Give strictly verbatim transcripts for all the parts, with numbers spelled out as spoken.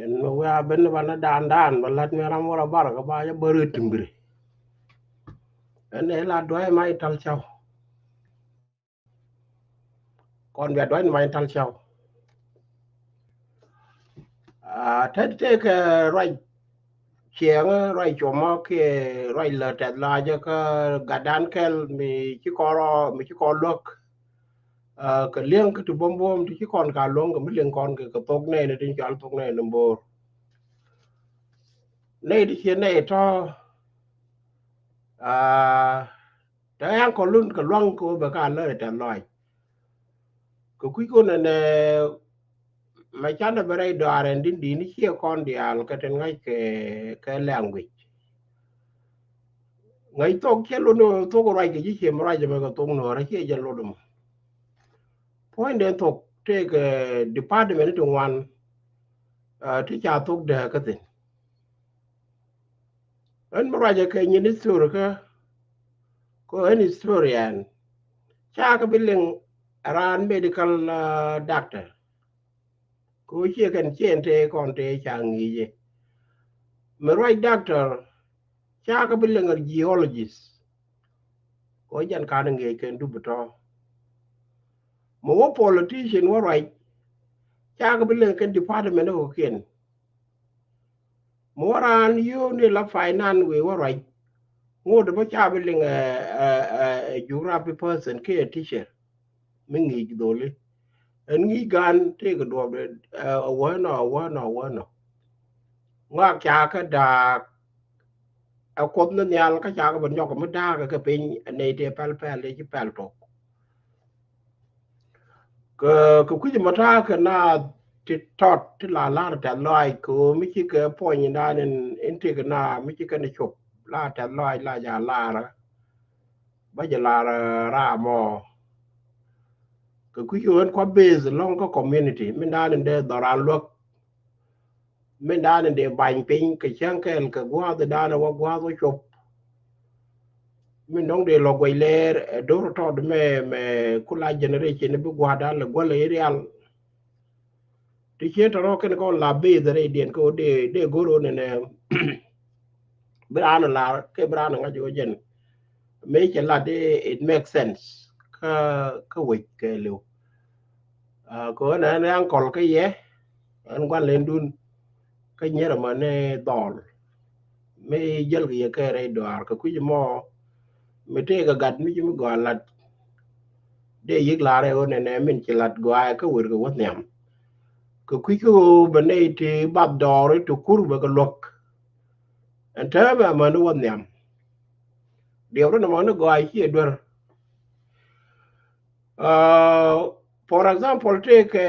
Ɛn mɛ wia ben ba na daan daan ba lat mi ram wara bar ka ba ja bari timbiri. Ɛn ɛ la duai ma ital chao. Kɔn bia duai ma ital chao. Ah, tet tek ruai chiɛŋ ruai chomɔ kiɛ ruai lɛ tɛth la jɛ ka gadan kɛl mi ci kɔrɔ mi ci kɔrɔ luäk. Ah, kɛ liɛŋ kä ti buɔm buɔm ti ci kɔn ka luɔŋ kɛ mi liɛŋ kɔn kɛ kɛ thok nɛy ni tin cɔal thok nɛy ni bo̱o̱r. Nɛy ti ciɛ nɛy tɔ. Ah, te yan kɔ lun kɛ luaŋ kɛ wä bɛ ka lä ri tɛth lɔac. Kɛ kui̱ kun ɛnɛ mɛ canɛ bɛ rɛy dɔaar ɛn din din ni ciɛ kɔn diaal kɛ tin ŋa̱c kɛ kɛ language. Ŋäc thok cɛ lot ni thok ruac kɛ ji̱ ciɛ mi ruac ɛmɛ kɛ thok nuɔ̱ɔ̱rä ciɛ jɛ lot ɛmɔ. Puɔ̱ny den thok tëëkɛ department ti ŋuan, ah, ti ca thok dääk kä thi̱n. Ɣän mi ruacɛ kɛ nyin history kä kɛ ɣän historian. Ca kɛ bi liŋ raan medical, ah, doctor. Kɛ ɣöö ciɛ kɛn ciɛ ɛn tëë kɔn tëë ca ŋi̱i̱cɛ. Mi ruac doctor ca kɛ bi liŋ geologist. Kɛ ɣöö jɛn ka̱n ŋi̱i̱c kɛn dup tɔ̱. Mi wä politician wä ruac ca kɛ bi liŋ kɛn department ɛ kɔ̱kiɛn. Mi wä raan yio̱w ni la finance wëë wä ruac ŋot bä ca bi liŋ ɛ, ɛ, ɛ, ɛ geography person kiɛ teacher. Mi ŋi̱i̱c dholi ɛn ŋi̱i̱c gan tëëkɛ duɔ̱ɔ̱pdɛ, ɛ, awäänɔ awäänɔ awäänɔ. Ŋɔak ca kä da̱a̱k ɛ kuoth ni nhial kä ca kɛ bi nyɔk mi da̱a̱k kɛ piny ɛ nɛy tëë pɛl pɛl tëë ci pɛl tok. Kɛ kɛ kui̱c mɔ ta̱a̱ kɛ na ti tɔt ti la la̱r tɛth lɔaac kɛ ɣöö mi ci kɛ puɔ̱ny indan in in ti kɛ na mi ci kɛn cop la tɛth lɔaac la ja la̱r. Bä jɛ la̱r ram mɔ kɛ kui̱c ɣöö in kua base lɔ̱ŋ kä community min dan in dee dhɔran luäk. Min dan in dee bany piny kɛ cäŋ kɛɛl kɛ gua̱a̱th in dan in wä gua̱a̱th wä cop. Min dɔ̱ŋ dee lɔ guɛc lɛɛr ɛ do̱r tɔt mɛ mɛ kula generation bi gua̱a̱th dan lɛ guäl ɛ rial. Ti cien tɔrɔ kɛn kɔn la base rɛydiɛn kɛ wä dee dee go̱r wä nɛnɛ. Bi raan lar kɛ bi raan ŋa̱c wä jɛn. Mëë cɛ lat dee it make sense kä kä wec kɛ liw. Ah, kɛ ɣän ɛn ɛn kɔl kä yɛ ɛn gua̱n lendun kä nyierɛ mɔ ni dhɔl. Mi jäl kɛ yɛ kɛ rɛy dɔaar kɛ kui̱c mɔ mi tëëkɛ gat mi ci mi gɔaa lat. Dee yiëk la̱r ɛ ɣöö nɛnɛ min ci lat gɔaa ɛ kä wër kɛ wä nhiam. Kɛ kui̱ kä ɣöö bɛ nɛy ti bath dɔɔri ti kur bɛ kɛ luäk. Ɛn täämɛ amäni wä nhiam. Diɛw run amäni gɔaa ciɛ duer. Ah, for example, tëëkɛ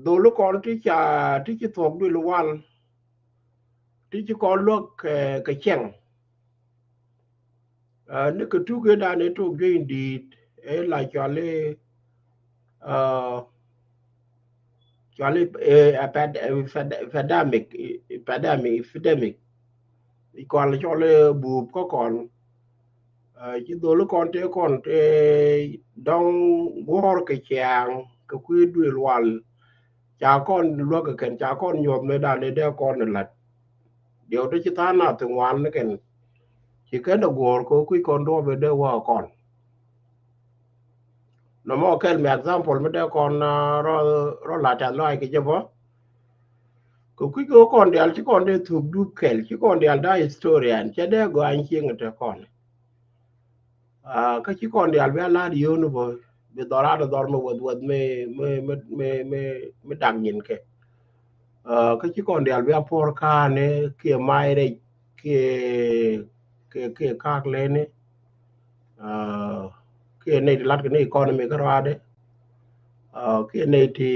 dholi kɔn ti ca ti ci thuɔ̱k duël wal ti ci kɔn luäk kɛ kɛ cɛŋ. Ah, ni kɛ tuk ëë dan ëë tok juey in di̱i̱t ëë la cɔal i̱, ah, cɔal i̱, eh, epid-, epid-, epidemic, epidemic, epidemic. I̱ kɔal cɔl i̱ buup kä kɔn. Ah, ci dholi kɔn tëë kɔn tëë dɔ̱ŋ guɔ̱ɔ̱r kɛ ciaŋ kɛ kui̱ duël wal. Ca kɔn luäk kɛ kɛn ca kɔn nyuɔth mëë dan ëë dee kɔn ilat. Diɛw ti ci tha̱a̱ŋ nath ti ŋuan ni kɛn. Ci kɛn dee guɔ̱ɔ̱r kɛ kui̱ kɔn duɔ̱ɔ̱p ëë dee wä kɔn. Nɔmɔ kɛl mi example mi dee kɔn, ah, rɔ, rɔ la tɛth lɔaac kɛ jɛ bä. Kɛ kui̱ kɛ kɔn diaal ci kɔn dee thuk dup kɛl ci kɔn diaal daa historian cɛ dee gɔany cieŋ te kɔn. Ah, kä ci kɔn diaal bia la̱t yio̱o̱ni bä bi dhɔr rat dhɔr mi wäth wäth mi, mi, mi, mi, mi, mi dak nyin kɛ. Ah, kä ci kɔn diaal bia puɔr ka̱a̱ni kiɛ mac rɛc kiɛ, kiɛ, kiɛ ka̱a̱k leni. Ah, kiɛ nɛy ti latkɛ ni economy kä ruaadɛ. Ah, kiɛ nɛy ti,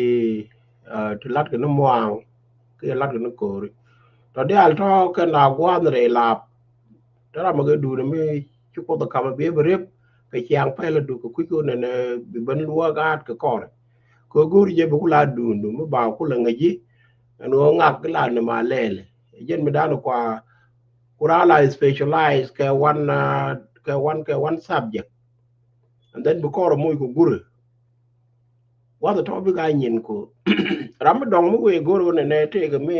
ah, ti latkɛ ni muaŋ kiɛ latkɛ ni ko̱ri. Tɔ diaal tɔ kɛn la gua̱a̱th rɛy lap. Te ram mi kɛ duuni mi ci Kuoth ɛ ka̱m ɛ bi ɛ bi rep kɛ ciaŋ pɛl ɛ duk kɛ kui̱c kɛ nɛnɛ bi ben luɔk gaat kɛ kɔn. Kɛ go̱o̱ri jɛ bi ku la duundu mi ba ku la ŋäci. Ɛn ɣöö ŋak ki la ni ma lɛɛlɛ. Jɛn mi da̱a̱n kua ku raa la specialize kɛ one, ah, kɛ one, kɛ one subject. And then bi kɔr ɛ moc kɛ gurɛ. Wath ɛ tɔ bi ka nyin ko. Ram mi dɔŋ mi wëë go̱r wä nɛnɛ tëëkɛ mi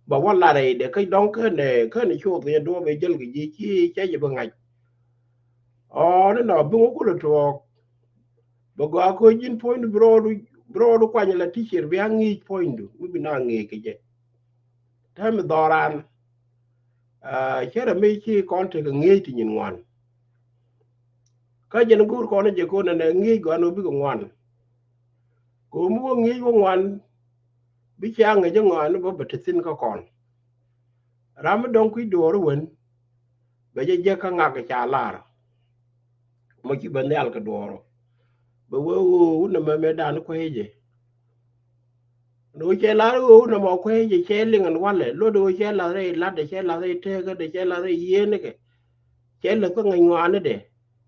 bɛ wä lar rɛy dɛ kä dɔŋ känɛ känɛ cuɔth kɛ jɛ duɔ̱ɔ̱p ɛ jäl kɛ ji̱ ci cɛ jɛ bi ŋa̱c. Ɔ ni nɔ bi ŋukulɛ tuɔɔk. Bɛ gɔaa ko̱ ji̱n puɔ̱nydu bi rɔɔdu bi rɔɔdu kuany la teacher bi a ŋi̱i̱c puɔ̱nydu mi bi na ŋi̱i̱c kɛ jɛ. Täämi dhɔran cärɛ mi ci kɔn tekɛ ŋi̱i̱c ti nyin ŋuan. Kä jɛn go̱o̱r kɔn jɛ ko̱n nɛ ŋi̱i̱c gɔan wä bikɛ ŋuan. Ko̱ mi wä ŋi̱i̱c wä ŋuan bi cia ŋi̱i̱c ŋuan bä bɛ te thi̱n kä kɔn. Ram mi dɔ̱ŋ kui̱ duɔɔr wen bɛ jɛ jek kä ŋak ca lar. Mɔ ci bɛ nhial kɛ duɔɔr bɛ wee wee wun nɛ mɛmɛ dan kuecɛ. Ni wä cɛ lar wee wun nɛ mɔ kuecɛ cɛ liŋ ɛn walɛ lot wä cɛ lar rɛy lat cɛ lar rɛy tekä de cɛ lar rɛy yieen kɛ. Cɛ lɛ kä ŋäc ŋɔaani de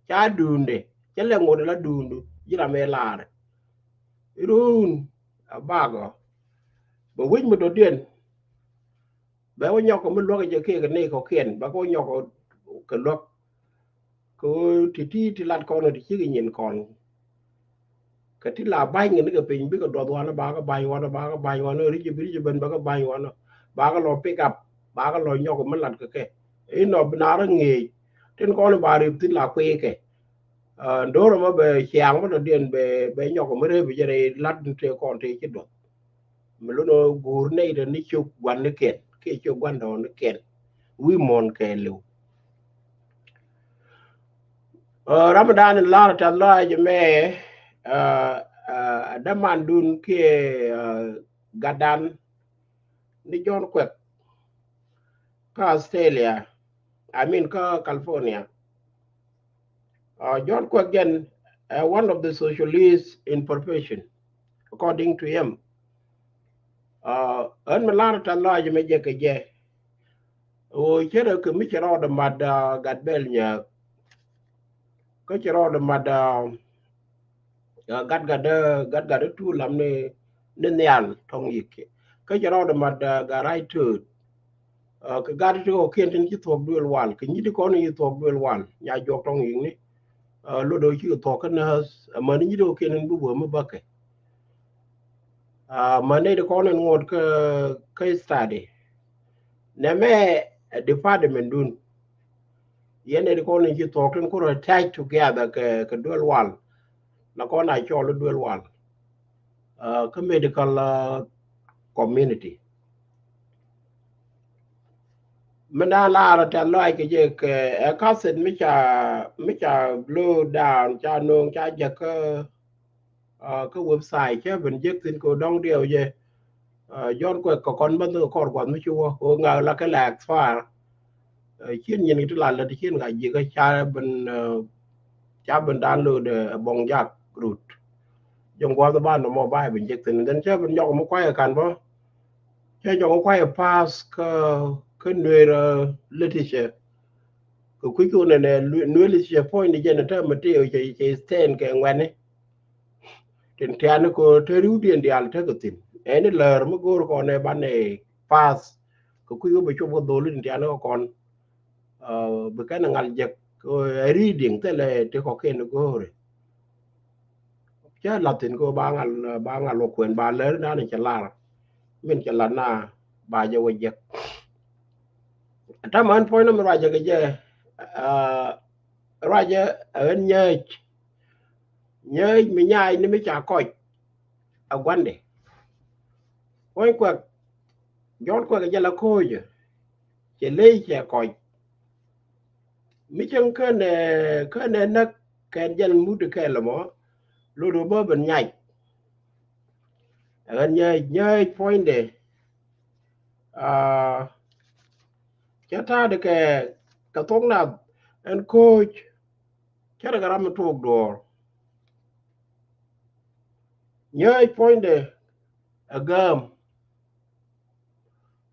ca duunde cɛ lɛ ŋot la duundu ji̱ ram ɛ lar. Run a bakɔ bɛ wi̱c mi dɔ̱diɛn. Bɛ wä nyɔk kɛ mi luäk jɛ kiɛ kɛ nɛy kɔkiɛn bɛ kɛ wä nyɔk kɛ luäk. Kɛ ɣöö ti ti ti lat kɔn ti cikɛ nyin kɔn. Kɛ ti la ba̱ny kɛ ni kɛ piny bikɛ duɔth wanɔ bakɛ ba̱ny wanɔ bakɛ ba̱ny wanɔ ri̱c bi ri̱c ben bakɛ ba̱ny wanɔ. Bakɛ lɔ pick up bakɛ lɔ nyɔk mi lat kɛ kɛ. Inɔ bi naar ŋi̱i̱c tin kɔn ba rip thin la kui̱ kɛ. Do̱r ɛmɔ bɛ ciaŋ mi dɔ̱diɛn bɛ nyɔk mi rep jɛ rɛy lat ni tëë kɔn tëë ci duɔth. Mi lun ɣöö guur nɛy tɔ ni ciök gua̱n ni kɛn kiɛ ciök gua̱n tɔ ni kɛn wi̱i̱ muɔ̱ɔ̱n kɛɛliw. Ramadan in lar tɛth lɔaac mɛ. Dämandun kiɛ gatdan ni John Kuɛk kä Australia, I mean kä California. John Kuɛk jɛn one of the socialist in profession according to him. Ɣän mi lar tɛth lɔaac mɛ jɛ kɛ jɛ. Ɣöö cärɛ kɛ mi cɛ rɔɔdɛ mat gat bɛl nyääk. Kä cɛ rɔɔdɛ mat gat gat gat gat tu lam ni ni nhial tɔŋ yik. Kä cɛ rɔɔdɛ mat gat rac tööt. Kɛ gat ti kɔkiɛn tin ci thuɔ̱k duël wal kɛ nyit ti kɔn ci thuɔ̱k duël wal nya juɔk tɔŋ yik ni. Lot dee ci kɛ thuɔ̱k kä nääth amäni nyit ti kɔkiɛn tin bi wee mi bäkɛ. Amäni ti kɔn in ŋot kä kä study. Nɛmɛ department dun. Yɛn in kɔn in ci thuɔ̱k tin kurɛ attach together kɛ kɛ duel wal. La kɔn a cɔl duel wal kä medical community. Min dan lar tɛth lɔac kɛ jɛ kɛ ɛ kathit mi ca mi ca blow down ca no̱o̱ŋ ca jɛ kä kä website cä ben jek thin ko dɔŋ diɛw jɛ. Jɔn kuɛ kɛ kɔn bä kɔr guath mi ci wä ko ŋa la kɛ la expire. Cien nyin ti la lät cien ŋa jikä ca ben ca ben download ɛ bɔŋ jak rut. Jɔŋ guath ba nɔmɔ ba ben jek thin then cä ben nyɔk mi kuay kan bä. Cä jɔŋ mi kuay pass kä kä nuer literature. Kɛ kui̱ kɛ wunɛ nɛ nuer literature point jɛ nɛ tɛ mɛ tëë cɛ cɛ stand kɛ ŋuɛni. Tin tiani ko te riwdiɛn diaal tekɛ thi̱n ɛni lär mi go̱o̱r kɔn ɛ banɛ pass. Kɛ kui̱ wä bɛ cop kɛ dholi tin tiani kɛ kɔn bi kɛn ŋal jek ɛ reading thilɛ ti kɔkiɛn go̱o̱ri. Cä lath thi̱n ko ba ŋal ba ŋal wä kuɛn ba lär dan cɛ lar min cɛ lat na ba jɛ wä jek. Tamän puɔ̱ny nɔmɔ ruacɛ kɛ jɛ ruacɛ ɣän nyääc. Nyääc mi nyac ni mi ca kɔc a gua̱ndɛ. Puɔ̱ny kuɛk jɔn kuɛk jɛ la ko̱o̱cä cɛ ley cɛ kɔc. Mi cäŋ känɛ känɛ näk kɛn jɛn mut kɛl mɔ lot wä bä ben nyac. Ɣän nyääc nyääc puɔ̱nydɛ. Cä ta̱a̱dɛ kɛ kɛ thok nath ɛn ko̱o̱c. Cärɛ kɛ ram mi tuɔɔk duɔɔr. Nyääc puɔ̱nydɛ ɛ gääm.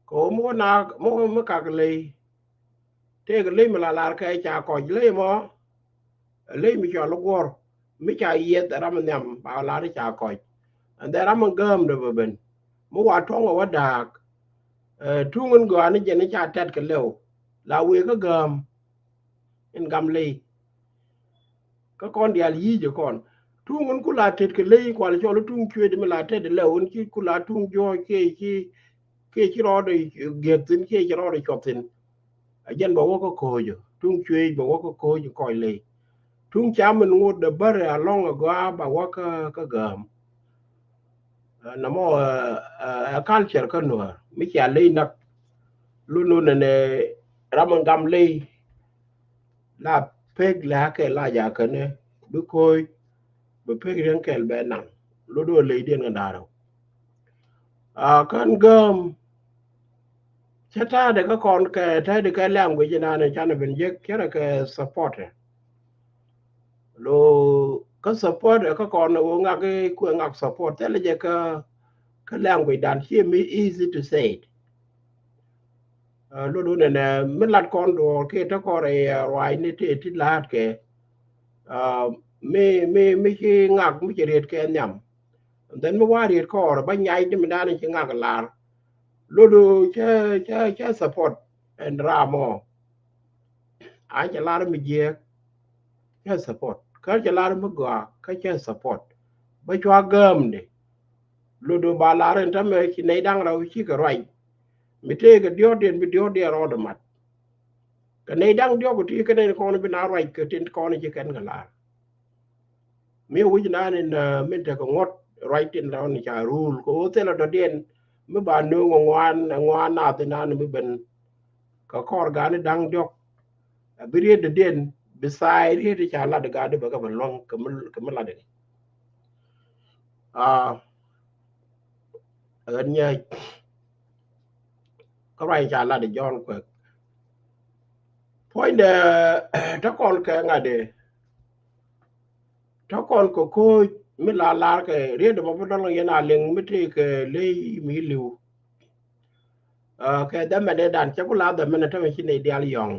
Kɛ ɣöö mi wä naak mi wä mi kak ley. Tëëkɛ ley mi la lar kɛ ca kɔc ley mɔ. Ley mi cɔl guɔ̱r mi ca yieth ram nhiam ba lar ca kɔc. And then ram mi gääm dee bɛ ben mi wa tuɔ̱ŋ ɛ wä da̱a̱k. Tuŋ in gɔaa ni jɛn ni ca tɛt kɛ lɛw la wëë kä gääm. In gam ley kä kɔn diaal yi̱i̱c ɛ kɔn. Tuŋ in ku la tet kɛ ley kual cɔl tuŋ cuet mi la tet lɛ wun ci ku la tuŋ juɔc kiɛ ci kiɛ ci rɔɔdɛ giɛk thin kiɛ ci rɔɔdɛ cuɔth thin. A jɛn bɛ wä kä ko̱o̱c tuŋ cuet bɛ wä kä ko̱o̱c kɔc ley. Tuŋ cam in ŋot dɛ bär alɔŋ a gɔaa ba wä kä kä gääm. Nɔmɔ ɛ culture kä nuäär mi cia ley nak. Lun nunɛ nɛ ram in gam ley la pek la kɛ la ja kɛnɛ bi ko̱o̱c bi pek riɛn kɛl bɛ naŋ. Lun nunɛ ley diɛn kɛ da̱rɛ. A kän gääm cä ta̱a̱dɛ kä kɔn kɛ ta̱a̱dɛ kɛ language nanɛ canɛ ben jek cärɛ kɛ support. Lo kä support kä kɔn wä ŋak kuɛ ŋak support thilɛ jɛ kä kä language dan ci mi easy to say it. Lo do nɛnɛ mi lat kɔn duɔɔr kɛ tä kɔn rɛ ruac ni ti ti laat kɛ mi mi mi ci ŋak mi ci riet kɛ nhiam. And then mi wa riet kɔɔr ba nyai di mi dan ci ŋak lar. Lo do cɛ cɛ cɛ support and ramɔ. A cɛ lar mi jiɛk cɛ support kä cɛ lar mi gɔaa kä cɛ support. Bä cua gäämdɛ. Lot ba lar in tämɛ ci nɛy da̱ŋ rɛw cikɛ ruac. Mi tëëkɛ diɔ̱ɔ̱kdiɛn bi diɔ̱ɔ̱kdiɛn rɔɔdɛ mat. Kɛ nɛy da̱ŋ diɔ̱k ti kɛ nɛy kɔn bi na ruac kɛ tin kɔn ci kɛn kɛ lar. Mi wi̱c nan in min tekɛ ŋuɔ̱t ruac tin rɔɔn ca rul kɛ ɣöö thilɛ dɔ̱diɛn mi ba nööŋ ŋuan ŋuan nath inan mi ben. Kɛ kɔr gani da̱ŋ diɔ̱k a bi riet dɔ̱diɛn bi thaai riet ca lat gadi bɛ kɛ bɛ luäŋ kɛ mi lat. Ɣän nyääc kä ruac ca lat jɔn kuɛk. Puɔ̱nydɛ tä kɔn kɛ ŋa̱t ɛ tä kɔn kɛ ko̱o̱c mi la lar kɛ riet dɛ mɔ bi dɔl yɛn a liŋ mi tëëkɛ ley mi li̱w. Kɛ dhɛmɛn ëë dan cɛ ku la dhɛmɛn ɛ tämɛ ci nɛy diaal yɔ̱ŋ.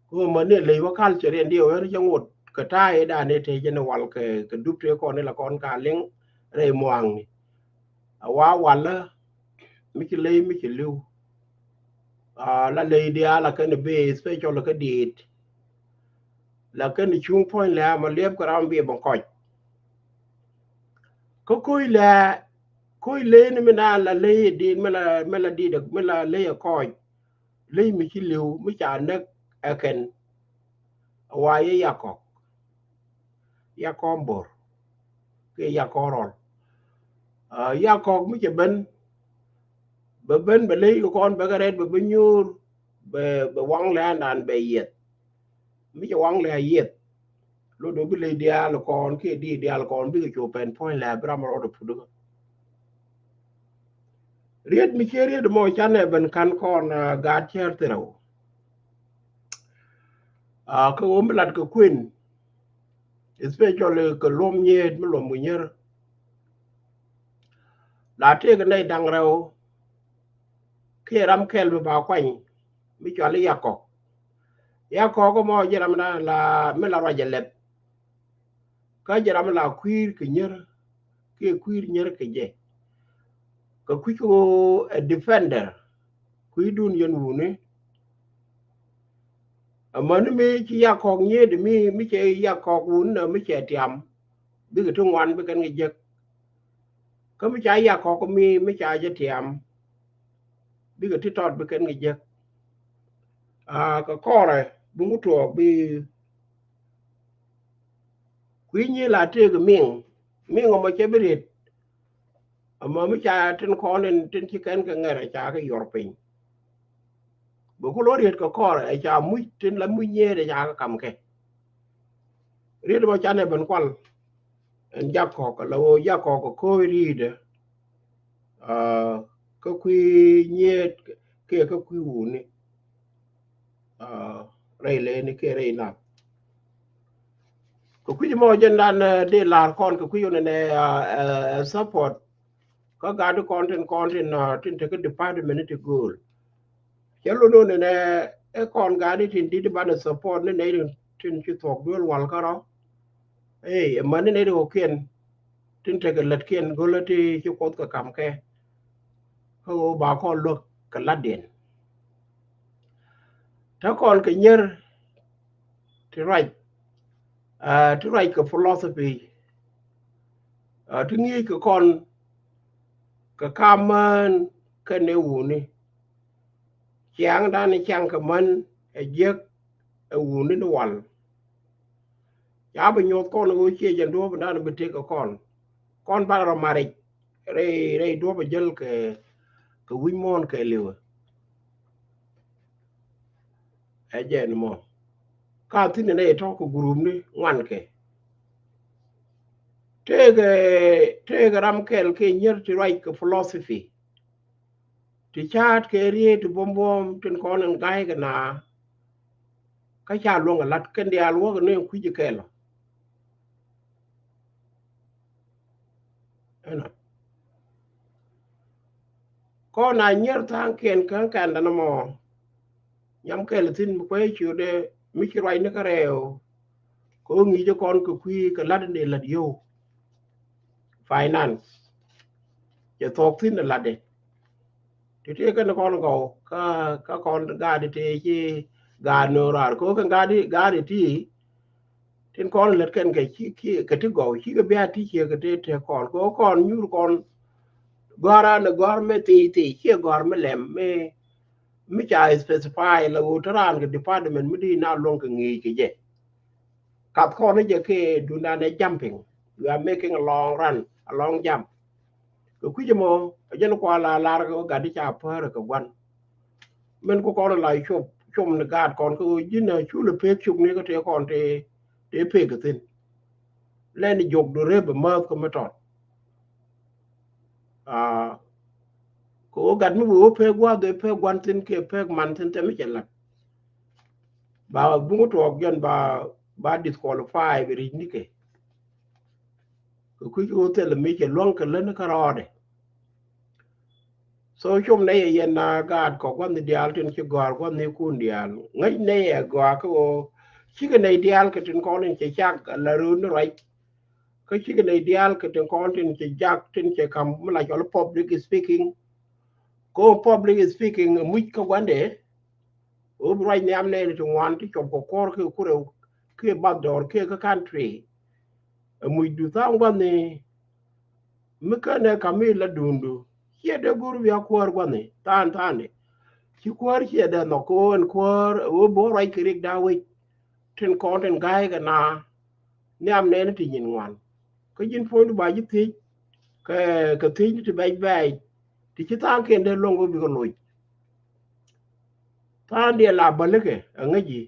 Kɛ ɣöö mäni ley wä culture in diɛ wee ri cä ŋot kɛ ta̱a̱ ëë dan ëë tëë jɛn wal kɛ kɛ dup tëë kɔn ila kɔn ka liŋ rɛy muaŋni. A wa walä mi ci ley mi ci li̱w. La ley diaal a kɛn bi special kä diit. La kɛn cuŋ puɔ̱ny lɛ ama liɛp kɛ ram bi bä kɔc. Kä koc lɛ koc ley ni mi na la ley diit mi la mi la diit mi la ley a kɔc. Ley mi ci li̱w mi ca näk ɛ kɛn. A wa yɛ yakɔk yakɔk bor kiɛ yakɔk rɔl. Yakɔk mi cɛ ben bɛ ben bɛ ley kɛ kɔn bɛ kɛ rɛt bɛ bɛ nyuur bɛ bɛ waŋ lɛ andan bɛ yieth. Mi cɛ waŋ lɛ a yieth. Lot do bi ley diaal kɔn kiɛ di diaal kɔn bikɛ cop pɛn puɔ̱ny lɛ bi ram rɔɔdɛ put kä. Riet mi ciɛ riet mɔ canɛ ben kan kɔn gaat cɛr thirɛw. Kä ɣöö mi lat kɛ kuën especially kɛ luɔm nyiet mi luɔm kɛ nyier. La tëëkɛ nɛy da̱ŋ rɛw kiɛ ram kɛl mi ba kuany mi cual i̱ yakɔk. Yakɔk mɔ ji̱ ram la mi la ruac ɛ lɛp. Kä jɛ ram la kui̱r kɛ nyier kiɛ kui̱r nyier kɛ jɛ. Kɛ kui̱c kɛ ɣöö ɛ defender kui̱dun yɛn wuni. Amäni mi ci yakɔk nyiet mi mi cɛ yakɔk wuni na mi cɛ tiam. Bikɛ ti ŋuan bi kɛn kɛ jek. Kä mi ca yakɔk mi mi ca jɛ tiam. Bikɛ ti tɔt bi kɛn kɛ jek. Aa kɛ kɔrɛ bi ŋutuɔɔk bi Kui̱ nyi la tëëk miŋ miŋ ɔmɔ cɛ bi riet. Ɛmɔ mi ca tin kɔn in tin ci kɛn kɛ ŋɛr ɛ ca kɛ yuɔr piny. Bɛ ku lɔ riet kɛ kɔr ɛ ca muc tin la muc nyiet ɛ ca kɛ kam kɛ. Riet ɛmɔ canɛ ben kual. Ɛn jakɔk la woo jakɔk kɛ ko̱o̱c riet ɛ. Kä kui̱ nyiet kiɛ kä kui̱ wuni. Rɛy leni kiɛ rɛy nath. Kɛ kui̱c mɔ jɛn dan dee lar kɔn kɛ kui̱ wuni nɛ support. Kä gat kɔn tin kɔn tin tin te kä department ti go̱o̱l. Cɛ lon wuni nɛ ɛ kɔn gat tin dit banɛ support ni nɛ tin ci thuɔk duel wal kärɔ. Ey ɛmɛn ni nɛ ti kɔkiɛn tin tekɛ lätkiɛn go̱lä ti ci Kuoth kɛ kam kɛ. Kä ɣöö ba kɔn luäk kɛ latdiɛn. Te kɔn kɛ nyier ti ruac ti ruac kɛ philosophy Ti ŋi̱i̱c kɛ kɔn kɛ kam män kɛnɛ wuni. Ciaŋdan ciaŋ kɛ män ɛ jiäk ɛ wuni ni wal. Ca bi nyuɔth kɔn ɣöö ciɛ jɛn duɔ̱ɔ̱p dan bi tëk kɛ kɔn. Kɔn bak rɔ maric rɛy rɛy duɔ̱ɔ̱p ɛ jäl kɛ kɛ wi̱c muɔ̱ɔ̱n kɛ liwɛ. Ɛ jɛn mɔ ka thi̱n ni nɛ tɔ̱ kɛ group ni ŋuan kɛ. Tëëkɛ tëëkɛ ram kɛl kɛ nyier ti ruac kɛ philosophy. Ti ca̱a̱t kɛ riee ti buɔ̱m buɔ̱m tin kɔn in ga̱a̱c kɛ na. Kä ca luɔ̱ŋ ɛ la̱t kɛn diaal wäk ni kui̱c kɛl. Ɛnɔ kɔn a nyier tha̱a̱ŋkiɛn kä kɛn dan mɔ. Nyam kɛl thi̱n mi kuɛ ciötdɛ mi ci ruacni kä rɛɛw. Kɛ ɣöö ŋi̱i̱cä kɔn kɛ kui̱ kɛ la̱t in dee la̱t yio̱w. Finance cɛ thuɔ̱k thi̱n ɛ la̱tdɛ. Ti tëë kɛn kɔn gɔw kä kä kɔn gaat ti tëë ci gaat no̱o̱ŋ raar kɛ ɣöö kɛn gaat gaat ti tin kɔn lät kɛn kɛ ci kɛ ti gɔw cikɛ bia ti ciɛ kɛ ti tëë kɔn kɛ ɣöö kɔn nyuur kɔn. Gɔ̱a̱r an ɛ gɔ̱a̱r mɛ thiec thiec ciɛ gɔ̱a̱r mɛ lɛm mi mi ca specify la ɣöö te raan kɛ department mi di na luɔ̱ŋ kɛ ŋi̱i̱c kɛ jɛ. Kath kɔn ni jɛ kɛ dundan ɛ jumping. You are making a long run, a long jump. Kɛ kui̱c ɛmɔ ɛ jɛn kual a lar kɛ gat di ca päär kɛ gua̱n. Min ku kɔn la cop com ni gaat kɔn kɛ ɣöö ji̱n a cul ɛ pek cuk ni kä tëë kɔn tëë tëë pek kɛ thi̱n. Lɛn jiɔk du rep ɛ mäth kä mi tɔt. Kɛ ɣöö gat mi wee wä pek gua̱th ɛ pek gua̱n thi̱n kiɛ pek man thi̱n thɛm mi cɛ la̱t. Ba buŋ tuɔɔk jɔn ba ba disqualify bi ri̱c nikɛ. Kɛ kui̱c ɣöö thilɛ mi cɛ luäŋ kɛ län kä rɔɔdɛ. So com nɛy ɛ yɛn na gaat kɔ gua̱n ni diaal tin ci gɔ̱a̱r gua̱n ni kun diaal ŋäc nɛy ɛ gɔaa kä ɣöö cikɛ nɛy diaal kɛ tin kɔn in cɛ cak la rööd ni ruac. Kä cikɛ nɛy diaal kɛ tin kɔn tin cɛ jak tin cɛ ka̱m mi la cɔl public speaking. Kɛ ɣöö public speaking ɛ muc kä gua̱ndɛ. Ɣöö bi ruac nhiam nɛɛni ti ŋuan ti cop kɛ kuɔ̱r kiɛ kurɛ kiɛ bath dɔɔr kiɛ kä country. Ɛ muc du tha̱a̱ŋ gua̱ni mi känɛ ka̱m mi la duundu. Ciɛ dee go̱r bia kuäär gua̱ni tha̱a̱n tha̱a̱ni. Ci kuäär ciɛ dee nhɔk kɛ ɣöö ɛn kuäär ɛ ɣöö bi wä ruac kɛ rik da̱a̱ wec. Tin kɔn tin ga̱a̱c kɛ na nhiam nɛɛni ti nyin ŋuan. Kä ji̱n puɔ̱nydu ba ji̱ thiec kɛ kɛ thiec ti bɛc bɛɛc ti ci tha̱a̱ŋkiɛn dee luɔ̱ŋ ɣöö bikɛ loc. Tha̱a̱ŋdiɛn la bälikɛ ɛ ŋäc ji̱.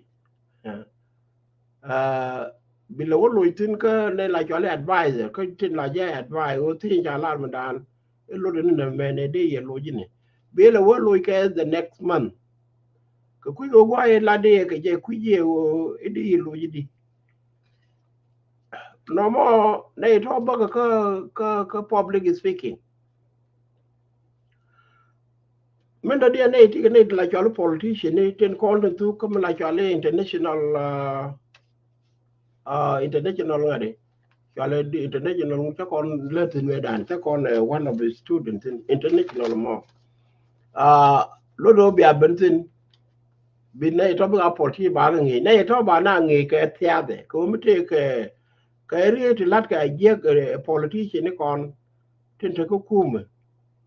Bi lɛ wä loc thi̱n kä nɛy la cɔal i̱ advisor kä tin la jɛ advise ɣöö thiec ca lar mi daan. I̱ lot ni nɛ mɛn ɛ dee yɛ loc i̱ni bi lɛ wä loc kɛ the next month. Kɛ kui̱ ɣöö gua̱a̱c i̱ lat dee kɛ jɛ kui̱ yɛ ɣöö i̱ dee yɛ loc i̱di. Nɔmɔ nɛy tɔ̱ bäkɛ kä kä kä public speaking. Min dɔ̱diɛn nɛy ti kɛ nɛy ti la cɔal i̱ politician ni tin kɔn tin thuk kä mi la cɔal i̱ international international ŋa̱di. Cɔal i̱ international cä kɔn lät thi̱n wee dan cä kɔn one of the student thi̱n international mɔ. Lot ɣöö bia ben thi̱n. Bi nɛy tɔ̱ bikɛ a politician ba kɛ ŋi̱i̱c nɛy tɔ̱ ba na ŋi̱i̱c kɛ thiathɛ kɛ ɣöö mi tëëkɛ kɛ riet ti la̱t kɛ a jiäk ɛ politician ni kɔn. Tin te kä kumɛ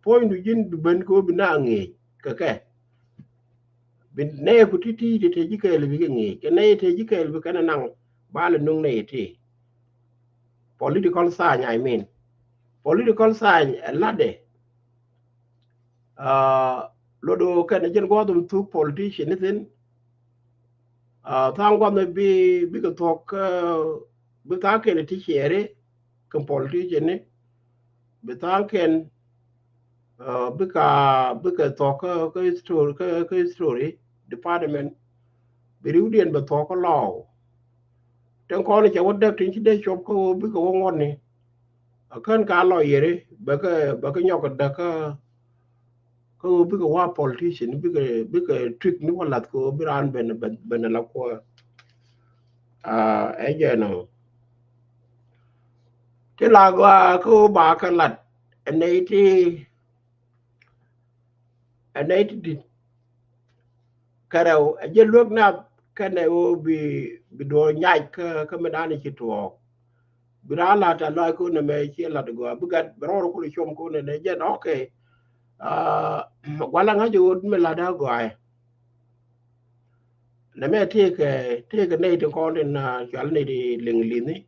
puɔ̱nydu ji̱n bi ben kɛ ɣöö bi na ŋi̱i̱c kɛ kɛ. Bi nɛy ku ti̱ti̱ ti te ji̱ kɛɛl bi kɛ ŋi̱i̱c kɛ nɛy te ji̱ kɛɛl bi kɛn ɛ naŋ. Ba lɛ nuŋ nɛy ti political science, I mean political science ɛ la̱tdɛ. Lot ɣöö kɛn ɛ jɛn gua̱a̱th in thuk politician ni thi̱n. Tha̱a̱ŋ gua̱a̱th in bi bikɛ thuɔ̱k kä bi tha̱a̱ŋ kɛn ɛ ti ciɛɛri kɛ politician ni bi tha̱a̱ŋ kɛn bikɛ bikɛ thuɔ̱k kä kä history kä kä history department. Bi riwdiɛn bɛ thuɔ̱k kä lɔɔw. Tin kɔn cɛ wä däk tin ci dee cop kä ɣöö bikɛ wä ŋuɔ̱tni. A kän ka lɔɔyɛri bɛ kä bɛ kä nyɔk kɛ däk kä kä ɣöö bikɛ wä politician bikɛ bikɛ trick ni wä lath kɛ ɣöö bi raan ben ben ben la kuäär. Ɛ jɛ nɔ ti la gɔaa kä ɣöö ba kɛ lat ɛ nɛy ti ɛ nɛy ti di̱t. Kɛ rɛw ɛ jɛ luäk nath kɛnɛ ɣöö bi bi duɔ̱ɔ̱r nyac kä kä mi dan ci tuɔɔk. Bi raan lat a lɔc kɔn nɛ mɛ ci lat gɔaa. Bi gat bi rɔɔr kul com kɔn nɛ nɛ jɛn, okay. Guala ŋa̱c ɣöö mi lat a gɔaa. Nɛ mɛ tëëkɛ, tëëkɛ nɛy ti kɔn tin cual nɛy ti liŋ li̱ni.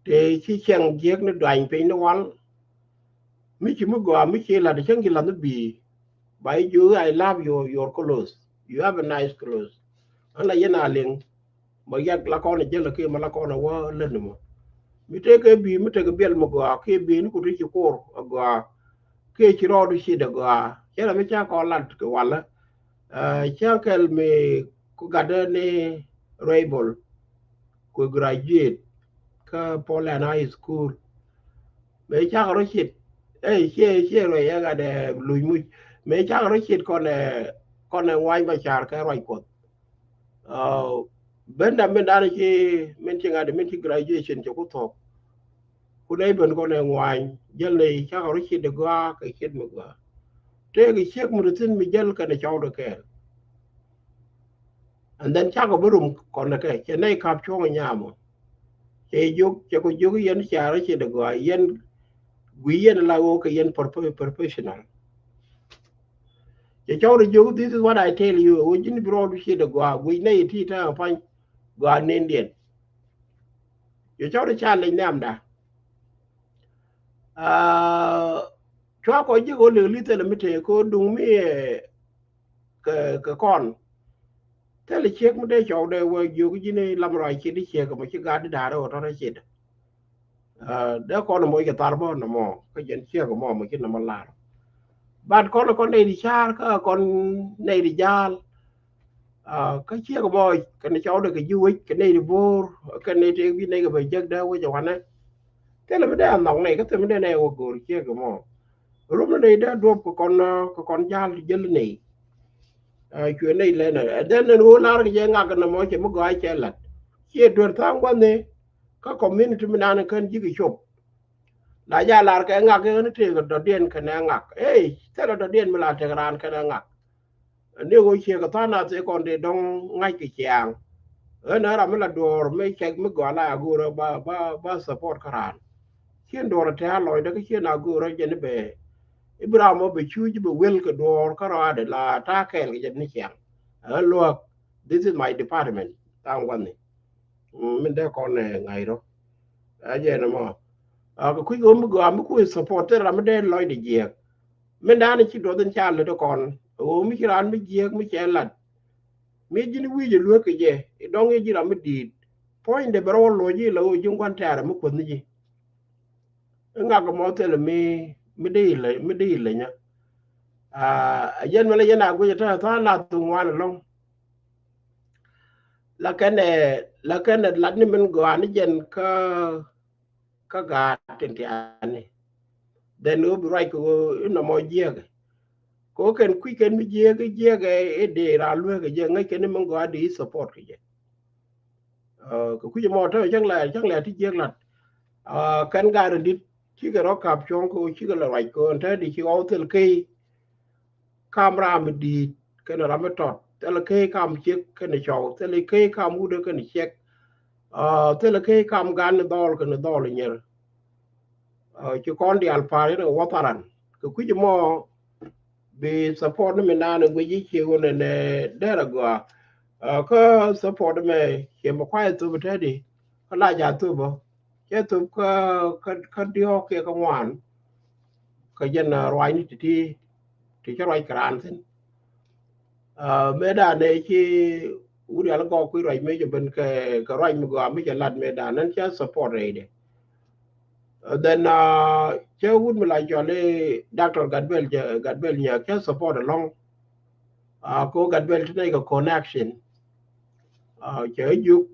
Tëë ci cɛŋ jiäk ni duany piny ni wal. Mi ci mi gɔaa mi ci lat cäŋ ci lat ni bi̱i̱. Ba i̱ jiök, I love your, your clothes. You have a nice clothes. Ɣän la yɛn a liŋ. Mɔ yak la kɔn a jäl a kiɛ mɔ la kɔn a wä lät ni mɔ. Mi tëëkɛ bi̱i̱ mi tekɛ biɛl mi gɔaa kiɛ bi̱i̱ ni ku ti ci kur a gɔaa. Kiɛ ci rɔɔdu cit a gɔaa. Cɛ la mi ca kɔn lat kɛ walä. Ca kɛl mi ku gatdä ni Raybol ku graduate kä Poland High School. Mëë cakɛ rɔ cit, ɛ ciɛ ciɛ ruɛc ɛ gatdɛ luc muc. Mëë cakɛ rɔ cit kɔn ɛ, kɔn ɛ ŋuany ba car kɛ ruac Kuɔth. Benda min dan ci min ci ŋa̱t min ci graduation ci ku thok. Ku nɛy ben kɔn ɛ ŋuany jäl nɛy cakɛ rɔ cit de gɔaa kɛ cit mi gɔaa. Tëëkɛ ciek mi ri thi̱n mi jäl kɛn ɛ cɔwdɛ kɛɛl. And then cakɔ bi rum kɔn kɛ cɛ nɛy kap cuɔ̱ŋ nyamɔ. Cɛ jiök, cɛ kɔ jiök yɛn car cɛ de gɔaa yɛn guiy yɛn la ɣöö kɛ yɛn profe-, professional. Cɛ cɔwdɛ jiök, this is what I tell you, ɣöö ji̱n bi rɔɔdu cɛ de gɔaa guiy nɛy ti te a pa̱ny gɔaa nendiɛn. Cɛ cɔwdɛ ca lec nɛmda. Cua kɔ ji̱ kɔ lek li̱th thilɛ mi tëë kɔ duŋ mi kɛ, kɛ kɔn. Thilɛ ciek mi dee cɔw dee wee jiök ji̱n i̱ lam rɔa cit i̱ ciek mɔ ci gat di da̱a̱r ɛ wä tɔt ɛ cit. Dee kɔn mɔ cɛ thar bä nɔmɔ kä jɛn ciek mɔ mɔ ci nɔmɔ lar. But kɔn kɔn nɛy di car kä kɔn nɛy di ja̱a̱l. Kä ciek mɔ kɛn cɔw dee kɛ ji̱ wec kɛ nɛy di bo̱o̱r kɛn nɛy tëë bi nɛy kɛ bɛ jek dee wec ɛ wanɛ. Thilɛ mi dee a nhɔk nɛy kä thilɛ mi dee nɛy wä go̱o̱r ciek mɔ. Rum ni nɛy dee duɔp kɛ kɔn, kɛ kɔn ja̱l ti jäl nɛy. Cuɛ nɛy lɛn ɛ dɛn nɛn ɣöö lar kɛ jɛ ŋak nɔmɔ cɛ mi gɔaa cɛ lat. Ciɛ duer tha̱a̱ŋ gua̱n ni kä community mi nan kän ji̱ kɛ cop. La ja lar kɛ ŋak kɛ ɣän tëëk dɔ̱diɛn kɛnɛ ŋak. Ey, thilɛ dɔ̱diɛn mi la tek raan kɛnɛ ŋak. Ni ɣöö ciek kɛ tha̱a̱ŋ nath ëë kɔn dee dɔ̱ŋ ŋa̱c kɛ ciaaŋ. Ɣän ɛ ram mi la duɔ̱ɔ̱r mi cɛk mi gɔaa la agurä ba, ba, ba support kä raan. Cien duɔ̱ɔ̱r ɛ tɛ̈ a lɔcdä kä cien agurä jɛn i̱ bɛ i̱ bi ram mɔ bɛ cuc i̱ bɛ wel kɛ duɔ̱ɔ̱r kä rɔaadɛ la ta̱a̱ kɛɛl kɛ jɛn ni ciaaŋ. Ɣän luäk, this is my department. Tha̱a̱ŋ gua̱ni. Min dee kɔn ɛ ŋa̱c rɔ. A jɛ nɔmɔ. A kɛ kui̱ kɛ ɣöö mi gɔaa mi kui̱ support thil ram mi dee lɔcdɛ jiɛɛk. Min da̱a̱n ci duɔth in ca lät kɔn ɣöö mi ci raan mi jiɛɛk mi cɛ lat. Mi ji̱n wi̱i̱ jɛ luek kɛ jɛ i̱ dɔ̱ŋ i̱ ji̱ ram mi di̱i̱t. Puɔ̱nydɛ bɛ rɔ wä loc i̱ la ɣöö ji̱ gua̱n tɛ̈rɛ mi kuäth ni ji̱. I̱ ŋak mɔ thilɛ mi, mi dee ilɛ, mi dee ilɛ nyä. A jɛn mɛ la yɛn a guic ɛ tɛ̈ tha̱a̱ŋ nath thuŋ wan ɛlɔ̱ŋ. La kɛn ɛ, la kɛn ɛ lat ni min gɔaa ni jɛn kä, kä gaat tin tiani. Then ɣöö bi ruac kɛ ɣöö inɔmɔ jiɛɛk. Kɛ ɣöö kɛn kui̱ kɛn mi jiɛɛk, jiɛɛk ɛ dee raan lueek kɛ jɛ ŋäc kɛn ni min gɔaa di support kɛ jɛ. Kɛ kui̱ mɔ tɔ̱ cäŋ lɛ, cäŋ lɛ ti jiɛɛk lat. Kɛn gaat in dit cikɛ rɔ kap cuɔ̱ŋ kɛ ɣöö cikɛ lɛ ruac kɛ ɣöö ɛn te di ci ɣɔw thil key. Kam ram mi di̱i̱t kɛnɛ ram mi tɔt thilɛ key kam ciek kɛnɛ cɔw thilɛ key kam wudä kɛnɛ ciek. Thilɛ key kam gan ni dhɔl kɛnɛ dhɔl nyɛr. Ci kɔn diaal pa̱a̱r in kɛ wä tharan kɛ kui̱c mɔ. Bi support ni mi naan in guic i̱ ci wun in dɛr agɔaa. Kä support mɛ ci mɛ kuay thop tɛt di kä la ca thop bä. Cɛ thop kä, kä, kä diɔ̱ɔ̱k kiɛ kä ŋuan. Kä jɛn ruacni ti̱ti̱ ti cä ruac kɛ raan thi̱n. Mëë dan ëë ci wut yal gɔɔk kui̱ ruac mëë cɛ ben kɛ, kɛ ruac mi gɔaa mi cɛ lat mëë dan nɛn cä support rɛydɛ. Then cä wut mi la cɔl i̱ Doctor Gatbel, Gatbel Nyak cä support ɛlɔ̱ŋ. Ko Gatbel ti nɛy kɛ connection. Cɛ juk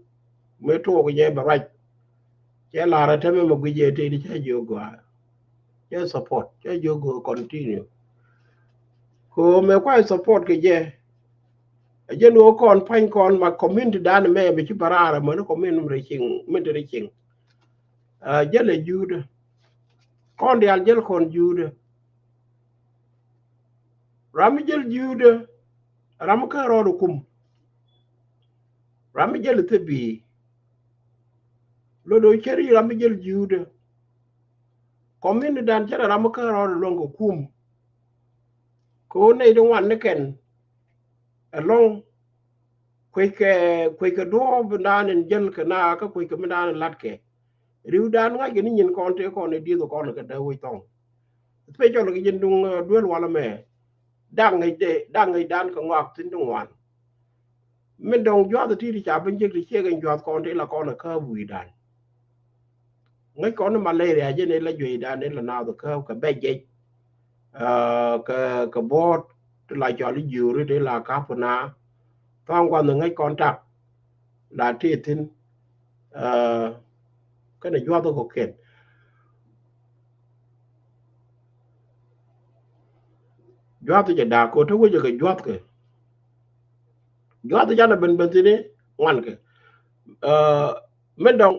mi tuɔɔk jɛ bɛ ruac. Cɛ lar ɛ tɛmɛ mɛ guic ɛ tëëdi cɛ jiök gɔaa. Cɛ support, cɛ jiök gɔaa continue. Ko mɛ kuay support kɛ jɛ. Ɛ jɛn ɣöö kɔn pa̱ny kɔn ma community dan mɛ bi ci bɛ raar ɛmɛ ni community mi rɛ cieŋ, mi te rɛ cieŋ. Jälɛ juudä. Kɔn diaal jäl kɔn juudä. Ram mi jäl juudä. Ram mi kä rɔɔd kum. Ram mi jäl thɛ bi̱i̱. Lot ɣöö cär i̱ ram mi jäl ji̱ wutdä. Community dan cär ram mi kä rɔɔd luäŋ kɛ kum. Kɛ ɣöö nɛy ti ŋuan ni kɛn ɛlɔ̱ŋ. Kueckɛ, kueckɛ duɔ̱ɔ̱p in dan in jäl kɛ na kä kueckɛ mi dan in la̱tkɛ. Ri̱wdan ŋa̱ckɛ ni nyin kɔn tëë kɔn i̱ dieth kɔn kɛ dee wec thɔŋ. Especially kɛ ji̱n duŋ, eh, duel walɛ mɛ. Da̱ŋ ŋäc de, da̱ŋ ŋäc dan kɛ ŋɔak thi̱n ti ŋuan. Min dɔ̱ŋ juath ti̱ti̱ ca ben jek ti ciek in juath kɔn ti la kɔn a kääp wi̱i̱dan. Ŋäc kɔn ni malaria jɛ ni la jueydan ni la naath kääp kɛ bɛc jec. Ah, kɛ, kɛ buɔ̱ɔ̱t ti la cɔl i̱ jiööri ti la kap na. Tha̱a̱ŋ gua̱nh ŋäc kɔn tak la ti thi̱n. Ah, kɛnɛ juath kɔ̱kiɛn. Juath jɛ da̱a̱k ko̱ te wecɛ kɛ juath kɛ. Juath canɛ ben ben thi̱n i̱ ŋuan kɛ. Ah, min dɔ̱ŋ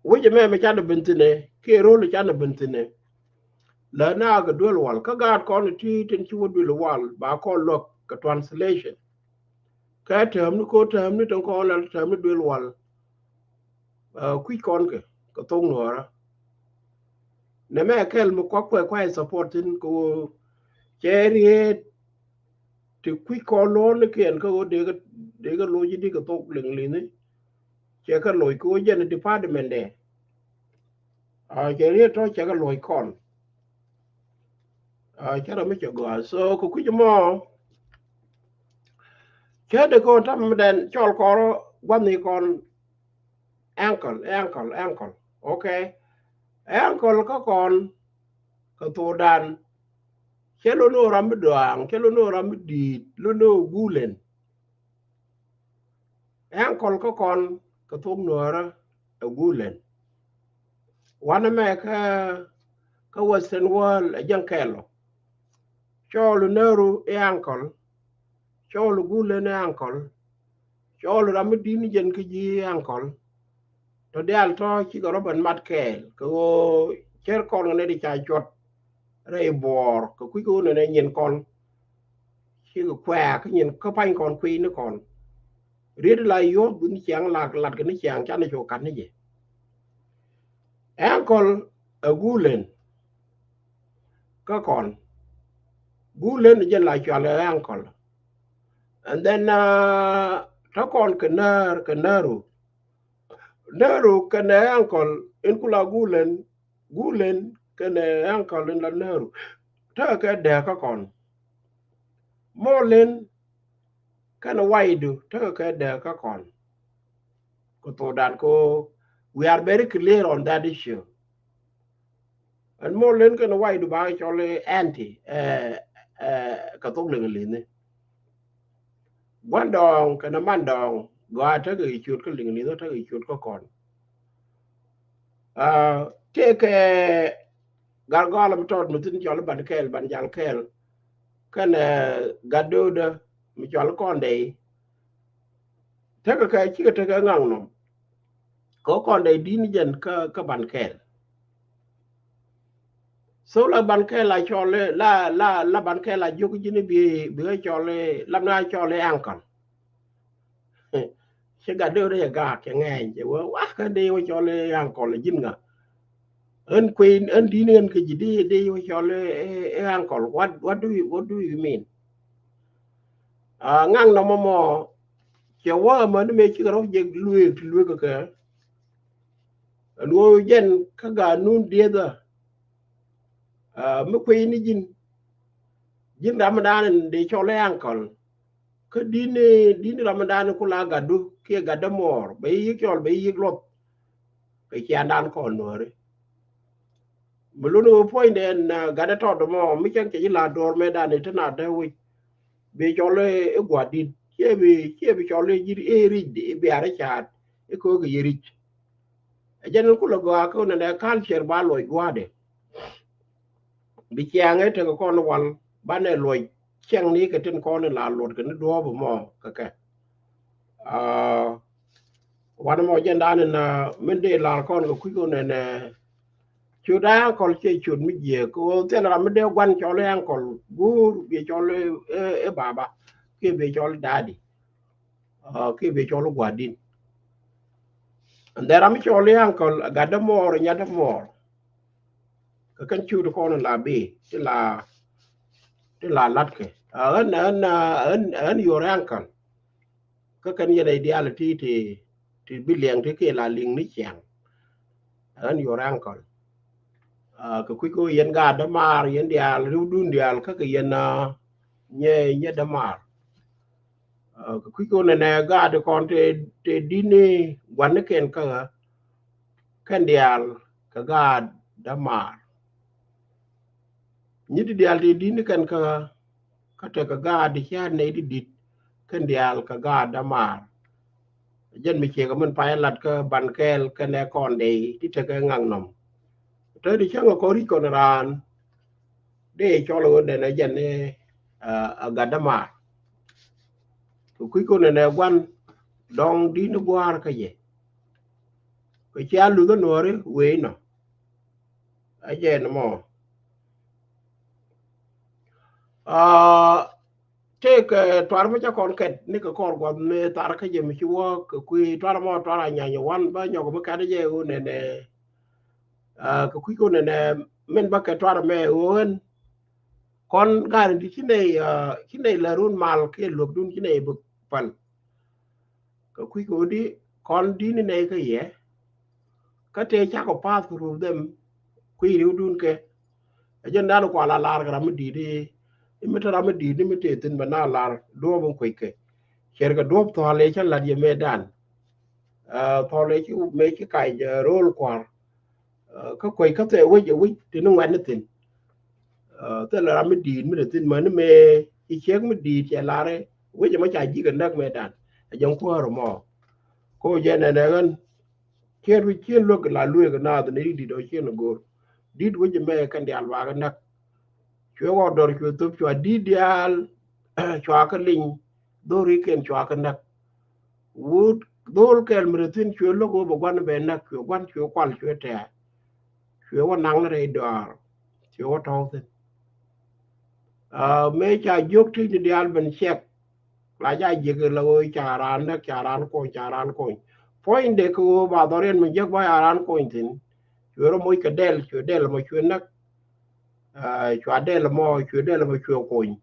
wecɛ mɛ mɛ canɛ ben thi̱n i̱ kiɛ ro̱l canɛ ben thi̱n i̱. Lɛ na kɛ duel wal kä gaat kɔn ti tin ci wä duel wal ba kɔn luäk kɛ translation. Kɛ täämni ko̱ täämni tin kɔn lɛ täämni duel wal. Ah, kui̱c kɔn kɛ kɛ thok nuɔɔrä. Nɛ mɛ kɛl mi kuak kuɛ kuay support thi̱n kɛ ɣöö cɛ riet ti kui̱c kɔn lo̱o̱n ni kiɛn kä ɣöö dee kɛ, dee kɛ loc i̱ di kɛ thok liŋ li̱ni. Cɛ kɛ loc kɛ ɣöö jɛn department dɛ. Ah, cɛ riet tɔ cɛ kɛ loc kɔn. Ah, cɛ rɔ mi cɛ gɔaa. So kɛ kui̱c mɔ cɛ dee kɔn tam mi dɛn cɔl kɔrɔ gua̱ni kɔn. Ankle, ankle, ankle. Okay. Ankle kä kɔn kɛ thokdan. Cɛ lo̱n ɣöö ram mi dɔaaŋ, cɛ lo̱n ɣöö ram mi di̱i̱t, lo̱n ɣöö gulen. Ankle kä kɔn kɛ thok nuɔɔrä ɛ gulen. Wanɛ mɛ kä, kä Western world ɛ jɛn kɛl ɔ. Cɔɔl nääru i̱ ankle. Cɔɔl gulen i̱ ankle. Cɔɔl ram mi di̱t ni jɛn kä ji̱ i̱ ankle. Tɔ diaal tɔ cikɛ rɔ ben mat kɛɛl kɛ ɣöö cär kɔn kɛ nɛy ti ca cuɔt rɛy buɔɔr kɛ kui̱ kɛ ɣöö nɛnɛ nyin kɔn. Cikɛ kuɛ̈ɛ̈ kä nyin kä pa̱ny kɔn kui̱ ni kɔn. Riet la yuɔ̱p ni ciaŋ lat, lat kɛ ni ciaŋ canɛ cu kat ni jɛ. Ankle ɛ gulen kä kɔn. Gulen jɛn la cual ɛ ankle. And then, uh, tɔ kɔn kɛ näär, kɛ nääru. Nääru kɛnɛ ankle in kula gulen, gulen kɛnɛ ankle in la nääru. Tekɛ kɛ dääk kä kɔn. Molin kɛnɛ waydu tekɛ kɛ dääk kä kɔn. Kɛ thokdan ko, we are very clear on that issue. Ɛn molin kɛnɛ waydu ba cɔl i̱ anti, eh, eh, kɛ thok liŋ li̱ni. Gua̱ndɔɔŋ kɛnɛ mandɔɔŋ gɔaa tekɛ i̱ ciöt kä liŋ li̱ni tekɛ i̱ ciöt kä kɔn. Ah, tëëkɛ gat gɔalä mi tɔt mi thi̱n cɔl i̱ ban kɛɛl, ban jal kɛɛl. Kɛnɛ gat do̱o̱dä mi cɔl i̱ kɔn dɛy. Tekɛ kɛ cikɛ tekɛ ŋaŋ nɔm. Kɛ kɔn dɛy di̱t ni jɛn kä, kä ban kɛɛl. So la ban kɛɛl a cɔl i̱, la, la, la ban kɛɛl a jiök ji̱n i̱ bi, bi ɣä cɔl i̱, lam na cɔl i̱ ankle. Ci gat dee wä dee gaak cɛ ŋɛɛny cɛ wä, wa, kä dee wä cɔl i̱ ankle ji̱n ŋa. Ɣän kuey, ɣän di̱t ni ɣän kä ji̱ dee, dee wä cɔl i̱, i̱, i̱ ankle. What, what do you, what do you mean? Ah, ŋaŋ nɔmɔ mɔ cɛ wä amäni mëë cikɛ rɔ jɛ lueek ti lueek kɛ. Ɛn ɣöö jɛn kä ganun diethä. Ah, mi kuey ni ji̱n. Ji̱n ramdan in dee cɔl i̱ ankle. Kä di̱n, di̱n ramdan in kula gatdu kiɛ gatdä muɔɔr bɛ yiëk cɔl bɛ yiëk luɔth. Kɛ ciandan kɔn nuääri. Mi luni wä puɔ̱nydɛ ɛn, ah, gatdä tɔt mɔ mi cäŋ cɛ ji̱ la duɔ̱ɔ̱r mëëdan i̱ te na dee wi̱c. Bi cɔl i̱ gua̱di̱n ciɛ bi, ciɛ bi cɔl i̱ ji̱ i̱ ric i̱ biaar i̱ caat i̱ ko̱o̱k i̱ yɛ ric. Ɛ jɛn in kulɛ gɔaa kä nɛnɛ culture ba luɔc gua̱a̱dɛ. Bi ciaŋ ɛ tekɛ kɔn wal banɛ luɔc ciaŋ ni kɛ tin kɔn in la luɔt kɛ ni duɔ̱ɔ̱p mɔ kɛ kɛ. Ah, wan mɔ jɛn dan in, ah, min dee lar kɔn kɛ kui̱ kɔn nɛnɛ. Ciöt ankle ciɛ ciöt mi jiɛk kɛ ɣöö thil ram mi dee gua̱n cɔl i̱ ankle guur bi cɔl i̱, i̱, i̱ baba kiɛ bi cɔl i̱ daddy. Ah, kiɛ bi cɔl i̱ gua̱di̱n. And then ram mi cɔl i̱ uncle, a gat dämuɔɔr, nya dämuɔɔr. Kä kɛn ciöt kɔn la bi ti la, ti la latkɛ. Ɣän ɣän ɣän ɣän your uncle. Kä kɛn yɛn a i̱ diaal ti ti ti bi liɛŋ ti kiɛ la liŋ ni ciaŋ. Ɣän your uncle. Kɛ kui̱ kɛ yɛn gaat dämaar yɛn diaal riwdun diaal kä kɛ yɛn nyɛ nyɛ dämaar. Kɛ kui̱ kɛ nɛnɛ gaat kɔn te te di̱t ni gua̱n ni kɛn kä ɣä. Kɛn diaal kɛ gaat dämaar. Nyi ti diaal ti di̱t ni kɛn kä kä tekɛ gaat ti cia̱a̱t nɛy ti di̱t kɛn diaal kɛ gaat dämaar. Jɛn mi ciek min pay lat kä ban kɛɛl kɛnɛ kɔn dey ti tekɛ ŋaŋ nɔm. Te ti cäŋ kɔn ri̱c kɔn raan dee cɔl ɣöö nɛnɛ jɛn ni a gat dämaar. Kɛ kui̱ kɔn nɛnɛ gua̱n dɔŋ di̱t ni gua̱a̱r kä jɛ. Kɛ cia luth a nuɔ̱ɔ̱ri wee nɔ. A jɛ ni mɔ. Aa, tëëkɛ tuar mi ca kɔn kɛt ni kɛ kɔr guɔth mi thar kä jɛ mi ci wä kɛ kui̱ tuar mɔ tuar a nyany wan bä nyɔk mi kɛt jɛ ɣöö nɛnɛ. Aa, kɛ kui̱ ɣöö nɛnɛ min bä kɛ tuar mɛ ɣöö ɣän kɔn ga̱a̱n di ci nɛy, aa, ci nɛy lɛ run mal kiɛ luɔ̱kdun ci nɛy bi päl. Kɛ kui̱ kɛ ɣöö di kɔn di̱t ni nɛy kä yɛ. Kä tëë cakɔ path kɛ ruth dhɛm kui̱ riwdun kɛ. Ɛ jɛn dan kual a lar kɛ ram mi di̱t i̱ mi te ram mi di̱t ni mi tëë thi̱n bɛ na lar duɔ̱ɔ̱p in kuec kɛ. Ciɛr kɛ duɔ̱ɔ̱p thɔ̱ɔ̱l ëë cä la̱t yɛ mëë dan. Thɔl ëë ci mëë ci kac ro̱o̱l kua̱r. Kä kuec kä thɛɛ wec ɛ wec ti ni ŋuɛ̈tni thi̱n. Thilɛ ram mi di̱i̱t mi te thi̱n mäni mëë ci ciek mi di̱i̱t cɛ lar i̱ wec ɛmɔ ca ji̱ kɛ näk mëë dan. Ɛ jɛn kuäär ɛmɔ. Ko jɛ nɛnɛ ɣän ciɛn wi̱c ciɛn luäk la lueek ɛ naath ni di̱t ɔ ciɛn ɛ go̱o̱r. Di̱t wec ɛmɛ kɛn diaal ba kɛ näk. Cuɛ wä dɔr cuɛ thop cua di̱t diaal. Cua kä liny dhori kɛn cua kä näk. Wut dhol kɛl mi rɛ thi̱n cuɛ lo̱k wä bɛ gua̱n bɛ näk cuɛ gua̱n cuɛ kual cuɛ tɛ̈ɛ̈. Cuɛ wä naŋ ni rɛy dɔaar cuɛ wä tɔ̱w thi̱n. Mëë ca jiök ti̱c ni diaal ben cɛk. La ca jiäk la ɣöö ca raan näk ca raan kony ca raan kony. Puɔ̱ny dee kɛ ɣöö ba dhɔriɛn mi jiäk ba ca raan kony thi̱n. Cuɛ rɔ moc kɛ dɛl cuɛ dɛl mɔ cuɛ näk. Cua dɛl mɔ cuɛ dɛl mɔ cuɛ kony.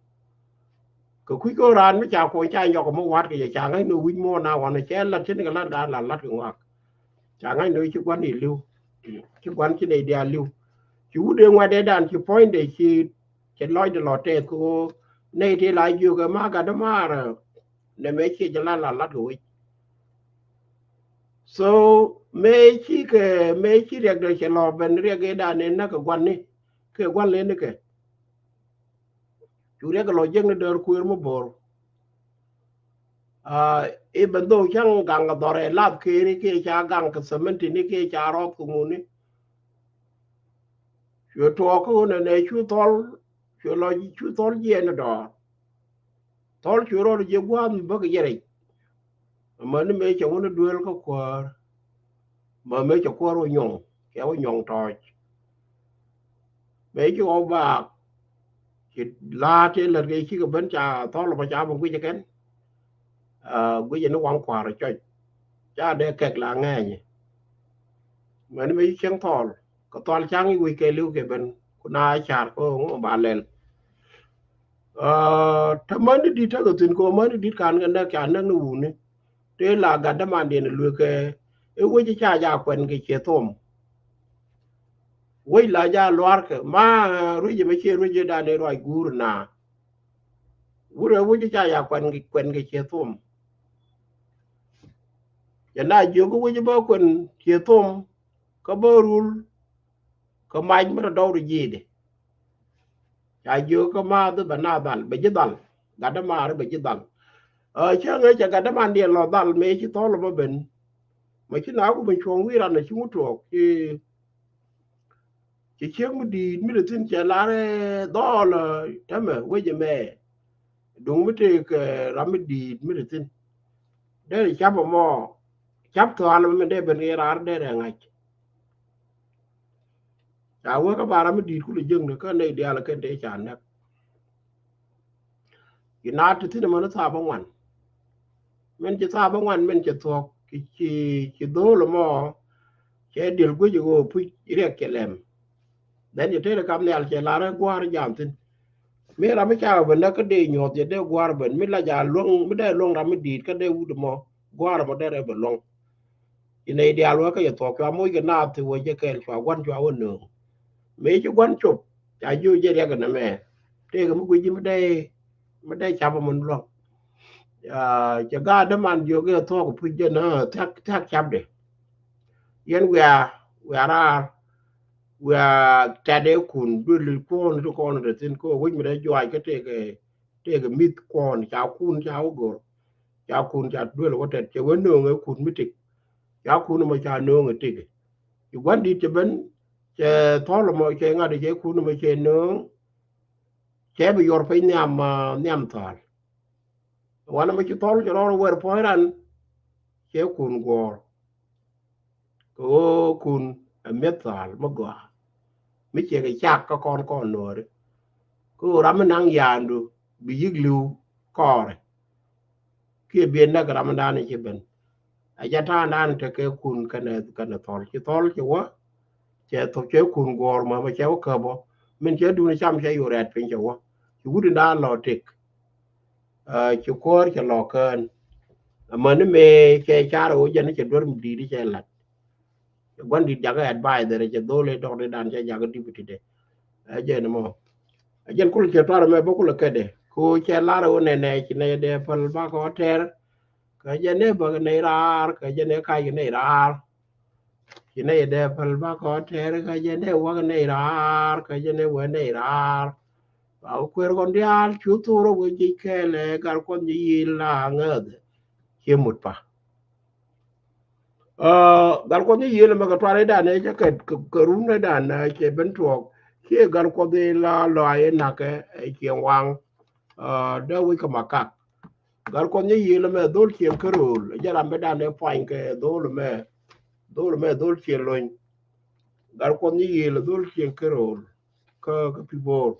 Kɛ kui̱ kɛ raan mi ca kony ca nyɔk mi wa̱t kɛ jɛ ca ŋa̱c ni wi̱c muɔ̱ɔ̱n na wan cɛ lat cin kɛ lat gaat lat lat kɛ ŋɔak. Ca ŋa̱c ni ci gua̱n i̱ li̱w. Ci gua̱n ci nɛy diaal li̱w. Ci wut ëë ŋuɛt ëë dan ci puɔ̱nydɛ ci ci lɔcdɛ lɔ tɛth kɛ ɣöö nɛy ti la jiök ɛ ma gat dämaar. Nɛ mëë ci jɛ lat lat lat kɛ wec. So mëë ci kɛ mëë ci riɛkdɛ cɛ lɔ ben riɛk ëë dan ëë näk kɛ gua̱n ni kɛ gua̱n leni kɛ. Cu riɛk lɔ jiäkni däär kuëër mi bo̱r. Aa, i̱ ben dhok cäŋ gaŋ kɛ dhɔrɛ lath këëri kiɛ ca gaŋ kɛ cementi ni kiɛ ca rɔɔth kɛ ŋuni. Cuɛ tuɔɔk kä ɣöö nɛnɛ cu thɔl cuɛ lɔ cu thɔl jiɛɛn ni dɔɔr. Thɔl cuɛ rɔɔd jiɛ gua̱a̱th mi bäk yɛ rɛc. Amäni mëë cɛ wun i̱ duel kä kuäär. Bä mëë cɛ kuäär wä nyɔŋ cɛ wä nyɔŋ tɔɔc. Mëë ci ɣɔw baak ci la̱a̱t tëë lät kɛ cikɛ ben ca thɔl bä ca bä guic kɛn. Guic ni waŋ kua̱r cɔc ca dee kɛk la ŋɛɛny. Mɛn mëë ci cieŋ thɔl kɛ thɔl caŋ i̱ guic kɛ li̱w kɛ ben ku na car kä ŋu ba lɛl. Aa, te mäni di̱t tekɛ thi̱n kɛ mäni di̱t kan kɛ näk ca näk ni wuni. Tëë la gat dämandiɛn lueekɛ i̱ wec ca ja kuɛn kɛ ciɛ thom. Wec la ja luaarkɛ ma ruec ɛmɛ ciɛ ruec ëë dan ëë ruac guur na. Wurɛ wec ca ja kuɛn kɛ kuɛn kɛ ciɛ thom. Cɛ na jiök i̱ wec bä kuɛn ciɛ thom kä bä rul. Kä mac mi rɔ dɔw ri ji̱i̱di. Ca jiök kä maath bɛ na dhal bɛ ji̱ dhal. Gat dämaari bɛ ji̱ dhal. Cäŋ ëë cɛ gat dämandiɛn lɔ dhal mëë ci thɔl bä ben. Mɛ ci na ku ben cuɔ̱ŋ wi̱i̱ ran ci ŋut tuɔɔk ci ci ciek mi di̱i̱t mi te thi̱n cɛ lar ɛ dhɔɔl. Tämɛ wec ɛmɛ duŋ mi tëëk ram mi di̱i̱t mi te thi̱n. Dee cap ɛmɔ cap thual ɛmɛ dee ben kɛ raar dee rɛ ŋa̱c. Ca wee kä ba ram mi di̱i̱t kulɛ jiäkni kä nɛy diaal kɛn tëë ca näk. Ci naat ti thi̱n ɛmɛn thaap bä ŋuan. Min ci thaap bä ŋuan min ci thuɔ̱k ci, ci dho̱o̱l mɔ cɛ diel guic ɣöö puc riɛk cɛ lɛm. Dhɛn cɛ tëël kam nhial cɛ lar ɛ gua̱a̱r jam thi̱n. Mi ram mi ca ben näk kä dee nyuɔ̱th cɛ dee gua̱a̱r ben, mi la ja luäŋ, mi dee luäŋ ram mi di̱i̱t kä dee wut mɔ gua̱a̱r mɔ dee rɛ ben luäŋ. Ci nɛy diaal wä kä yɛ thuɔ̱k cua moc kɛ naath ti wä jɛ kɛɛl cua gua̱n cua wä nööŋ. Mëë ci gua̱n cop ca jiök jɛ riɛk ɛn ɛmɛ. Tëëkɛ mi guic ji̱ mi dee, mi dee cap ɛmɔ luäŋ. Cɛ gaat däman jiök i̱ thuɔ̱k puc jɛn thiak, thiak capdɛ. Yɛn wiaa, wiaa raar, wiaa tɛt ɛ kun duël kuɔn ti kɔn ti thin kä wec mi dee juac kä tëëkɛ, tëëkɛ mi̱th kuɔn ca kun ca wä go̱r. Ca kun ca duël wä tɛt cɛ wä nööŋ ɛ kun mi tik. Ca kun mɔ ca nööŋ ɛ tik. Ci gua̱n di̱t cɛ ben cɛ thɔl mɔ cɛ ŋa̱t cɛ kun mɔ cɛ nööŋ. Cɛ bi yɔr piny nhiam, ah, nhiam thɔl. Wanɛ mɔ ci thɔl cɛ rɔɔr wɛr puɔ̱ny ran cɛ kun guɔ̱ɔ̱r. Kɛ ɣöö kun ɛ mi̱eth thal mi gɔaa mi ciɛ kɛ cak kä kɔn kɔn nuɔɔri. Kɛ ɣöö ram mi naŋ yaandu bi yi̱k li̱w kɔɔrɛ. Kiɛ bi ɛ näk ram mi da̱a̱n ci ben. Ɛ jɛ ta̱a̱n da̱a̱n tekɛ kun kɛnɛ, kɛnɛ thɔl ci thɔl ci wä. Cɛ thok cɛ kun guɔ̱ɔ̱r mɔ mɛ cɛ wä käp ɔ. Min cɛ duun cam cɛ yu rɛɛt piny cɛ wä. Ci wut in da̱a̱n lɔ tëk. Ci kuäär cɛ lɔ kään. Amäni mëë cɛ car ɣöö jɛn cɛ duer mi di̱i̱t cɛ la̱t. Cɛ gua̱n di̱i̱t jakä advisor cɛ dho̱l i̱ dɔ̱k di dan cɛ jakä deputy de. Ɛ jɛn mɔ. Ɛ jɛn kulɛ cɛ tuar mɛ bä kulɛ kädɛ. Ko cɛ lar ɣöö nɛnɛ ci nɛy dee päl bakɔ tɛr. Kä jɛn ɛ bäk nɛy raar, kä jɛn ɛ kac nɛy raar. Ci nɛy dee päl bakɔ tɛr, kä jɛn ɛ wäk nɛy raar, kä jɛn ɛ wä nɛy raar. Ba wä kuer kɔn diaal cu thor wä jic kɛɛl ɛ gar kuɔth nyi yil la ŋäth. Ciɛ mut pa. Aa, gal kuɔth nyi yil mɛ kɛ tuar idan ɛ cɛ kɛ, kɛ, kɛ run idan ɛ cɛ ben tuɔɔk. Ciɛ gal kuɔth ila lɔ a yɛ nakɛ ɛ ciɛ waŋ. Aa, dee wi̱c kɛ makak. Gal kuɔth nyi yil mɛ dhol cieŋ kä ro̱o̱l. Jɛ ram bi dan ɛ puany kɛ dhol mɛ. Dhol mɛ dhol cieŋ lony. Gal kuɔth nyi yil dhol cieŋ kä ro̱o̱l. Kä, kä pi bo̱o̱r.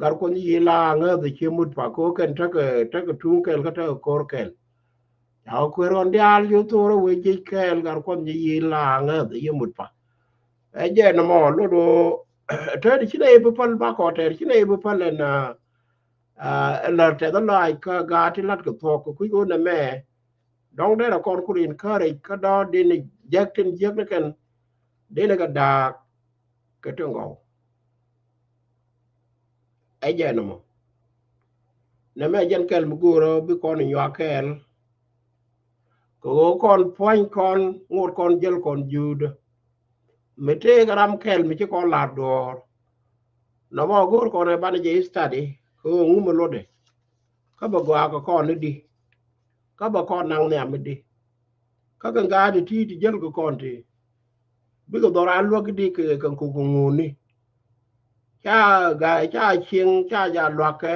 Gal kuɔth nyi yil la ŋäth ciɛ mut pa ko kɛn tekɛ, tekɛ tuŋ kɛl kä tekɛ ko̱r kɛl. Ca kuer ɣɔn diaal cu thor wee jic kɛɛl gal kuɔth nyi yil la ŋäth ciɛ mut pa. Ɛ jɛ nɔmɔ lot ɣöö tɛɛr ci nɛ i̱ bi päl bakɔ tɛɛr ci nɛ i̱ bi päl ɛn, aa, aa, ɛn lär tɛth ɛ lɔaac kä gaat ti la̱t kɛ thuɔ̱k kɛ kui̱ ɣöö nɛmɛ. Dɔ̱ŋ derɛ kɔn kur encourage kä dɔ̱ dini jiäk tin jiäk ni kɛn dini kɛ da̱a̱k kɛ ti ŋɔw. Ɛ jɛn ɛmɔ. Nɛmɛ jɛn kɛl mi go̱o̱rä bi kɔn inyuak kɛɛl. Kɛ ɣöö kɔn puɔ̱ny kɔn ŋot kɔn jäl kɔn juudä. Mi tëëk ram kɛl mi ci kɔn la̱r duɔ̱ɔ̱r. Nɔmɔ go̱o̱r kɔn ɛ banɛ jɛ study kɛ ɣöö ŋu mi lotdɛ. Kä bɛ gɔaa kɛ kɔn ni di. Kä bɛ kɔn naŋ nhiam mi di. Kä kɛ gaat ti ti jäl kɛ kɔn ti. Bikɛ dhɔr a luäk di kɛ kɛ kuk ŋuni. Ca ga ca cieŋ ca ja luakkɛ.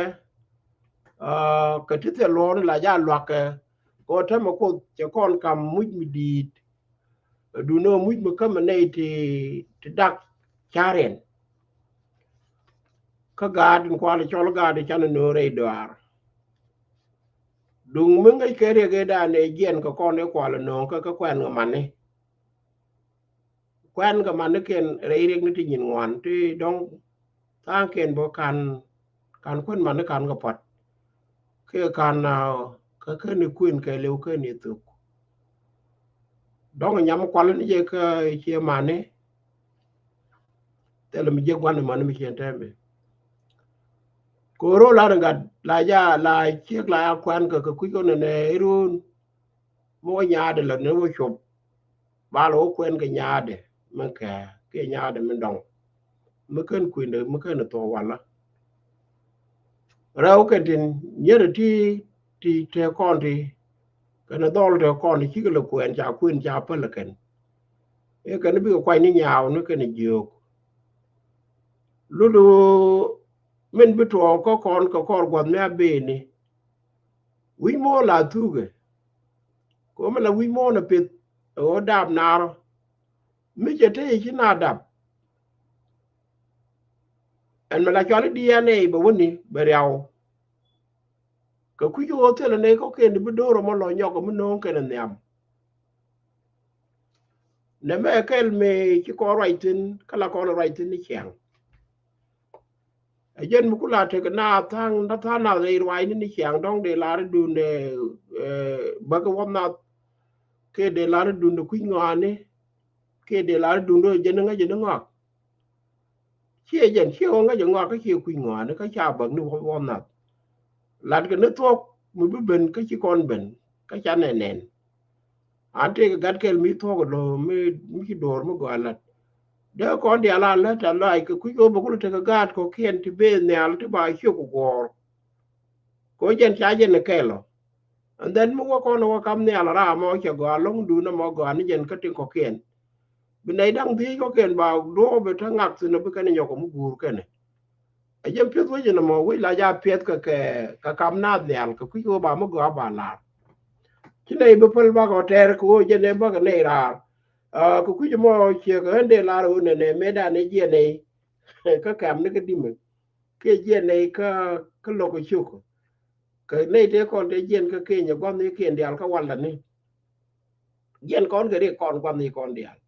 Aa, kɛ ti thil luɔɔr la ja luakkɛ. Kɛ ɣöö tämɛ kuoth cɛ kɔn kam muc mi di̱i̱t. Duundɛ muc mi kämɛ nɛy ti, ti dak cariɛn. Kä gaat in kual cɔl gaat in canɛ no̱o̱ŋ rɛy dɔaar. Duŋ mi ŋäc kɛ riɛk ëë dan ëë jiɛn kɛ kɔn ëë kual ɛ no̱o̱ŋ kä, kä kuɛn kɛ mani. Kuɛn kɛ manikiɛn rɛy riɛk ni ti nyin ŋuan ti dɔ̱ŋ tha̱a̱ŋkiɛn bä kan, kan kuɛn mani kan kɛ pua̱t. Kiɛ kan, aa, kä keni kuën kɛɛliw keni thuk. Dɔ̱ŋ nyam kual ni jɛ kä ciɛ mani. Thilɛ mi jiäk gua̱n mani mi ciɛn tɛmɛ. Koro la ni gat la ja la ciek la ya kuɛn kɛ kɛ kui̱ kɔn nɛ irun. Mi wä nyaadɛ la ni wä cop. Bal wä kuɛn kɛ nyaadɛ mi kɛ kiɛ nyaadɛ mi dɔŋ. Mi kɛn kuindɛ mi kɛn thuɔk wala. Rɛw kɛn tin nyɛn ti, ti te kɔn ti kɛn dhɔl te kɔn ti cikɛ lɛ kuɛn ca kuën ca päl kɛn. Ëë kɛn bikɛ kuany ni nyaaw ni kɛn jiök. Lulu min bi tuɔɔk kä kɔn kɛ kɔr gua̱th mi a beni. Wi̱c muɔ̱ɔ̱n la thukɛ. Kɛ ɣöö mi la wi̱c muɔ̱ɔ̱n a pith ɛ ɣöö dap naarɔ. Mi cɛ te ci na dap. Ɛn mi la cɔal i̱ D N A bɛ wäni bɛ riaw. Kɛ kui̱c ɣöö thilɛ nɛy kɔ̱kiɛn ti bi do̱r ɛmɔ lɔ nyɔk ɛmi no̱o̱ŋ kɛn ɛ nhiam. Nɛmɛ kɛl mëë ci kɔn ruac thi̱n, kä la kɔn ruac thi̱n ni ciaŋ. Ɛ jɛn mi ku la tek na tha̱a̱ŋ, na tha̱a̱ŋ na rɛy ruacni ni ciaŋ dɔ̱ŋ dee lar idun dee, eh, bäk iwä nath. Kɛ dee lar idun dee kui̱c ŋɔaani. Kɛ dee lar idun dee jɛn iŋäc in iŋɔak. Ciɛ jɛn, ciɛ ɣöö ŋäc iŋɔak kä ciɛ kui̱c ŋɔaani kä ca bäk ni wä, wä nath. Latkɛ ni thuɔ̱k mi bi ben kä ci kɔn ben, kä ca nɛn nɛn. An tëëkɛ gat kɛl mi thuɔ̱k ɛ lo̱ mi, mi ci do̱r mi gɔaa lat. Dee kɔn diaal a lät a lɔac kɛ kui̱c ɣöö bɛ kulɛ tekɛ gaat kɔ̱kiɛn ti bee nhial ti ba ciök guɔ̱ɔ̱r. Kɛ ɣöö jɛn ca jɛn ɛ kɛl ɔ. And then mi wä kɔn ɛ wä kam nhial ram ɔ cɛ gɔaa lɔ̱ŋdun ɛmɔ gɔaa ni jɛn kä tin kɔ̱kiɛn. Bi nɛy da̱ŋ dhiec kɔ̱kiɛn ba duɔ̱ɔ̱p ɛ te ŋak thi̱n ɛ bi kɛn ɛ nyɔk ɛ mi guur kɛnɛ. Ɛ jɛn piɛth wec ɛn ɛmɔ wec la ja piɛth kɛ, kɛ, kɛ kam naath nhial kɛ kui̱c ɣöö ba mi gɔaa ba laar. Ci nɛy bi päl bakɔ tɛɛr kɛ ɣöö jɛn ɛ bäkɛ nɛy raar. Ah, kɛ kui̱c ɛmɔ ciɛ kɛ ɣän dee lar ɣöö nɛnɛ mëëdan ɛ jiɛn nɛy kä kɛm ni kä dimɛ. Kiɛ jiɛn nɛy kä, kä lo̱k ɛ ciök. Kɛ nɛy tëë kɔn tëë jiɛn kä Kenya gua̱thnikiɛn diaal kä walani. Jiɛn kɔn kɛ rik kɔn gua̱thnikɔn diaal.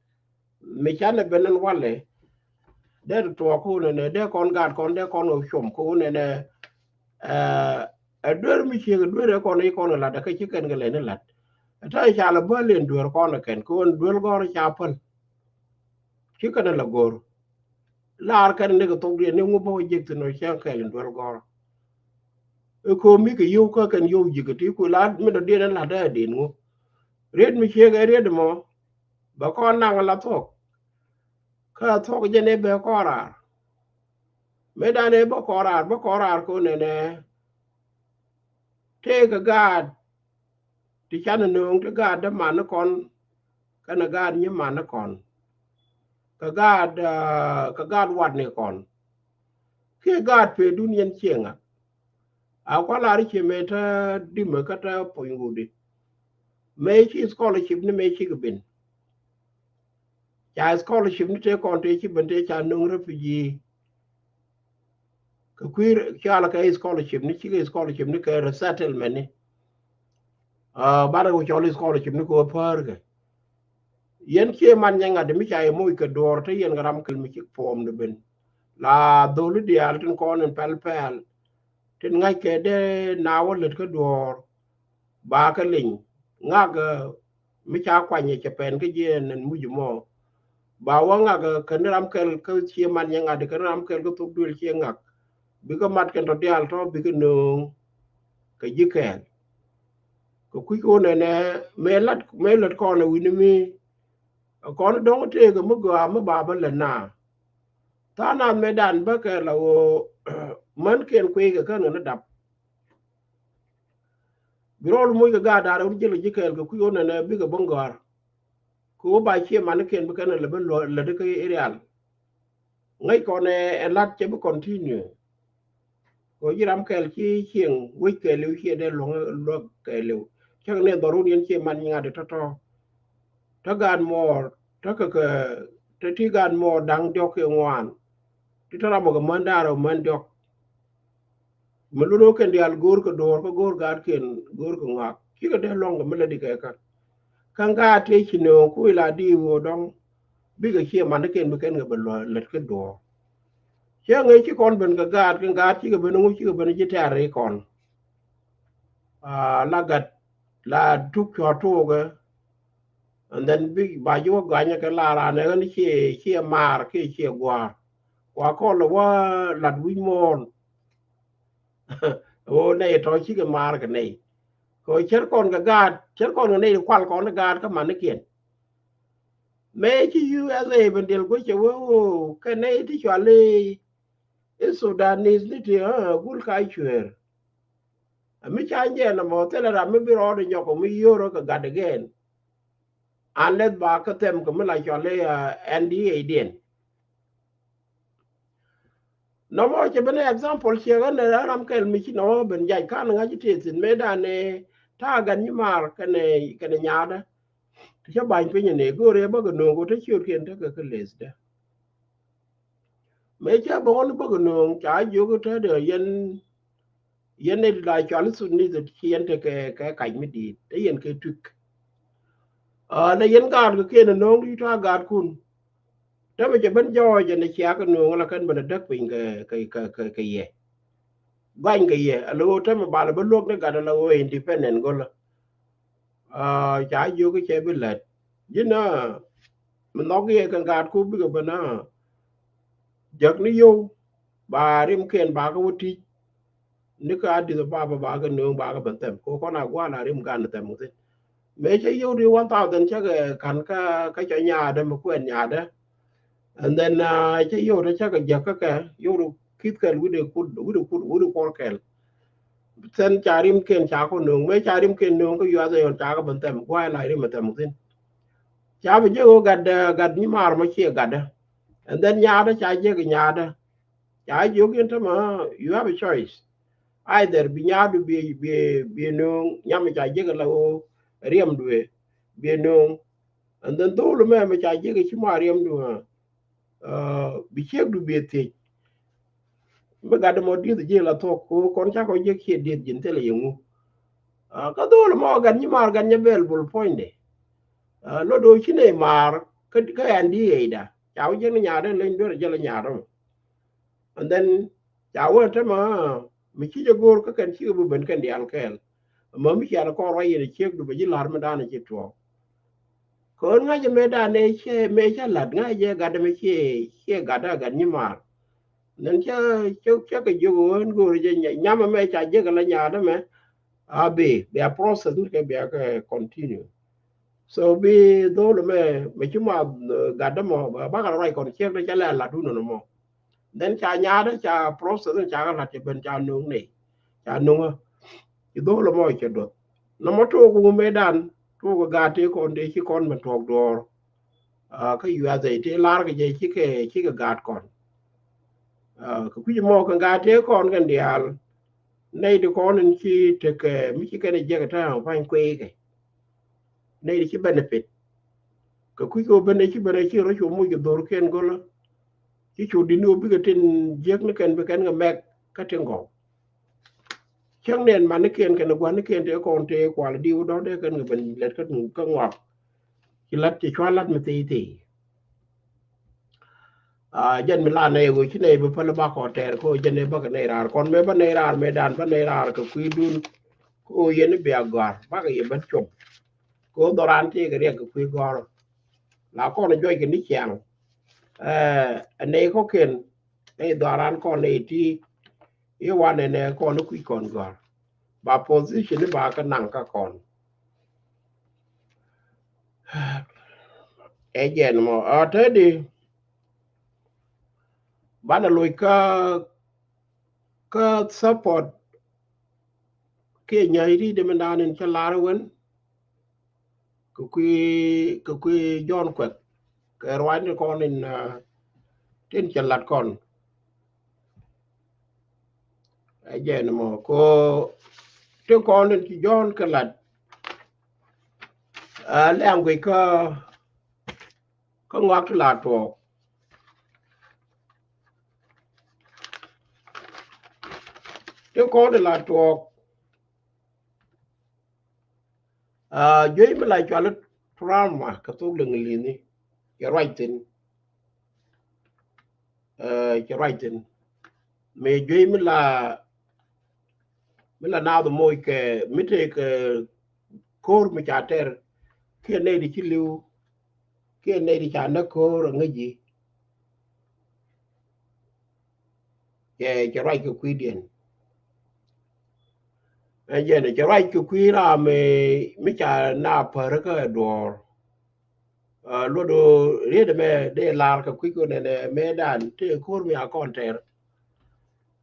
Mi canɛ ben ɛn walɛ. Dee ti tuɔɔk kä wunɛ nɛ, dee kɔn gaat kɔn, dee kɔn kɛ com kä wunɛ nɛ. Ɛ, ɛ duer mi ciek, ɛ duer ɛ kɔn i̱ kɔn kɛ lat, ɛ kä ci kɛn kɛ lɛni lat. Ɛ ta̱a̱ ca lɛ bäl in duer kɔn ɛ kɛn, kä wun duel gɔ̱r ca päl. Ci kɛn ɛ lɛ go̱r. Laar kɛn ni kɛ thokdiɛn ni ŋu bä wä jiäk thi̱n ɔ cäŋ kɛɛl in duel gɔ̱r. Ɛ ko̱o̱m mi kɛ yio̱w kä kɛn yio̱w ji̱k ti ku la mi dɔ̱diɛn in la̱t dee den ŋu. Riet mi ciek ɛ riet mɔ. Bɛ kɔn naŋ la thuɔ̱k. Kä thuɔ̱k jɛn ɛ bɛ kɔn raar. Mëëdan ɛ bä kɔn raar, bä kɔn raar kɛ wunɛ nɛ. Tëëkɛ gaat ti canɛ nööŋ ti gaat dämanikɔn kɛnɛ gaat nyimanikɔn. Kɛ gaat, ah, kɛ gaat watnikɔn. Kiɛ gaat pëëdun yɛn cieŋa. A kua̱ lar i̱ cie mëë te dimɛ kä te puɔ̱ny wutdi. Mëë ci scholarship ni mëë cikɛ ben. Ca scholarship ni tëë kɔn tëë ci ben tëë ca nöŋ refugee. Kɛ kui̱ cɔal kɛ scholarship ni, cikɛ scholarship ni kɛ resettlement ni. Ah, banɛ kɛ cɔl scholarship ni kɛ wä päär kɛ. Yɛn cie man nyɛ ŋa̱t mi ca yɛ moc kɛ duɔɔr te yɛn kɛ ram kɛl mi cik puɔm ni ben. La dholi diaal tin kɔn in pɛl pɛl. Tin ŋa̱c kɛ dee na wä lät kä duɔɔr. Ba kɛ liny. Ŋak, eh, mi ca kuany cɛ pɛn kä jiɛn ɛn muc mɔ. Ba wä ŋak, eh, kɛn ram kɛl kä cie man nyɛ ŋa̱t, kɛn ram kɛl kä thok duël cie ŋak. Bikɛ mat kɛn tɔ diaal tɔ bikɛ nööŋ. Kɛ ji̱ kɛɛl. Kɛ kui̱ kɛ wä nɛnɛ mëë lat, mëë lat kɔn ɛ wi̱ni mi. Kɔn dɔ̱ŋ tëëkɛ mi gɔaa mi ba bä lät na. Tha̱a̱ŋ nath mëëdan bä kɛ la ɣöö män kiɛn kueekɛ kän kɛ ni dap. Bi rɔɔd moc kɛ gaat da̱a̱r ɛ wut jiɛl kɛ ji̱ kɛɛl kɛ kui̱ ɣöö nɛnɛ bikɛ bä gɔ̱a̱r. Kɛ ɣöö ba cie manikiɛn bi kɛn ɛ lɛ bi lät kä irial. Ŋäc kɔn ɛ lat cɛ bi continue. Kɛ ɣöö ji̱ ram kɛɛl ci cieŋ wec kɛɛliw ciɛ dee luäŋ luäk kɛɛliw. Cäŋ ni dhɔrun yɛn cie man nya̱a̱di tɔ̱tɔ̱. Tä gaat muɔɔr, tä kɛ kɛ, tä ti gaat muɔɔr da̱ŋ diɔ̱k kɛ ŋuan. Ti tä ram ɔ kɛ män da̱a̱r ɔ män diɔ̱k. Mi lun wä kɛn diaal go̱o̱r kɛ duɔ̱ɔ̱r kä go̱o̱r gaatkiɛn go̱o̱r kɛ ŋɔak. Cikɛ dee luɔ̱ŋ kɛ mi lätdi kɛ kä. Kä gaat tëë ci nööŋ kui̱ la di ɣöö dɔ̱ŋ. Bikɛ ciɛ manikiɛn bi kɛn kɛ bɛ lät kä duɔ̱ɔ̱r. Ciɛ ŋäc ci kɔn ben kɛ gaat, kɛ gaat cikɛ ben ŋu cikɛ ben ji̱ tɛ̈r i̱ kɔn. Ah, la gat, la tuk cuɔ̱ɔ̱r tuukɛ. And then bi ba ji̱ wä gɔ̱a̱nyɛ kɛ la raan ɛ ɣän ciɛ, ciɛ maar kiɛ ciɛ gua̱a̱r. Wa kɔn lɛ wä lat wi̱c muɔ̱ɔ̱n. Ɣöö nɛy tɔ̱ cikɛ maar kɛ nɛy. Kɛ ɣöö cär kɔn kɛ gaat, cär kɔn kɛ nɛy ti kual kɔn kɛ gaat kä manikiɛn. Mëë ci U S A ben diɛl guic cɛ wee ɣöö kɛ nɛy ti cual i̱, i̱ Sudanese ni ti, ah, gul ka cueer. Ɛ mi ca jɛɛn ɛmɔ thilɛ ram mi bi rɔɔdɛ nyɔk ɛ mi yio̱r ɛ kɛ gat again. Unless ba kä thɛm kɛ mi la cual i̱, ah, N D A diɛn. Nɔmɔ cɛ ben ɛ example ciɛ ɣän ɛ ram kɛl mi ci nɔmɔ ben jac kan ŋa̱c i̱ tëë thi̱n mëëdan ɛ ta̱a̱ gan nyi maar kɛnɛ, kɛnɛ nyaadä. Ti cä ba̱ny piny ɛ nɛ go̱o̱r ɛ bäkɛ nööŋ kɛ wä te ciötkiɛn tekɛ kä leth dä. Mëë cä bä ɣɔn bäkɛ nööŋ ca jiök i̱ te dee yɛn, yɛn ɛ ti la cual i̱ Sudanese ci yɛn tekɛ kɛ kac mi di̱i̱t te yɛn kɛ tuik. Aa, na yɛn gaat kɛ kiɛn ɛ no̱o̱ŋ di tɔ̱ a gaatkun. Tämɛ cɛ ben jɔɔc ɛn ɛ ciakä no̱o̱ŋ la kɛn ben ɛ däk piny kɛ, kɛ, kɛ, kɛ, kɛ yɛ. Gɔany kɛ yɛ, a lo̱o̱ tämɛ bal ɛ bä luäk ni gat a la ɣöö independent go̱lä. Aa, ca jiök cɛ bi lät. Ji̱n a, mi nhɔk yɛ kɛ gaatku bikɛ ben a. Jek ni yio̱w, ba rimkiɛn ba kɛ wä ti̱c. Ni kä Addis Ababa ba kɛ nööŋ ba kɛ ben thɛm. Kɛ kɔn a gua̱a̱n a rim gan thɛm wä thi̱n. Mëë cä yio̱w di one thousand cä kɛ ka̱n kä, kä cɔ nyaadä mi kuɛn nyaadä. And then, uh, cä yio̱w di cä kɛ jek kä kɛ, yio̱w di ki̱th kɛl wi̱cdɛ kut, wi̱cdɛ kut, wi̱cdɛ kuɔr kɛl. Then ca rimkiɛn ca kɔ nööŋ. Mëë ca rimkiɛn nööŋ kä yuath ɛ yɔn ca kɛ ben thɛm. Gua̱a̱n a rim a thɛm wä thi̱n. Ca bi jek ɣöö gat, uh, gat nyimaar mɔ ciɛ gatdä. And then nyaadä ca jek nyaadä. Ca jiök yɛn tämɛ, you have a choice. Either bi nyaadu bi, bi, bi nööŋ, nyam ca jek la ɣöö riɛmdu ɛ, bi nööŋ. And then dho̱o̱l mɛ, mɛ ca jek ci ma riɛmdu, uh, bi ciekdu bi thiec. Mi gat mɔ dieth ji̱ la thuɔ̱k, ko kɔn ca kɔ jek ciɛ dieth ji̱n thilɛ yɛ ŋu. Uh, kä dho̱o̱l mɔ gat nyimaar gat nyɛ bɛl bul puɔ̱nydɛ. Uh, lot do̱ ci nɛ maar, kä, kä ɛn di ɣɛcda. Ca wä jek ni nyaadä leny duer jɛ la nyaadä mɔ. And then ca wä tämɛ, mi ci jɛ go̱o̱r kä kɛn cikɛ bi ben kɛn diaal kɛɛl. Mä mi cian kɔn ruac yɛn ciekdu bɛ ji̱ la̱r mi da̱a̱n ci tuɔɔk. Kɛ ɣän ŋa̱cä mëë da̱a̱n ëë ciɛ, mëë cä la̱t ŋa̱cä jɛ gatdä mi ciɛ, ciɛ gatdä gat nyimaar. Nɛn cä, cä, cä kɛ jiök ɣän go̱o̱r jɛ nya-, nyamä mɛ ca jek la nyaadä mɛ. A bi, bia process ni kɛ bia kɛ continue. So bi dho̱o̱l mɛ, mɛ ci ma, uh, gatdä mɔ, ba, bakɛ ruac kɔn ciek dee cɛ lɛ lat wun nɔ mɔ. Then ca nyaadä ca process ni ca kɛ lat cɛ ben ca no̱o̱ŋ nɛy. Ca no̱o̱ŋä. Ci dho̱o̱l mɔ cɛ duɔth. Nɔmɔ tuɔɔk wun mëë dan, tuɔɔk gaat tëë kɔn dee ci kɔn mɛ tuɔɔk duɔɔr. Uh, kä U S A tëë lar kɛ jɛ cikɛ, cikɛ gaat kɔn. Uh, kɛ kui̱c mɔ kɛ gaat tëë kɔn kɛn diaal. Nɛy ti kɔn in ci tekɛ, mi ci kɛn ɛ jiɛk ɛ ta̱a̱ pa̱ny kueekɛ. Nɛy ti ci benefit. Kɛ kui̱ kɛ ben ɛ ci ben ɛ ci rɔ cu moc kɛ dho̱rkiɛn go̱lä. Ci cu di̱t ni wä bikɛ tin jiäk ni kɛn bi kɛn kɛ mɛk kä tin gɔw. Cäŋ nɛn man ni kiɛn kɛn gua̱n ni kiɛn tëë kɔn tëë kual diw dɔ̱ŋ dee kɛn kɛ ben lɛt kä ŋuak. Ci lat ci cua lat mi thii thii. Ah, jɛn mi la nɛy ɣöö ci nɛy bi päl bakɔ tɛɛr kɛ ɣöö jɛn ɛ bäkɛ nɛy raar kɔn mëë bä nɛy raar mëë dan bä nɛy raar kɛ kui̱dun. Kɛ ɣöö yɛn i̱ bia gɔ̱a̱r bakɛ yɛ bä cop. Kɛ ɣöö dhɔran tëëkɛ riɛk kɛ kui̱ gɔ̱a̱r. La kɔn juɔc kɛ ni ciaŋ. Ɛ nɛy kɔ̱kiɛn nɛy dhɔran kɔn nɛy ti i̱ wanɛ nɛ kɔn i̱ kui̱ kɔn gɔ̱a̱r. Ba position i̱ ba kä naŋ kä kɔn. Ɛ jɛn mɔ a te di banɛ loc kä, kä support kiɛ nyäc ri dee mi naan in cä lar wen. Kɛ kui̱, kɛ kui̱ John Kuɛk kɛ ruacni kɔn in, ah, tin cɛ lat kɔn. Ɛ jɛn mɔ ko tin kɔn in ci John kɛ lat. Ah, language kä, kä ŋɔak ti la tuɔɔk. Tin kɔn in la tuɔɔk. Ah, juey mi la cual trauma kɛ thok Liŋlini. Cɛ ruac thin. Ah, cɛ ruac thin. Mi juey mi la, mi la naath moc kɛ mi tëëkɛ ko̱r mi ca tɛr. Kiɛ nɛy di ci li̱w. Kiɛ nɛy di ca näk ko̱r a ŋäc ji̱. Cɛ, cɛ ruac kɛ kui̱diɛn. Ɛ jɛn cɛ ruac kɛ kui̱ ram mi, mi ca na päri kä duɔ̱ɔ̱r. Ah, luɔt ɣöö riet ɛmɛ dee lar kɛ kui̱ kɛ nɛnɛ mëë dan tëë ko̱r mi a kɔn tɛr.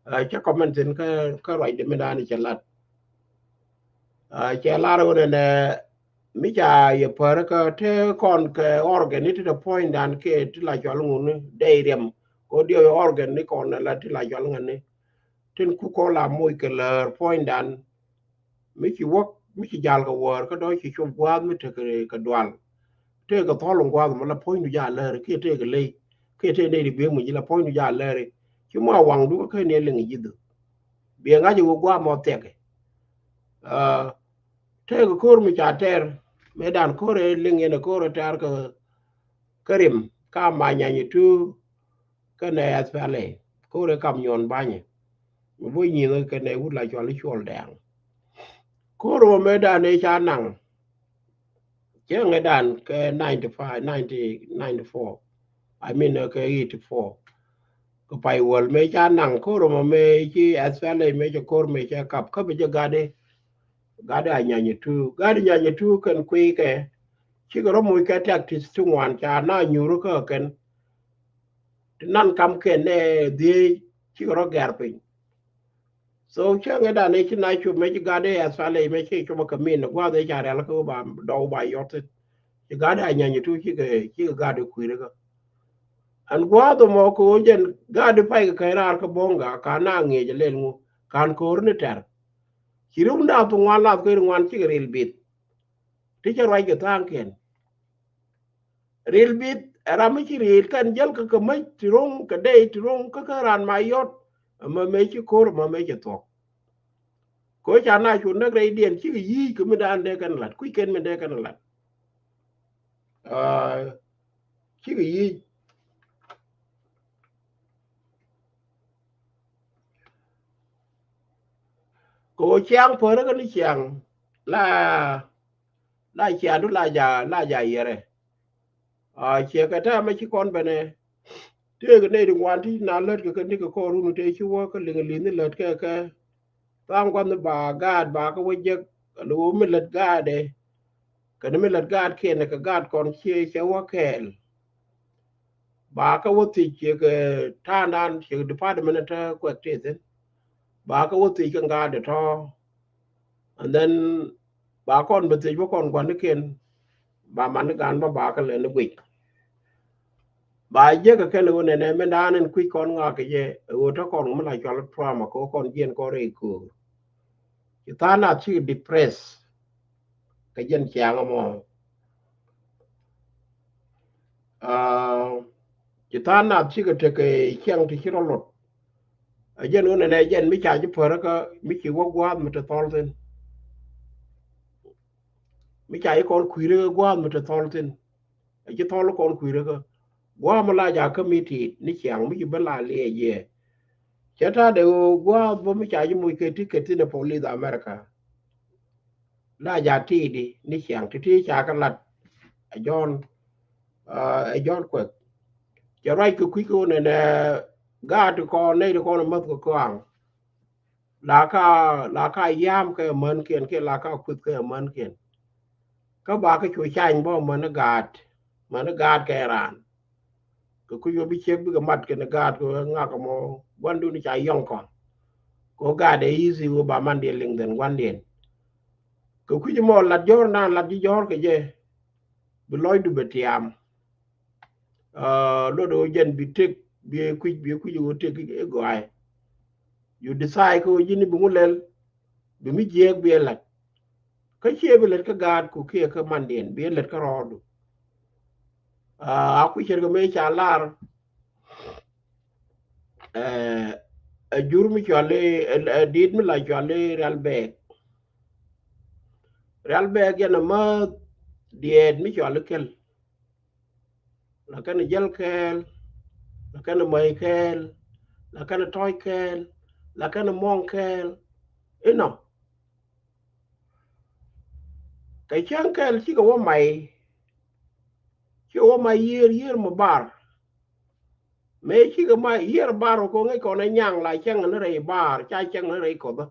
Ah, cä comment thin kä, kä ruacdɛ mi dan cɛ lat. Ah, cɛ lar ɣöö nɛnɛ mi ca yɛ päri kä te kɔn kɛ organ ni ti te puɔ̱nydan kiɛ ti la cɔl ŋuni dee riɛm. Kɛ diɛ organ ni kɔn la ti la cɔl ŋuni. Tin ku kɔn la moc kɛ lär puɔ̱nydan. Mi ci wäk, mi ci jal kɛ wäär kä dɔ̱ŋ ci cop gua̱a̱th mi tekɛ kɛ dual. Tekɛ thɔl in gua̱a̱th mɔ la puɔ̱nydu jal lär kiɛ tekɛ ley. Kiɛ tekɛ nɛy di biek mi ci la puɔ̱nydu jal lär. Ci mɔ a waŋdu kä kɛ ni liŋ ji̱dhu. Biɛ ŋa̱c i̱ wä gua̱a̱th mɔ thiɛkɛ. Ah, tekɛ ko̱r mi ca tɛr. Mëë dan ko̱r ɛ liŋ yɛn ɛ ko̱r ɛ tɛ̈r kä, kä rim ka ma nyany tu kɛnɛ S P L A. Ko̱r ɛ kam nyuɔn banyɛ. Mi bo̱ nyiŋ kɛnɛ wut la cual i̱ Cuɔl Dɛŋ. Ko̱r ɛ mɔ mëë dan ɛ ca naŋ. Cɛ ŋɛ dan kɛ ninety five, ninety, ninety four. I mean, kɛ eighty four. Kɛ pay wäl mëë ca naŋ ko̱r ɛ mɔ mëë ci S P L A mëë cɛ ko̱r mëë cɛ kap kä bi jɛ gat i̱, gat i̱ a nyany tu. Gat i̱ nyany tu kɛn kui̱ kɛ. Cikɛ rɔ moc kɛ tactics ti ŋuan ca na nyuur kä kɛn. Ti nan kam kɛn nɛ dhiec cikɛ rɔ gɛr piny. So cä ŋɛ dan ëë ci na cop mëë ci gat ëë S P L A mëë ci cop kä min gua̱th ëë ca rial kä ba dɔw ba yɔt thi̱n. Ci gat ëë a nyany tu cikɛ, cikɛ gat ëë kui̱r kä. Ɛn gua̱th mɔ kɛ ɣöö jɛn gat ëë pay kɛ käny raar kä bo̱ŋ ga kan na ŋi̱eec ɛ lel ŋu kan ko̱r ni tɛr. Ci ri wun da̱a̱ thuŋ ŋuan lath kɛ ri ŋuan cikɛ ril bith. Ti cɛ ruac kɛ tha̱a̱ŋkiɛn. Ril bith ɛ ram mi ci ril kɛn jäl kä kɛ mäc ti ro̱ŋ kɛ dey ti ro̱ŋ kä kä raan ma yɔt. Ɛmɛ mëë ci ko̱r ɛmɛ mëë ci thuɔ̱k. Ko̱ ca na cu näk rɛydiɛn cikɛ yi̱i̱c kɛ mi daan dee kɛn lat kui̱c kɛn mi dee kɛn lat. Aa, cikɛ yi̱i̱c. Kɛ ɣöö ciaŋ pärä kä ni ciaŋ la, la ciaŋdu la ja, la ja yɛrɛ. Aa, ciɛ kɛ tɛmɛ ci kɔn bɛnɛ. Tëëkɛ nɛy ti ŋuan ti na lät kɛ kɛ nikɛ kɔn run tëë ci wä kä liŋ li̱n ni lät kɛ kɛ. Tha̱a̱ŋ gua̱n ni ba gaat ba kä wä jek. Kɛ ni wä mi lät gaat ɛ. Kɛ ni mi lät gaat kiɛn kɛ gaat kɔn ciɛ cɛ wä kɛɛl. Ba kä wä thiec ciɛ kɛ ta̱a̱ndan ciɛ kɛ department ɛ tɛ kuɛk tëë thi̱n. Ba kä wä thiec kɛ gaat ɛ tɔ̱. And then ba kɔn bɛ thiec wä kɔn gua̱n ni kiɛn. Ba man ni gan bä ba kä lɛn ni guic. Ba jek kɛ kɛn ɣöö nɛnɛ min daan in kui̱c kɔn ŋɔak kɛ jɛ ɣöö te kɔn mi la cual trauma kɛ ɣöö kɔn jiɛn kɔn rɛy köör. Ci tha̱a̱ŋ nath cikɛ depress kɛ jɛn ciaŋ ɛmɔ. Aa, ci tha̱a̱ŋ nath cikɛ tekɛ ciaŋ ti ci rɔ lot. Ɛ jɛn ɣöö nɛnɛ jɛn mi ca ji̱ päräkä mi ci wä gua̱a̱th mi te thɔl thi̱n. Mi ca ji̱ kɔn kui̱rikä gua̱a̱th mi te thɔl thi̱n. Ɛ ci thɔl kɔn kui̱rikä. Gua̱a̱th mi la jakä mi ti̱i̱t ni ciaŋ mi ci ben la liɛɛc yɛ. Cɛ ta̱a̱ dee ɣöö gua̱a̱th bä mi ca ji̱ moc kɛ ti̱kɛt thi̱n ɛ police America. La ja ti̱i̱di ni ciaŋ ti̱ti̱ ca kä lat. Ɛ Jɔ̱ɔ̱n, aa, ɛ Jɔ̱ɔ̱n Kuɛk. Cɛ ruac kɛ kui̱ kɛ ɣöö nɛnɛ gaat ti kɔn nɛy ti kɔn ɛ mäth kɛ kɔaŋ. La ka, la ka yam kɛ mänkiɛn kiɛ la ka kueth kɛ mänkiɛn. Kä ba kä cu cany bä män gaat, män gaat kɛ raan. Kɛ kui̱ wä bi ciek bikɛ mat kɛn gaat kɛ ŋak mɔ guandun ca yɔŋ kɔn. Kɛ gaat ɛ easy wä ba mandiɛn liŋ dhɛn guandiɛn. Kɛ kui̱ mɔ lat jɔr nan lat ji̱ jɔr kɛ jɛ. Bi lɔcdu bɛ tiam. Aa, lot ɣöö jɛn bi tek, bi kui̱c, bi kui̱c ɣöö tek i̱ gɔaaɛ. You decide kä ɣöö ji̱n i̱ bi ŋu lɛl, bi mi jiɛɛk bi ɛ la̱t. Kä ciɛ bi lät kä gaat ku kiɛ kä mandiɛn, bi ɛ lät kä rɔɔdu. Aa, a kui̱ cɛr kɛ mëë ca lar, ɛ, ɛ jur mi cuali, ɛ, ɛ di̱i̱t mi la cuali Rial Bɛɛk. Rial Bɛɛk yɛn a mäth diɛɛt mi cuali Kel. La kɛn jäl kɛɛl, la kɛn mäc kɛɛl, la kɛn tɔ̱ɔ̱c kɛɛl, la kɛn muɔ̱ŋ kɛɛl. Inɔ kɛ cäŋ kɛɛl cikɛ wä mac. Cikɛ wä mac yiër, yiër mi bar. Mëë cikɛ mac yiër bar kɛ ŋäc kɔn ɛ nyaŋ la cäŋ ni rɛy bar, ca cäŋ ni rɛy kothä.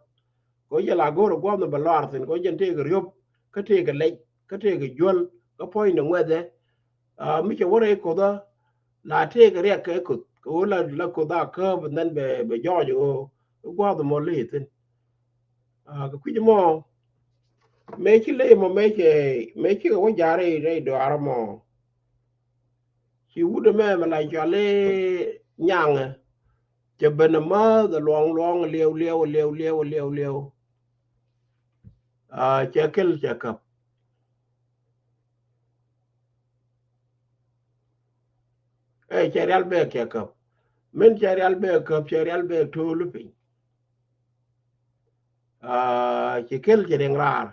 Kɛ jɛ la go̱o̱r ɛ gua̱th ni bɛ lɔaar thi̱n kɛ jɛn tëëkɛ riöp kä tëëkɛ lɛc kä tëëkɛ juäl kä puɔ̱ny ni ŋuɛthɛ. Aa, mi cɛ wä rɛy kothä la tëëkɛ riɛk kɛ koth kɛ ɣöö la, la koth a kääp and then bɛ, bɛ jɔɔc ɣöö i̱ gua̱a̱th mɔ ley thi̱n. Aa, kɛ kui̱c mɔ mëë ci ley mɔ mëë cɛ, mëë cikɛ wä ja̱a̱r rɛy, rɛy dɔaar mɔ. Ci wut ɛmɛ mɛ la cɔal i̱ Nyaŋɛ. Cɛ ben ɛmääth ɛ luɔŋ luɔŋ liɛw liɛw liɛw liɛw liɛw liɛw. Aa, cɛ Kel cɛ käp. Ɛ cɛ Rial Bɛɛk cɛ käp. Min cɛ Rial Bɛɛk käp, cɛ Rial Bɛɛk to̱o̱l piny. Aa, ci Kel ci riŋ raar.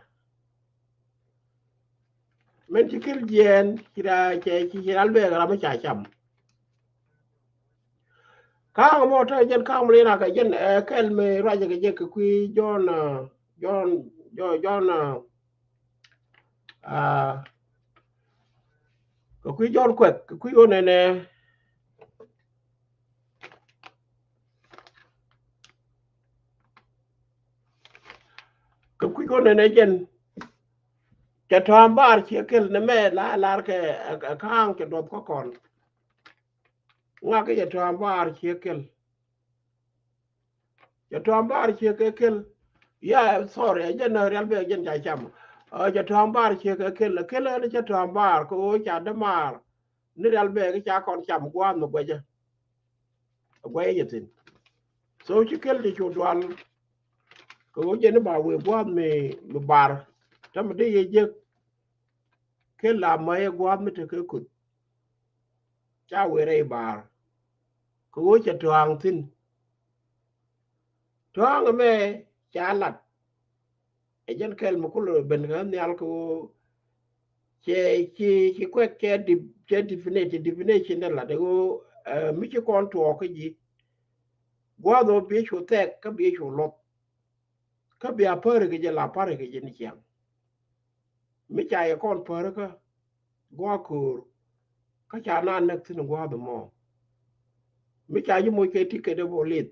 Min ci kil jiɛn ci ra cɛ ci ci ral bek ram mi ca cam. Kaŋ mɔ tɔ jɛn kaŋ mi lina kɛ jɛn ɛ kɛl mi ruacɛ kɛ jɛ kɛ kui̱ Jɔn, ɛ, Jɔn, Jɔn, Jɔn, ɛ, ɛ, kɛ kui̱ Jɔn Kuɛk kɛ kui̱ ɣöö nɛnɛ. Kɛ kui̱ ɣöö nɛnɛ jɛn cɛ tɔ̱a̱ŋ bar ciɛ kɛl ni mɛ la lar kɛ ɛ kaŋ cɛ duɔth kä kɔn. Ŋakä cɛ tɔ̱a̱ŋ bar ciɛ kɛl. Cɛ tɔ̱a̱ŋ bar ciɛ kɛ kɛl. Ya, sorry, ɛ jɛn rial bek jɛn ca cam. Ɛ cɛ tɔ̱a̱ŋ bar ciɛ kɛ kɛl, kɛl ɛn cɛ tɔ̱a̱ŋ bar kɛ ɣöö ca dämaar ni rial bek ca kɔn cam gua̱a̱th mi guɛcä. Ɛ guɛcä jɛ thi̱n. So ci kɛl ti cu dual kɛ ɣöö jɛn i̱ ba wëë gua̱a̱th mi, mi bar. Täämɛ dee yɛ jek kɛl la mäc ɛ gua̱a̱th mi tekɛ kuth. Ca wëë rɛy bar kɛ ɣöö cɛ tɔ̱a̱ŋ thi̱n. Tɔ̱a̱ŋ ɛmɛ ca lat. Ɛ jɛn kɛl mi kulɛ ben kä nhial kɛ ɣöö cɛ ci, ci Kuɛk cɛ dip, cɛ definition, definition dɛ lat ɛ ɣöö, ɛ, mi ci kɔn tuɔɔk kä ji̱. Gua̱a̱th ɣöö bi cu thɛk kä bi cu luɔth. Kä bia päri kɛ jɛ la päri kɛ jɛ ni ciaŋ. Mi ca yɛ kɔn päri kä gua̱a̱ köör. Kä ca na näk thi̱n gua̱a̱th ɛmɔ. Mi ca ji̱ moc kɛ ticket ɛ bolith.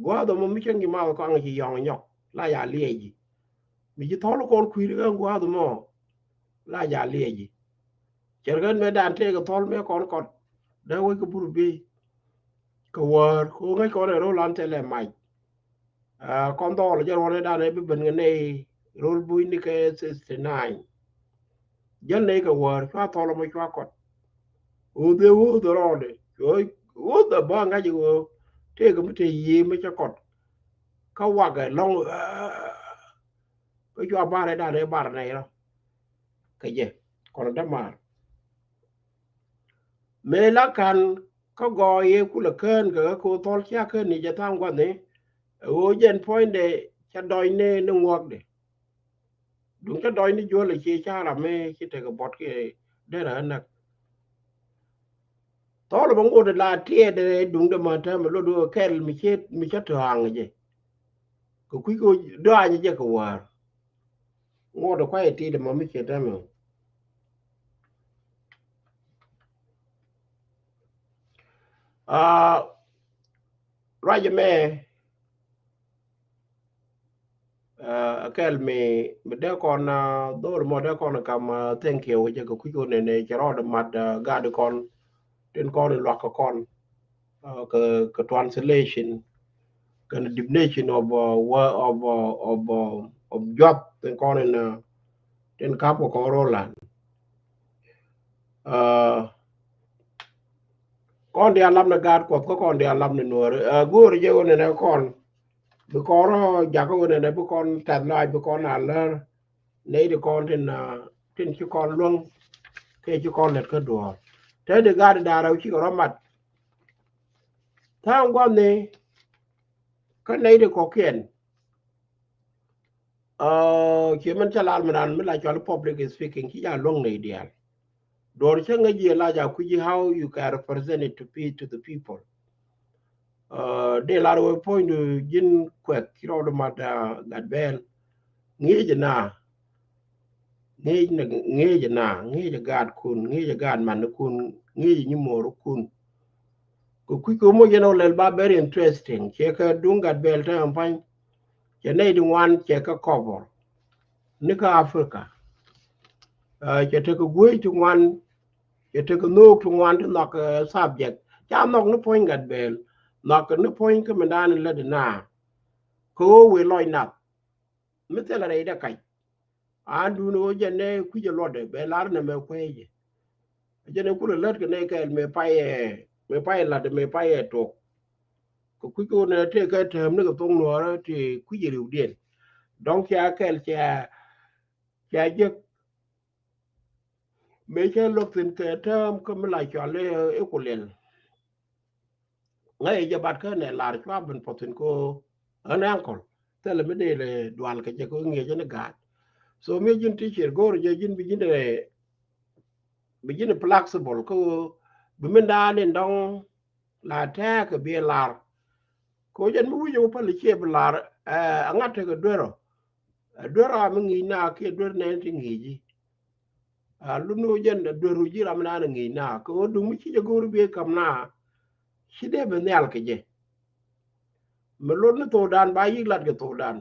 Gua̱a̱th ɛmɔ mi cäŋ ji̱ math kɔaŋ ci yɔ̱ŋ nyɔk la ca liɛc ji̱. Mi ji̱ thɔl kɔn kui̱ri kä gua̱a̱th ɛmɔ la ca liɛc ji̱. Cɛ rɛ kɛn mëë dan tëëkɛ thɔl mëë kɔn kɔt. Dee wec kɛ burut biey kɛ wäär kɛ ɣöö ŋäc kɔn ɛ ro̱l an thilɛ mac. Aa, kɔn dhɔɔl jɛ ruɔ̱n ɛ dan ɛ bi ben kɛ nɛy ro̱l bucni kɛ sixty nine. Jäl nɛy kɛ wäär cua thɔl ɛmɔ cua kɔt. Ɣöö dhie ɣöö dhie rɔɔdɛ ɣöö dhie bä ŋa̱c ɣöö tëëkɛ mi te yiëë mi cä kɔt. Kä wakɛ lɔ̱ŋ ɣöö kä cua bar ɛ dan ɛ bar nɛy rɔ. Kɛ jɛ kɔn dämaar. Mëë la ka̱n kä gɔɔy ëë kulɛ kään kɛ ɣä ko̱o̱th thɔl cia kään ni jɛ tha̱a̱ŋ gua̱thni. Ɛ ɣöö jɛn puɔ̱nydɛ cä dɔ̱cni ni ŋuɔ̱kdɛ. Duŋ cä dɔ̱cni juɔ̱l ɛ cie ca ram mëë ci tekɛ buɔt kiɛ derɛ ɣä näk. Thɔl ɛ bä ŋot ɛ la tiɛɛdɛ duŋdɛ mä täämɛ lot ɣöö kɛl mi cä, mi cä tɔ̱a̱ŋ jɛ. Kɛ kui̱ kɛ ɣöö dɔaany jɛ kɛ wäär. Ŋot ɛ kuay ɛ ti̱i̱t ɛmɔ mi ciɛ täämɛ. Aa, ruac ɛmɛ, aa, ɛ kɛl mi, mi dee kɔn, aa, dhol mɔ dee kɔn kam, aa, thank you jɛ kɛ kui̱ kɔn nɛnɛ cɛ rɔɔdɛ mat, aa, gat kɔn tin kɔn in luak kɛ kɔn. Aa, kɛ, kɛ translation kɛnɛ definition of, aa, wä, of, aa, of, aa, of job tin kɔn in, aa, tin kap kɛ kɔn ro̱lan. Aa, kɔn diaal lam ni gaat Kuɔth kä kɔn diaal lam ni Nuääri. Aa, go̱o̱ri jɛ ɣöö nɛnɛ kɔn bi kɔn rɔ jakä ɣöö nɛnɛ bi kɔn tɛth lɔaac bi kɔn a lär. Nɛy ti kɔn tin, aa, tin ci kɔn luäŋ kɛ ci kɔn lät kä duɔ̱ɔ̱r. Te di gaat di da̱a̱r rɛw cikɛ rɔ mat. Tha̱a̱ŋ gua̱thni kä nɛy ti kɔ̱kiɛn. Aa, cie mɛn cä lal mi ran mi la cɔl public speaking ci ja luäŋ nɛy diaal. Duɔ̱ɔ̱r cä ŋäc jiɛ la ja kui̱ci how you can represent it to pe-, to the people. Aa, dee lar wee puɔ̱nydu ji̱n Kuɛk ci rɔɔdu mat, aa, Gatbɛl. Ŋi̱eec na. Ŋi̱eec na, ŋi̱eec na, ŋi̱eec gaatkun, ŋi̱eec gaat manikun, ŋi̱eec nyi mo̱o̱rikun. Kɛ kui̱ kɛ moc jɛn ɔ lɛl ba very interesting. Ciɛ kɛ duŋ Gatbɛl te ɛn pa̱ny. Cɛ nɛy ti ŋuan cɛ kɛ cover ni kä Africa. Aa, cɛ tekɛ guec ti ŋuan, cɛ tekɛ nhöök ti ŋuan ti nhɔk, aa, subject. Ca nhɔk ni puɔ̱ny Gatbɛl. Nhɔk ni puɔ̱ny kä mindan in lät ina. Kɛ ɣöö wëë lɔc nath. Mi thilɛ rɛy dee kac. An duun ɣöö jɛn nɛ kui̱c ɛ luɔtdɛ bɛ lar nɛ mɛ kuecɛ. Jɛn ɛ kulɛ lät kɛ nɛ kɛɛl mëë pay ɛ, mëë pay ɛ la̱t mëë pay ɛ tuɔk. Kɛ kui̱c kɛ ɣöö nɛ tëëkɛ tääm ni kɛ thoŋ nuɔɔrä ti kui̱c ɛ riwdiɛn. Dɔ̱ŋ cia kɛl cia, cia jek. Mëë cä lo̱k thi̱n kɛ tääm kä mi la cɔal i̱, i̱ Kuliɛl. Ŋäc jɛ bat kä nɛ lar cua ben puɔth thi̱n ko ɣän ankol. Thilɛ mi dee lɛ dual kɛ jɛ ko ŋi̱eecä ni gaat. So mi ji̱n teacher go̱o̱r jɛ ji̱n bi ji̱n, bi ji̱n flexible kä bi min daan in dɔ̱ŋ la tɛɛk bi lar. Kɛ jɛn mi wi̱c wä päl ciɛ bi lar, ɛ ŋa̱t tekɛ duerɔ. Ɛ duerɔ a mi ŋi̱i̱c na kiɛ duer nɛn ti ŋi̱i̱c ji̱. A lun wä jɛn duer wä ji̱ ram naan ŋi̱i̱c na kɛ wä duŋ mi ci jɛ go̱o̱r bi kam na. Ci dee bi nhial kɛ jɛ. Mi lot ni thokdan ba yi̱k lat kɛ thokdan.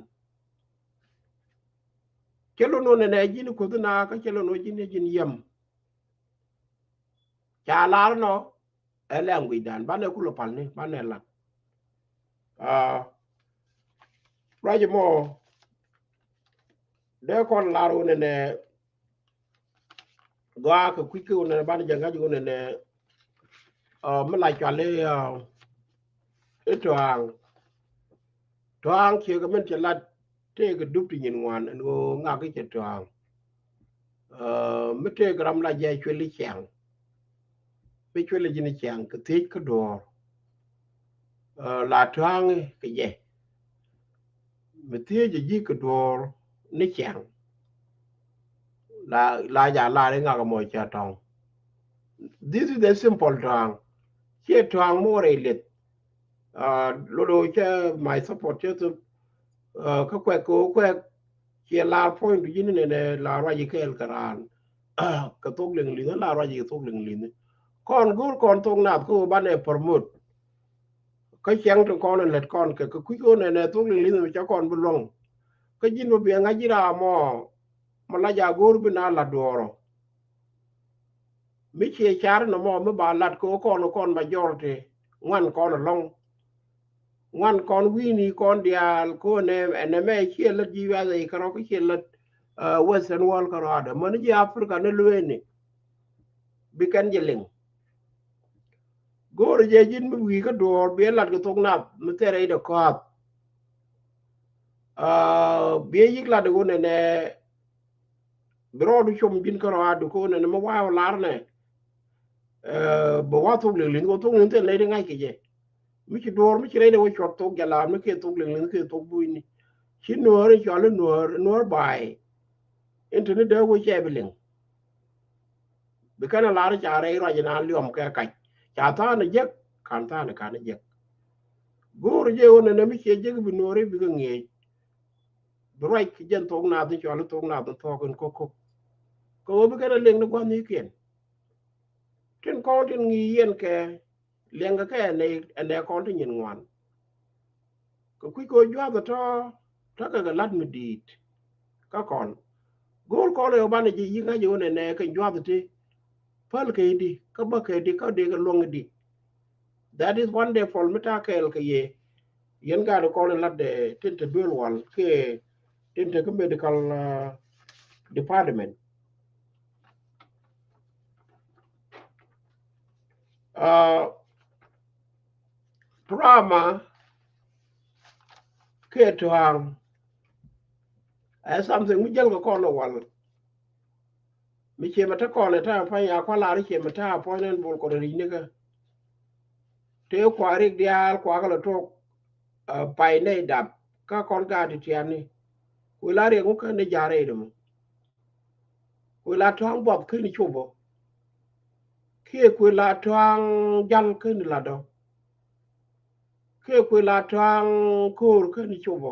Cɛ lot nɔ nɛnɛ ji̱n kuoth na kä cɛ lot nɔ ji̱n ji̱n yɛm. Ca lar nɔ ɛ language dan banɛ kulɛ pal ni banɛ lat. Ruac mɔ dee kɔn lar wä nɛnɛ gɔaa kɛ kui̱ kɛ wä nɛnɛ banɛ jɛ ŋa̱c wä nɛnɛ mi la cual i̱ tɔaŋ. Tɔaŋ ciɛ kɛ min cɛ lat tëëkɛ dup ti nyin ŋuan ɛn ɣöö ŋak i̱ cɛ tɔaŋ. Mi tëëkɛ ram la jɛ cuɛli ciaŋ. Mi cuɛli ji̱n ciaŋ kɛ thiec kä duɔ̱ɔ̱r. La tɔaŋ kɛ jɛ. Mi thiec ji̱ kɛ duɔ̱ɔ̱r ni ciaŋ. La, la ja lar i̱ ŋak mɔ cɛ tɔŋ. This is the simple tɔaŋ. Ciɛ tɔaŋ mɔ rɛy lith. Lot ɣöö cɛ my support cɛ thop. Kä kuɛk kɛ ɣöö kuɛk ciɛ lar point tu ji̱n nɛnɛ la ruac ikɛɛl kɛ raan. Kɛ thok liŋ li̱nh la ruac ikɛ thok liŋ li̱nh. Kɔn go̱o̱r kɔn thok nath kä ɣöö banɛ promote. Kä ciɛŋ ti kɔn in lät kɔn kɛ kɛ kui̱ kɔn ɛn ɛ thok liŋ li̱nh mi cä kɔn bi luɔ̱ŋ. Kä ji̱n bä biɛ ŋa̱c ji̱ ram mɔ mɔ la ja go̱o̱r bi na la duɔɔrɔ. Mi ciɛ car nɔmɔ mi ba lat kɛ kɔn kɔn majority ŋuan kɔn ɛlɔ̱ŋ. Ŋuan kɔn wi̱i̱ni kɔn diaal kɔn ɛnɛ ɛnɛ mɛ ciɛ lät ji̱ wiath ɛ kärɔ̱ kä ciɛ lät Western world kärɔ̱ adɛ mäni ji̱ Africa ni lueeni. Bi kɛn jɛ liŋ. Go̱o̱rɛ jɛ ji̱n mi wi̱i̱ kä duɔ̱ɔ̱r bi ɛ lat kɛ thok nath mi thɛrɛ idɛ kɔath. Bi ɛ yi̱k lat iwun ɛnɛ bi rɔɔdu com ji̱n kä rɔɔdu ko̱n ɛnɛ mi wa̱a̱ wä lar nɛ. Bɛ wa̱a̱ thok liŋ liŋ kɛ thok liŋ thil nɛy ti ŋa̱c kɛ jɛ. Mi ci duɔ̱ɔ̱r mi ci rɛy dɛ wä cuɔt thok jɛ lar mi kɛ thok liŋ liŋ kɛ thok bucni. Ci nuäär in cɔal i̱ nuäär nuäär ba̱a̱y. In te ni dee wä cɛ bi liŋ. Bi kɛn a lar ca rɛy ruac in a liɔm kɛ kac ca tha̱a̱n a jek. Ka̱n tha̱a̱n a ka̱n a jek. Go̱o̱r jɛ wä nɛnɛ mi ciɛ jek bi nuɔri bi kɛ ŋiɛc. Bi ruac kɛ jɛn thok nath in cɔal i̱ thok nath in thɔɔk in ko̱k ko̱k. Kɛ wä bi kɛn a liŋ ni gua̱n ni kiɛn. Tin kɔn tin ŋi̱i̱c yɛn kɛ liɛŋkɛ kɛ ɛnɛ ɛnɛ kɔn ti nyin ŋuan. Kɛ kui̱ kɛ wä juath ɛ tɔ̱ tɔ̱ kɛ kɛ la̱t mi di̱i̱t. Kä kɔn go̱o̱r kɔn ɛ wä banɛ ji̱ yi̱k ŋa̱c ɛ wä nɛnɛ kɛ juath ɛ ti. Päl kɛ i̱di kä bä kɛ i̱di kä dee kɛ luɔ̱ŋ i̱di. That is one day pɔl mi ta̱a̱ kɛɛl kɛ yɛ. Yɛn gaat ɛ kɔn ɛ la̱t ɛ tin te duel wal kɛ tin te kä medical department. Trauma kiɛ tɔaŋ ɛ something mi jäl kɛ kɔn ɛ wal. Mi ciɛ mɛ te kɔn ɛ ta̱a̱ pa̱ny a kua̱ lar ciɛ mɛ ta̱a̱ puɔ̱ny nɛn bol kɔn ɛ ri̱c nikä. Tëë kua̱ rik diaal kua̱ kɛ lɛ tuɔk pay nɛy dap kä kɔn gaat ti tiani. Kuɛ la riɛk ŋu kä ni ja̱ rɛy dämä. Kuɛ la tɔ̱a̱ŋ buɔth kä ni copä. Kiɛ kuɛ la tɔ̱a̱ŋ jal kä ni latdä. Kiɛ kuɛ la tɔ̱a̱ŋ ko̱o̱r kä ni copä.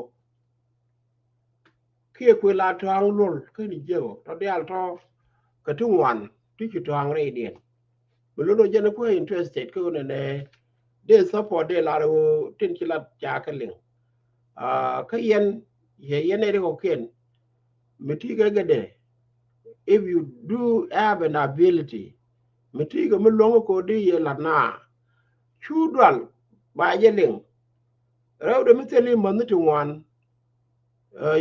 Kiɛ kuɛ la tɔ̱a̱ŋ luɔl kä ni jiɛkɔ tɔ diaal tɔ. Kɛ ti ŋuan ti ci tɔ̱a̱ŋ rɛydiɛn. Mi lon wä jɛn kuɛ interested kä wä nɛnɛ dee support dee lar wä tin ci lat ca kä liŋ. Kä yɛn yɛ yɛn ɛ ri kɔkiɛn mi ti kɛ gɛ dee. If you do have an ability mi ti kɛ mi luɔ̱ŋ kɔ di yɛ lat na cu dual ba jɛ liŋ. Rɛw de mi thil i̱ mänh ti ŋuan.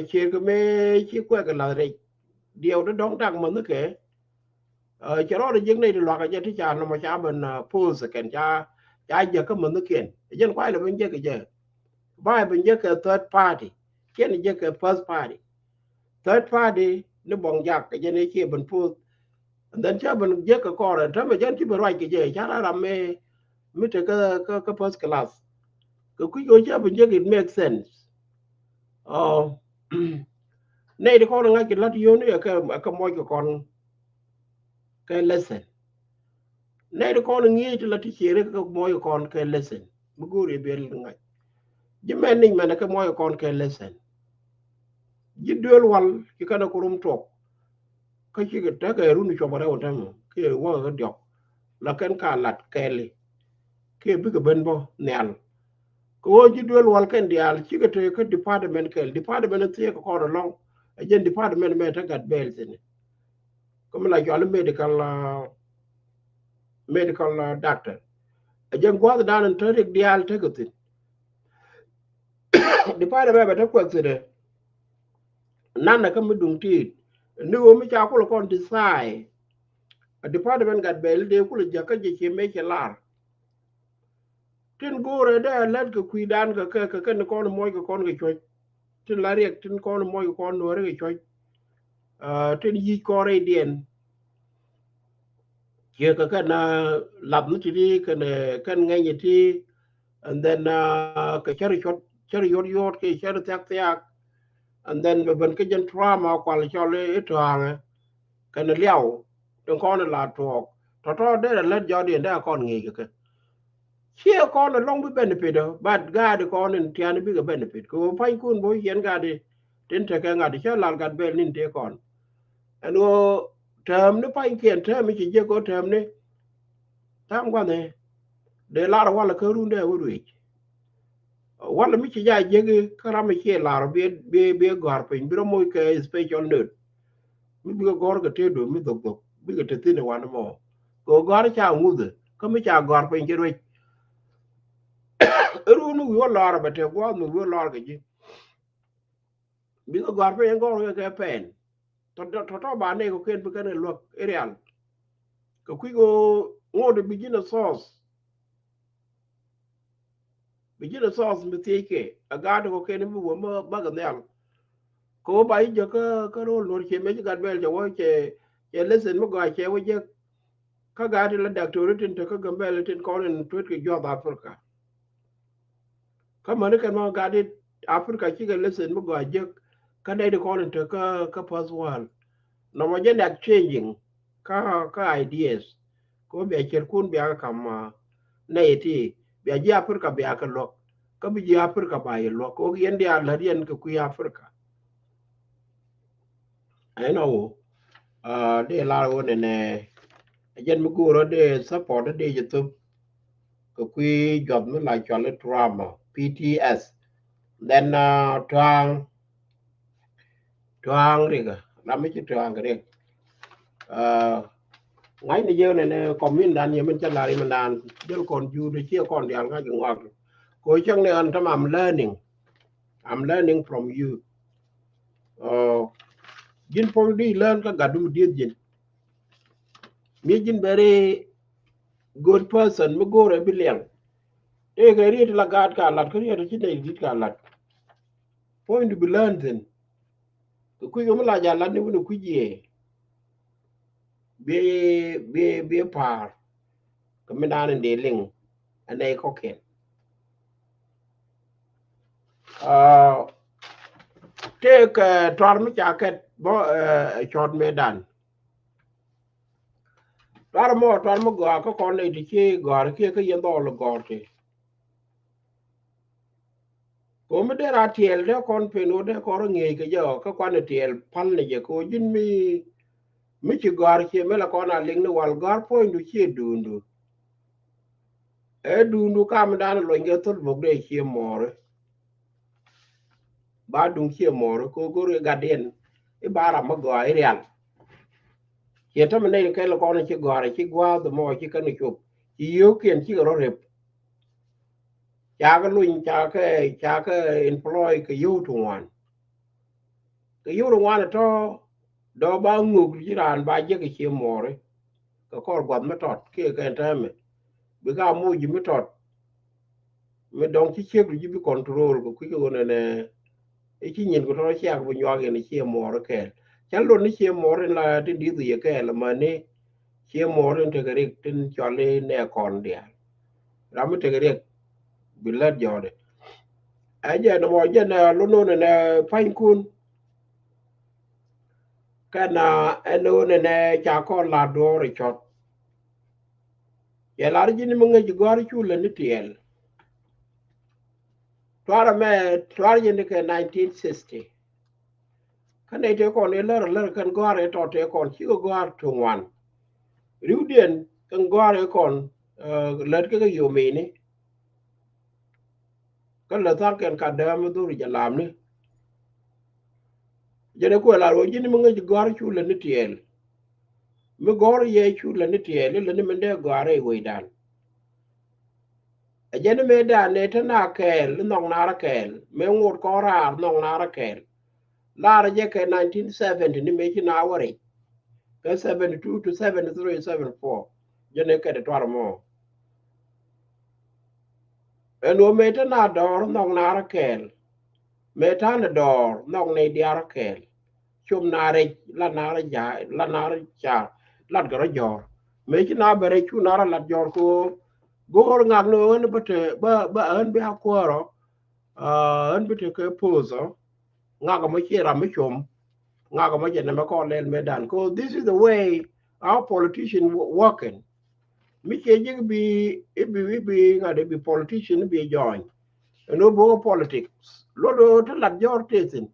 Cier kɛ mëë ci kuɛk kɛ lath rɛc diɛw de dɔ̱ŋ tak mänh kɛ. Cɛ rɔɔdɛ jiäk nɛy ti luakä jɛ ti ca nɔmɔ ca ben poth kɛn ca ca jiäk kä mänh kiɛn jɛn kuay lɛ ben jiäk kɛ jɛ. Ba̱a̱ ben jiäk kɛ third party kiɛn jiäk kɛ first party. Third party ni bɔŋ jak kɛ jɛn ɛ ciɛ ben poth. And then ca ben jiäk kɛ kɔrɛ tämɛ jɛn ci ben ruac kɛ jɛ ca ram ram mi mi te kä kä first class. Kɛ kui̱c kɛ ca ben jiäk it make sense. Nɛy ti kɔn ŋa̱c kɛ la̱t yio̱o̱ni ɛ kɛ, ɛ kɛ muɔc kɛ kɔn kɛ lesson. Nɛy ti kɔn ŋi̱i̱c ti la ti ciëri kɛ muɔc kɛ kɔn kɛ lesson. Mi go̱o̱ri ɛ biɛl ŋa̱c. Ji̱ mɛn ni̱c mɛn ɛ kɛ muɔc kɛ kɔn kɛ lesson. Ji̱ duel wal ci kɛn ɛ kurum tuɔk. Kä cikɛ tekɛ run cuɔp rɛw tɛmɛ kiɛ wäkɛ kä diɔk. La kɛn ka lat kɛɛli kiɛ bikɛ ben bä nhial. Kɛ ɣöö ji̱ duel wal kɛn diaal cikɛ te kä department kɛl. Department thiee kɛ kɔn ɛlɔ̱ŋ. Ɛ jɛn department mɛ te Gatbɛɛl thi̱n. Kä mi la cɔal i̱ medical, uh, medical, uh, doctor. Ɛ jɛn gua̱a̱th dan in te rik diaal tekɛ thi̱n. Department mɛ bɛ te kuɛth thi̱n ɛ. Nanɛ kä mi duŋ ti̱i̱t ni ɣöö mi ca kulɛ kɔn design. A department Gatbɛɛl dee kulɛ jäk kä jɛ ciɛ mëë cɛ lar. Tin go̱o̱rɛ dee a lät kɛ kui̱dan kɛ kɛ kɛ kɛn kɔn muɔc kɛ kɔn kɛ cuɔ̱c. Tin la riɛk tin kɔn muɔc kɛ kɔn nuɔ̱ɔ̱ri kɛ cuɔ̱c. Ah, tin yic kɔn rɛydiɛn. Ciɛ kɛ kɛn, ah, lath ni ti̱ti̱ kɛn, eh, kɛn ŋɛny iti. And then, ah, kɛ cär cuɔt, cär yuɔt yuɔt kɛ cär thiak thiak. And then bɛ ben kä jɛn trauma kual cɔl i̱ tɔ̱a̱ŋɛ. Kɛn liaw tin kɔn la tuɔɔk tɔ̱tɔ̱ derɛ lät jɔt in dee kɔn ŋi̱i̱c kɛ kɛ. Ciɛ kɔn ɛlɔ̱ŋ bi benefit ɔ, but gaadi kɔn in tiani bikɛ benefit kɛ ɣöö panykun bo̱ yɛn gaadi tin tekɛ ŋa̱t cä lal Gatbɛɛl nin tëë kɔn. Ɛn ɣöö täämni panykiɛn täämni ci jiäk ɣöö täämni. Tääm gua̱ni dee lar walɛ kä rundɛ wä ruëëc. Walɛ mi ci ja jiäk kä ram mi ciɛ lar bi, bi, bi gɔ̱a̱r piny bi rɔ moc kɛ special note. Mi bikɛ gɔ̱r kɛ tëë do̱ mi dhok dhok bikɛ te thi̱n ɛ wan mɔ. Kɛ ɣöö gɔ̱a̱r ca ŋuthɛ kä mi ca gɔ̱a̱r piny ci ruec. Ɛ run mi wi̱i̱ wä lɔr bɛ te gua̱a̱th mi wi̱i̱ wä lɔr kɛ ji̱. Bikɛ gɔ̱a̱r piny gɔ̱r kɛ kɛ pɛn. Tɔ̱tɔ̱ ba nɛy kɔ̱kiɛn bi kɛn kɛ luäk i̱ rial. Kɛ kui̱ ɣöö ŋot bi ji̱n ɛ thɔɔth. Bi ji̱n ɛ thɔɔth mi thiec kɛ a gaat kɔ̱kiɛn bi wä mi bakɛ nhial. Kɛ wä ba ji̱ jɛ kä, kä ro̱l nuɔ̱r ciɛ mëë ci Gatbɛɛl cɛ wä cɛ, cɛ lesson mi gɔaa cɛ wä jek. Kä gaat ti la daktori tin te kä Gambɛɛl tin kɔn in tuet kɛ juɔth Africa. Kä mäni kɛn ma gaat ti Africa cikɛ lesson mi gɔaa jek. Kä nɛy ti kɔn in te kä, kä first world. Nɔmɔ jɛ nɛ exchanging kä, kä ideas. Kɛ wä bia cɛrkun bia kä kam, ah, nɛy ti bia ji̱ Africa bia kɛ luäk. Kä bi ji̱ Africa ba yɛ luäk kɛ wä yɛn diaal lät yɛn kɛ kui̱ Africa. Ɛn ɣöö, ah, dee lar ɣöö nɛnɛ ɛ jɛn mi go̱o̱rä dee support dee jɛ thop kɛ kui̱ juɔth mi la cɔal i̱ trauma, P T S. Then, ah, tɔ̱a̱ŋ, tɔ̱a̱ŋ rikä ram mi ci tɔ̱a̱ŋ kɛ rikä. Ah, ŋa̱cni jɛ nɛnɛ kɔm min dan yɛ min cä lar yɛ min dan jäl kɔn juut ciɛ kɔn diaal ŋa̱c kɛ ŋɔak. Kɛ cäŋ ni ɣän tämɛ I'm learning. I'm learning from you. Uh, ji̱n puɔ̱ny di learn kä gatdu mi dieth ji̱n. Mi ji̱n very good person mi go̱o̱rɛ bi liɛŋ. Tëëkɛ riet la gaat ka lat kä riet ci nɛy dit ka lat. Puɔ̱nydu bi learn thi̱n. Kɛ kui̱ kɛ mi la jɛ lat ni wun ɛ kui̱ jiɛ. Bi, bi, bi pa̱a̱r kɛ mi naan in dee liŋ ɛ nɛy kɔ̱kiɛn. Ah, tëëkɛ, eh, tuar mi ca kɛt bä, eh, cɔɔt mëëdan. Tuar mɔ, tuar mi gɔaa kä kɔn nɛy ti ci gɔ̱a̱r kiɛ kä yɛn dhɔl gɔ̱a̱r ti. Kɛ ɣöö mi dee raa tiɛɛl dee kɔn pen ɣöö dee kɔn rɔ ŋi̱eec kɛ jɛ ɔ kä kuan tiɛɛl päl ni jɛ kɛ ɣöö ji̱n mi, mi ci gɔ̱a̱r ciɛ mi la kɔn a liŋ ni wal gɔ̱a̱r puɔ̱nydu ciɛ duundu. Ɛ duundu kamdan luɔny kɛ thol bok dee ciɛ mɔɔri. Ba duŋ ciɛ mɔɔri kɛ ɣöö go̱r kɛ gatdiɛn i̱ ba ram mi gɔaa i̱ rial. Ciɛ tämɛ nɛy kɛl kɔn ci gɔ̱a̱r ci gua̱a̱th mɔ ci kɛn cop ci yio̱o̱kiɛn cikɛ rɔ rep. Cakɛ luny cakɛ, cakɛ employ kɛ yio̱w ti ŋuan. Kɛ yio̱w ti ŋuan tɔ̱ dɔ̱ ba ŋuk ci raan ba jek kɛ cie mɔɔri. Kɛ kɔr gua̱th mi tɔt kiɛ kɛ täämɛ bi ka moc ji̱ mi tɔt. Mi dɔ̱ŋ ci ciek du ji̱ bi control kɛ kui̱ kɛ ɣöö nɛnɛ i̱ ci nyin kɛ tɔ̱ ciak bi nyuak yɛn i̱ cie mɔɔri kɛɛl. Cä lot ni cie mɔɔri in la tin di̱th yɛ kɛɛl amäni cie mɔɔri in tekɛ rik tin cɔl i̱ nɛ kɔn diaal. Ram mi tekɛ riɛk bi lät jɔɔdɛ. Ɛ jɛn ɛmɔ jɛn ɛ lo̱n nonɛ nɛ panykun. Kɛn ɛn ɣöö nɛnɛ ca kɔn la duɔ̱ɔ̱r cɔt. Cɛ lar ji̱n mi ŋäc gɔ̱a̱r cu lɛ ni tiɛɛl. Tuar ɛmɛ tuar ji̱n kɛ nineteen sixty. Kä nɛy tëë kɔn i̱ lär lär kɛn gɔ̱a̱r i̱ tɔt tëë kɔn cikɛ gɔ̱a̱r tuŋ wan. Riwdiɛn kɛn gɔ̱a̱r i̱ kɔn lät kɛ kɛ yomini. Kä lät tha̱a̱ŋ kɛn kat dääm mi dhuri jɛ lamni. Jɛn ɛ kuɛ lar wä ji̱n mi ŋäc gɔ̱a̱r cu lät ni tiɛɛl. Mi gɔ̱a̱r yɛ cu lät ni tiɛɛl i̱ lät ni min dee gɔ̱a̱r i̱ wecdan. Ɛ jɛn mëëdan nɛ te na kɛɛl i̱ nhɔk naar kɛɛl mëë ŋot kɔn raar nhɔk naar kɛɛl. Lar jɛ kɛ nineteen seventy ni mëë ci na wä rɛc. Kɛ seventy two to seventy three, seventy four. Jɛn ɛ kɛt ɛ tuar mɔ. Ɛn wä mëë te na dɔɔr nhɔk naar kɛɛl. Mëë ta̱a̱n dɔɔr nhɔk nɛy diaar kɛɛl. Com na rɛc la naar ca la naar ca lat gɛ rɔ jɔɔr. Mëë ci na bɛ rɛc cu naar lat jɔɔr ko go̱o̱r ŋak ni ɣän bä te bä bä ɣän bi a kuäärɔ. Ɣän bi te kɛ pothɔ. Ŋak mɔ ci ram mi com. Ŋak mɔ jɛ nɛmɛ kɔn lɛl mëë dan ko this is the way our politician working. Mi ciɛ ji̱ bi i̱ bi i̱ bi ŋa̱t i̱ bi politician i̱ bi jɔɔny. Ɛn ɣöö bo̱o̱k politics luɔt ɣöö te lat jɔɔr tethin.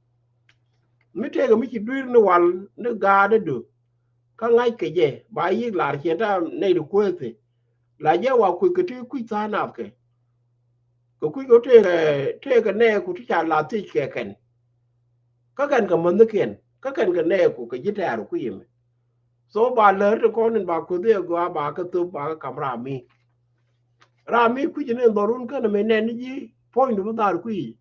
Mi tëëkɛ mi ci dui̱r ni wal ni gaatdädu. Kä ŋa̱c kɛ jɛ ba yi̱k lar ciɛ ta nɛy di kueethi. La jɛ wa kui̱ kɛ ti kui̱ tha̱a̱ŋ nath kɛ. Kɛ kui̱ kɛ tëëkɛ tëëkɛ nɛɛku ti ca la thiec kɛ kɛn. Kä kɛn kɛ mäthnikiɛn kä kɛn kɛ nɛɛku kɛ ji̱ tɛ̈r kui̱ ɛmɛ. So ba lär ti kɔn in ba kueth i̱ gɔaa ba kä thop ba kä kam ram mi. Ram mi kui̱c ni dhɔrun känɛ mi nɛn ni ji̱ puɔ̱nydu mi dhar kui̱.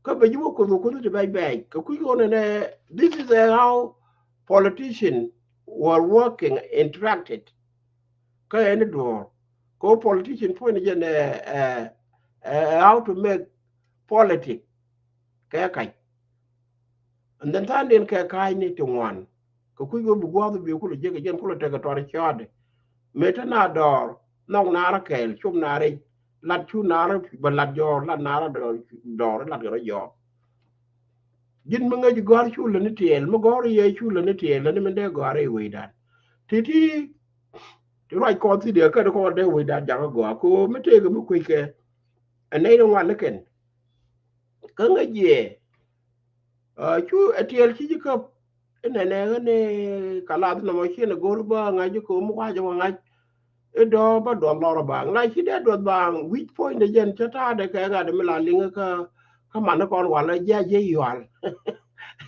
Kä bɛ ji̱ wä kueth wä kueth ti bɛc bɛc kɛ kui̱ kɔn in ɛ this is a how politician were working interacted. Kä ɛn i̱ duɔ̱ɔ̱r kɛ wä politician puɔ̱ny ni jɛn ɛ ɛ how to make politic kɛ kac. And then tha̱a̱ŋ diɛn kɛ ka̱a̱cni ti ŋuan kɛ kui̱ kɛ bi gua̱a̱th bi kulɛ jiäk kɛ jɛn kulɛ tekɛ tuar cɔɔdɛ. Mëë te na dɔɔr nhɔk naar kɛɛl com naar rɛc lat cu naar bɛ lat jɔɔr lat naar dɔɔr lat kɛ rɔ jɔɔr. Ji̱n mi ŋäc gɔ̱a̱r cu lät ni tiɛɛl mi gɔ̱a̱r yɛ cu lät ni tiɛɛl lät ni min dee gɔ̱a̱r rɛy wecdan. Ti̱ti̱ ti ruac kɔn thi̱n diɛ kä ti kɔn dee wecdan jakä gɔ̱a̱r ko mi tëëkɛ mi kueckɛ. Ɛ nɛy ni ŋuan ni kɛn kä ŋäc yɛ. Cu ɛ tiɛɛl ci ji̱ käp inɛnɛ ɣän ni kalath nɔmɔ ciɛn ɛ go̱r bä ŋa̱c ji̱ ko̱o̱m kua̱c ɛ wä ŋa̱c. I̱ dɔ̱ bä duɔth lɔr ɛ baaŋ la ci dee duɔth baaŋ wi̱c puɔ̱nydɛ jɛn cä ta̱a̱dɛ kɛ gat mi la liŋä kä kä man ni kɔn wal ɛ jiac jɛ yual.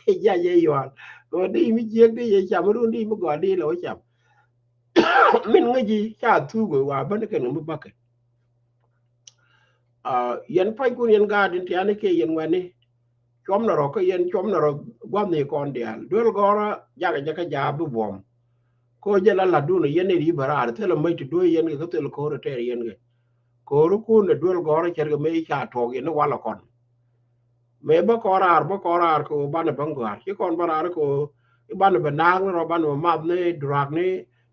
Jiac jɛ yual kɛ wä di mi jiäk di yɛ cam run di mi gɔaa di lɛ wä cam. Min ŋäc ji̱ ca thuuk wee wa bä ni kɛn ŋä mi bäkɛ. Yɛn pa̱nykun yɛn gaat in tiani kiɛ yɛn ŋuɛni. Cuɔm nɛ rɔ kä yɛn cuɔm nɛ rɔ gua̱th ni kɔn diaal duel gɔrä jakɛ jɛ kä jaap bi buɔ̱m. Ko jɛ la latdun yɛn ni ri bä raar thilɛ mäc ti duee yɛn kɛ kä thil ko̱r tɛɛr yɛn kɛ. Ko̱r kun ɛ duel gɔrä cɛr kɛ mëë ca tuɔk yɛn ni walɛ kɔn. Mëë bä kɔn raar bä kɔn raar kɛ ɣöö banɛ bä ŋɔaar ci kɔn bä raar kɛ ɣöö i̱ banɛ bɛ naak ni rɔ banɛ bɛ math ni durak ni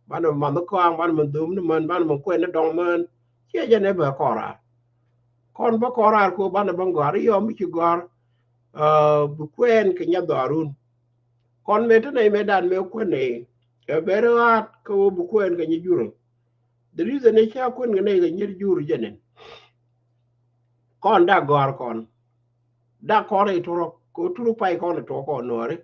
banɛ bɛ math ni kɔaŋ banɛ bɛ dhom ni män banɛ bɛ kuɛn ni dɔŋ män. Ciɛ jɛ nɛ bɛ kɔn raar. Kɔn bä kɔn raar kɛ ɣöö banɛ bä ŋɔaar i̱ yɔm i̱ ci gɔ̱a̱r. Bi kuɛn kɛ nyɛ dhɔaarun. Kɔn mëë te nɛy mëë dan mëë kuɛn nɛy ɛ bɛ ri ɣaat kɛ ɣöö bi kuɛn kɛ nyɛ jurä. The reason ni ca kuɛn kɛ nɛy kɛ nyɛ jurä jɛ nɛn. Kɔn dak gɔ̱a̱r kɔn dak kɔn rɛy turɔ kɛ turɔ pay kɔn ɛ tuɔk kɔn nuɔri.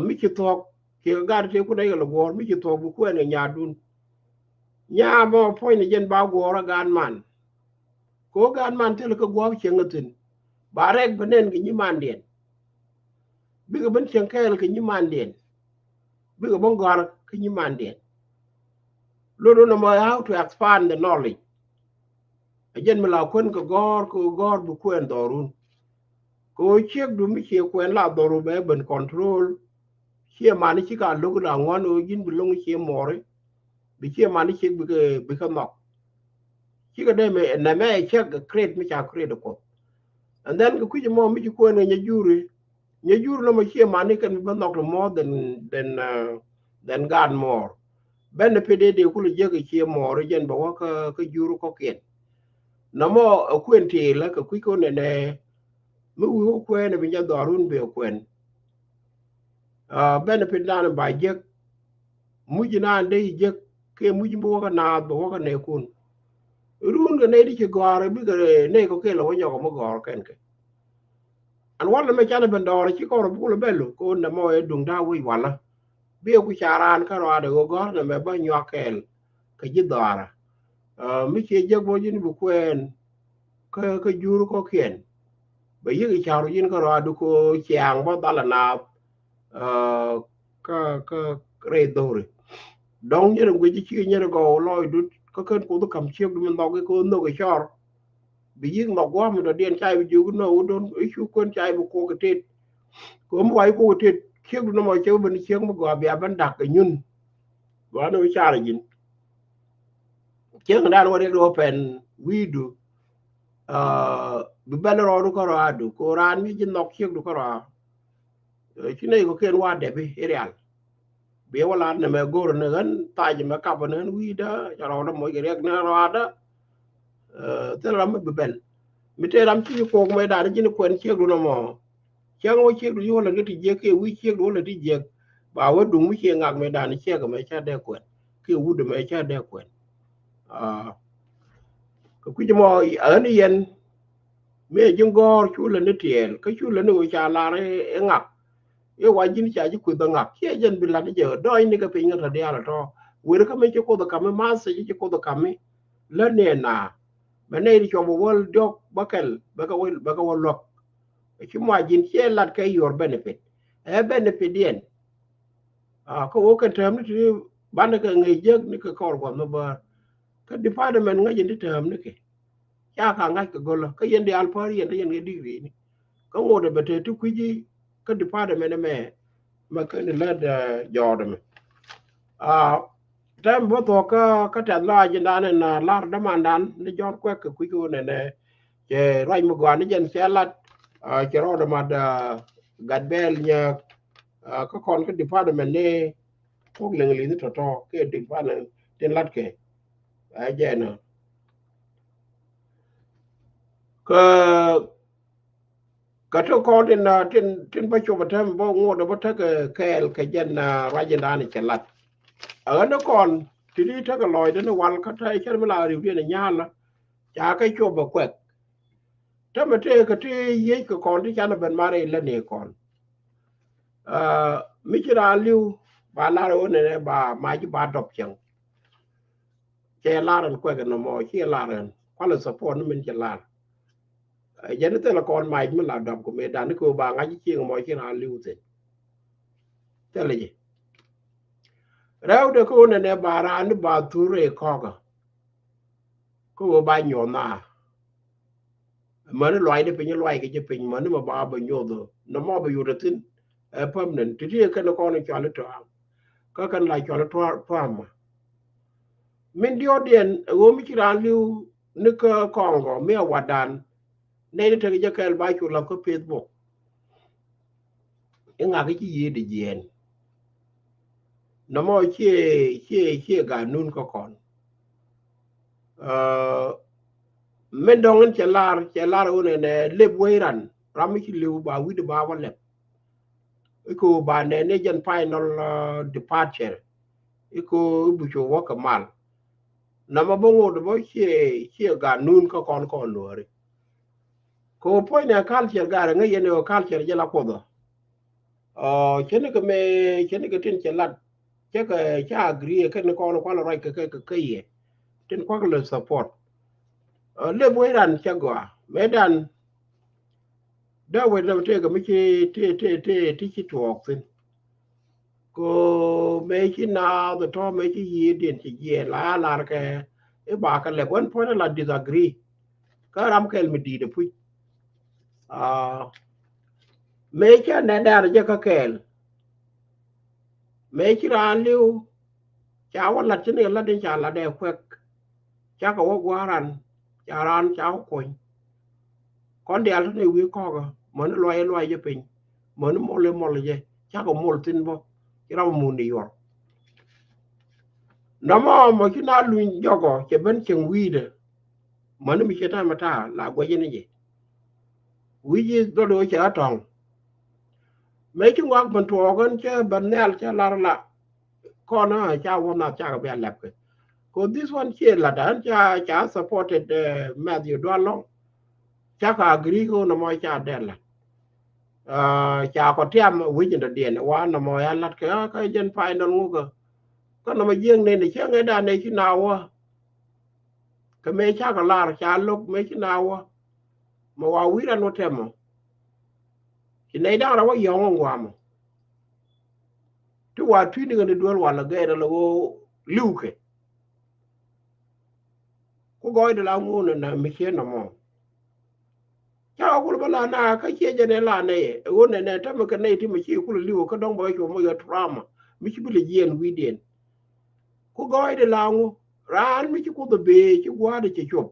Mi ci thuɔk kiɛ gat tëë kun rɛy kɛ lɛ guɔ̱ɔ̱r mi ci thuɔk bi kuɛn kɛ nyaadun. Nyaa mɔ puɔ̱ny ni jɛn ba guɔ̱ɔ̱r a gaat man. Kɛ ɣöö gaat man thilɛ kä gua̱a̱p cieŋ ɛ thi̱n ba rɛk bi nɛn kɛ nyimandiɛn. Bikɛ ben cieŋ kɛɛl kɛ nyimandiɛn. Bikɛ ben gɔ̱a̱r kɛ nyimandiɛn. Lot wä nɔmɔ how to expand the knowledge. Ɛ jɛn mi la kuɛn kɛ gɔ̱r kɛ gɔ̱r bi kuɛn dhɔrun. Kɛ ɣöö ciekdu mi ciɛ kuɛn la dhɔru bɛ ben control. Ciɛ mani ci ka lo̱k la ŋuan ɣöö ji̱n bi lo̱ŋ ciɛ muɔri. Bi ciɛ mani ciek bikɛ bikɛ nhɔk. Cikɛ dee mi nɛmɛ ɛ cɛk create mi ca create ɛ Kuoth. And then kɛ kui̱c ɛmɔ mi ci kuɛn kɛ nyɛ juri. Nyɛ juri nɔmɔ ciɛ mani kɛn bi bä nhɔk to more than than than gaat muɔɔr. Benefit dee dee kulɛ jiäk ɛ ciɛ muɔɔr jɛn bɛ wä kä kä juri kɔkiɛn. Nɔmɔ ɛ kuɛn tiilä kɛ kui̱ kɛ wä nɛnɛ. Mi wi̱i̱ wä kuɛn ɛ bi nyɛ dhɔrun bi ɛ kuɛn. Benefit dan ba jek, muc nan dee ji̱ jek, kɛ muc bi wäkä naath bɛ wäkä nɛɛkun. Run kɛ nɛy ti ci gɔ̱a̱r bikɛ nɛy kɔ kɛl ɛ wä nyɔk ɛ mi gɔ̱a̱r kɛn kɛ. Ɛn walɛ mɛ canɛ ben dɔɔr ci kɔr bukul bɛl kɛ wä nɛmɔ ɛ duŋ da̱a̱ wec walä. Bi ɛ ku ca raan kä rɔaadɛ ɣöö gɔ̱a̱r nɛmɛ bä nyuak kɛɛl kɛ ji̱ dhɔaarä. Mi ciɛ jek bä ji̱n bi kuɛɛn kä, kä jur kɔ̱kiɛn. Bɛ yiëk i̱ ca̱r wi̱i̱ kä rɔaadu kɛ ciaŋ bä dhalɛ naath kä, kä rɛy dho̱ri. Dɔ̱ŋ nyɛn guic ci nyɛn gɔw lɔɔcdu kä kɛn Kuoth kam ciekdu mi nhɔk i̱ kɛ nhök i̱ cɔr. Bi yi̱k nhɔk gua̱a̱m mi dɔ̱diɛn ca i̱ bi jiök inɔ wä do̱n i̱ cu kuën ca i̱ bi kuɔk itet. Kɛ mi wa i̱ kuɔk itet ciekdu nɔmɔ cɛ wä ben i̱ ciek mi gɔaa bia ben da̱k kɛ nyun. Gɔaa ni wä car i̱ ji̱n. Ciek dan wä riɛk di wä pɛn wi̱i̱du. Bi bɛl rɔɔdu kä rɔaadu kɛ raan mi ji̱ nhɔk ciekdu kä rɔaa. Ci nɛy kɔ̱kiɛn wa dɛpi i̱ rial. Bi wä lat nɛmɛ go̱r ni ɣän thac mɛ kap ni ɣän wi̱i̱dä ca rɔɔdä moc kɛ riɛk ni rɔaadä. Thil ram mi bi bɛl mi tëë ram ci kuɔk mɛ dan ji̱n kuɛn ciekdu nɔmɔ. Cäŋ wä ciekdu ci wä lät kä ti jiäk kiɛ wi̱i̱ ciekdu wä lät ti jiäk. Ba wä duŋ mi ciɛ ŋak mɛ dan ciɛk mɛ ca dee kuɛn kiɛ wut mɛ ca dee kuɛn. Kɛ kui̱c mɔ ɣän yɛn mi ji̱n gɔ̱r cu lät ni tiɛɛl kä cu lät ni wä ca lar i̱ ŋak. I̱ wa ji̱n ca ji̱ kueth bä ŋak ciɛ jɛn bi lat ni jɛ dɔɔc ni kɛ piny ŋä tɔ diaal tɔ. Wer kä mi ci Kuoth kam mi math ci Kuoth kam mi lät ni ɛn na. Bɛ nɛy ti cuɔp wä wäl diɔk bä kɛl bɛ kɛ wä, bɛ kɛ wä luäk. Ci mɔ ji̱n ciɛ lat kɛ your benefit. Ɛ benefit diɛn. Kä wä kɛn tääm ni ti banɛ kɛ ŋäc jek ni kɛ kɔr guath mi bäär. Kä department ŋäc in ti tääm ni kɛ. Ca ka ŋa̱c kɛ gölä kä yɛn diaal päär yɛn te yɛn kɛ digri ni. Kä ŋot ɛ bɛ te ti kui̱ci kä department ɛmɛ mɛ kɛn lät jɔɔt ɛmɛ. Tɛm bä thuɔ̱k kä, kä tɛth la ji̱ndan ɛn lar dämandan ni jɔɔt kuɛk kɛ kui̱ci wä nɛnɛ. Cɛ ruac mi gɔaa ni jɛn cɛ lat. Cɛ rɔɔdɛ mat gat bɛɛl nyääk. Kä kɔn kä department ni thok leŋ li̱th tɔ̱tɔ̱ kɛ department tin lat kɛ. Ɛ jɛn kä, kä ti kɔn tin, tin, tin bä cop a tɛm bä ŋot bä tekɛ kɛɛl kɛ jɛn ruac in dan cɛ lat. Ɛ ɣän ni kɔn ti di tekɛ lɔcdä ni wal kä tɛ cɛn mi la riw diɛn nyalä. Ca kɛ cop bä kuɛk. Tämɛ tëë kä ti yiec kɛ kɔn ti canɛ ben marɛ ilä ni kɔn. Mi ci raan li̱w ba lar ɣän nɛnɛ ba mac ba dɔp cäŋ. Cɛ lar ɛn kuɛk ɛn nɔmɔ ci lar ɛn kualɛ support ni min ci lar. Jɛn ni thilɛ kɔn mac mi la dɔp kɛ mëë dan ni kɛ ba ŋa̱c ci cieŋ mɔ ci raan li̱w thin. Thilɛ ji̱ rɛwdɛ kä ɣän nɛnɛ ba raan ni ba thur rɛy kɔkä. Kä ɣöö ba nyuɔth na mäni luaacdä piny luaac kɛ jɛ piny mäni mɛ ba bɛ nyuɔth nɔmɔ bɛ yut ɛ thin. Ɛ permanent ti ti kɛn kɔn cɔal i̱ tɔam kä kɛn la cɔal i̱ tɔam. Min diɔɔdiɛn ɛ ɣöö mi ci raan li̱w ni kä kɔŋkɔ mi ɛ watdan. Nɛy ni tekɛ jɛ kɛɛl ba cu la̱th kä Facebook. Iŋa kä ci yiëëdɛ jiɛɛn. Nɔmɔ ciɛ, ciɛ, ciɛ ganun kä kɔn. Min dɔŋ in cɛ lar, cɛ lar wun ɛnɛ lep wei ran ram mi ci li̱w ba wi̱cdɛ ba wä lɛp. I̱ kɛ ɣöö ba nɛn ni jɛn final departure. I̱ kɛ ɣöö i̱ buc wä kɛ mal. Nɔmɔ bä ŋot bä ciɛ, ciɛ ganun kä kɔn kɔn luɔri. Kɛ ɣöö puɔ̱nynɛ culture garɛ ŋäc yɛn ɣöö culture jɛ la Kuoth ɔ. Cä ni kɛ mëë, cä ni kɛ tin cɛ lat. Cä kɛ, cä agree kɛn kɔn kualɛ ruac kɛ kɛ kɛ yɛ. Tin kuak lɛ support. Lep wec ran cä gɔaa mëë dan. Dee wec dee tëëkɛ mi ci ti ti ti ti ci tuɔɔk thin. Ko mëë ci naath tɔ̱ mëë ci yiëëdiɛn ci jiɛɛn la a lar kɛ i̱ ba kɛ lɛp wän puɔ̱nydä la disagree. Kä ram kɛl mi di̱i̱t ɛ puc. Mëë cä nɛn dɛ̈r jɛ kä kɛɛl. Mëë ci raan li̱w ca wä lat ci ni lat in ca lat dee kuɛk. Cakɛ wä gua̱a̱r ran ca raan ca wä kuɔny. Kɔn diaal te ni wi̱i̱ kɔkä mäni luac i̱ luac jɛ piny. Mäni mɔl i̱ mɔl jɛ cakɛ mɔl thi̱n bä ci ram mun i̱ yuɔr. Nɔmɔ mɔ ci na luny jɔkɔ cɛ ben cieŋ wi̱i̱dɛ. Mäni mi cɛ ta̱a̱ mɛ ta̱a̱ la guɛcɛ ni jɛ. Wi̱i̱ ji̱ dhɔl i̱ wä cɛ ɣä tɔ̱ŋ. Mëë ci ŋuak ben tuɔɔk ɛn cä ben nhial cä lar la. Kɔn ɛ ca wä nath cakɛ bia lɛpkɛ. Ko this one ciɛ lat ɛn ca ca supported, eh, Matthew Dual Lɔŋ. Cakɛ agree ko nɔmɔ ca dɛl lat. Ah, ca kɔ tiam wi̱c in dɔ̱diɛn wa nɔmɔ ya lat kɛ, ah, kä jɛn final ŋukä. Kä nɔmɔ jiäk nɛn cä ŋɛ dan nɛ ci na wä. Kɛ mëë cakɛ lar ca lo̱k mëë ci na wä. Mɛ wa wi̱i̱ ran wä tɛmɔ. Ci nɛy da̱ŋ rɛw wä yɔ̱ŋ ŋuamɔ. Ti wa tui̱ni kɛn i̱ duel walɛ gɛɛt ala ɣöö li̱wkɛ. Ku gɔɔydɛ la ŋun ɛn mi cieen nɔmɔ. Ca kul bä la na kä ciɛ jɛ nɛ la nɛ yɛ ɣöö nɛ nɛ tämɛ kɛ nɛy ti mɛ ci kul li̱w kä dɔ̱ŋ bä cuɔ mɔ yɔ trauma mi ci bi lɛ jiɛn wi̱i̱diɛn. Ku gɔɔydɛ la ŋu raan mi ci Kuoth ɛ bee ci gua̱a̱dɛ cɛ cuɔp.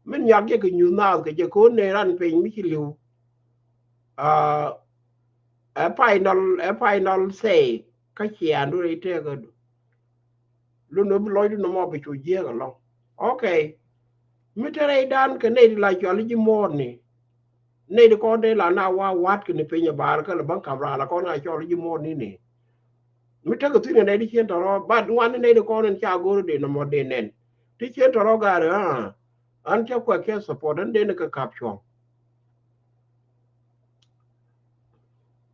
Min nyak jɛ kɛ nyuth naath kɛ jɛ kɛ ɣöö nɛ ran piny mi ci li̱w. Ah, ɛ final, ɛ final say kä ciaandu rɛy tëëkädu. Lun ɛ bi lɔcdu nɔmɔ bi cu jiääk ɛlɔ̱ŋ. Okay. Mi te rɛydan kɛ nɛy ti la cɔal i̱ ji̱ muɔɔrni. Nɛy ti kɔn te la na wa wa̱t kɛ ni piny ɛ baar kä lɛ bäŋ ka̱m raan la kɔn a cɔl i̱ ji̱ muɔɔrni ni. Mi tekɛ thi̱n kɛ nɛy ti cien tɔ̱rɔ̱, but ŋuan ni nɛy ti kɔn in ca go̱r i̱ dee nɔmɔ dee nɛn. Ti cien tɔ̱rɔ̱ gaari, ah, an cä kuɛk cä support, an dee ni kɛ ka̱p cuɔ̱ŋ.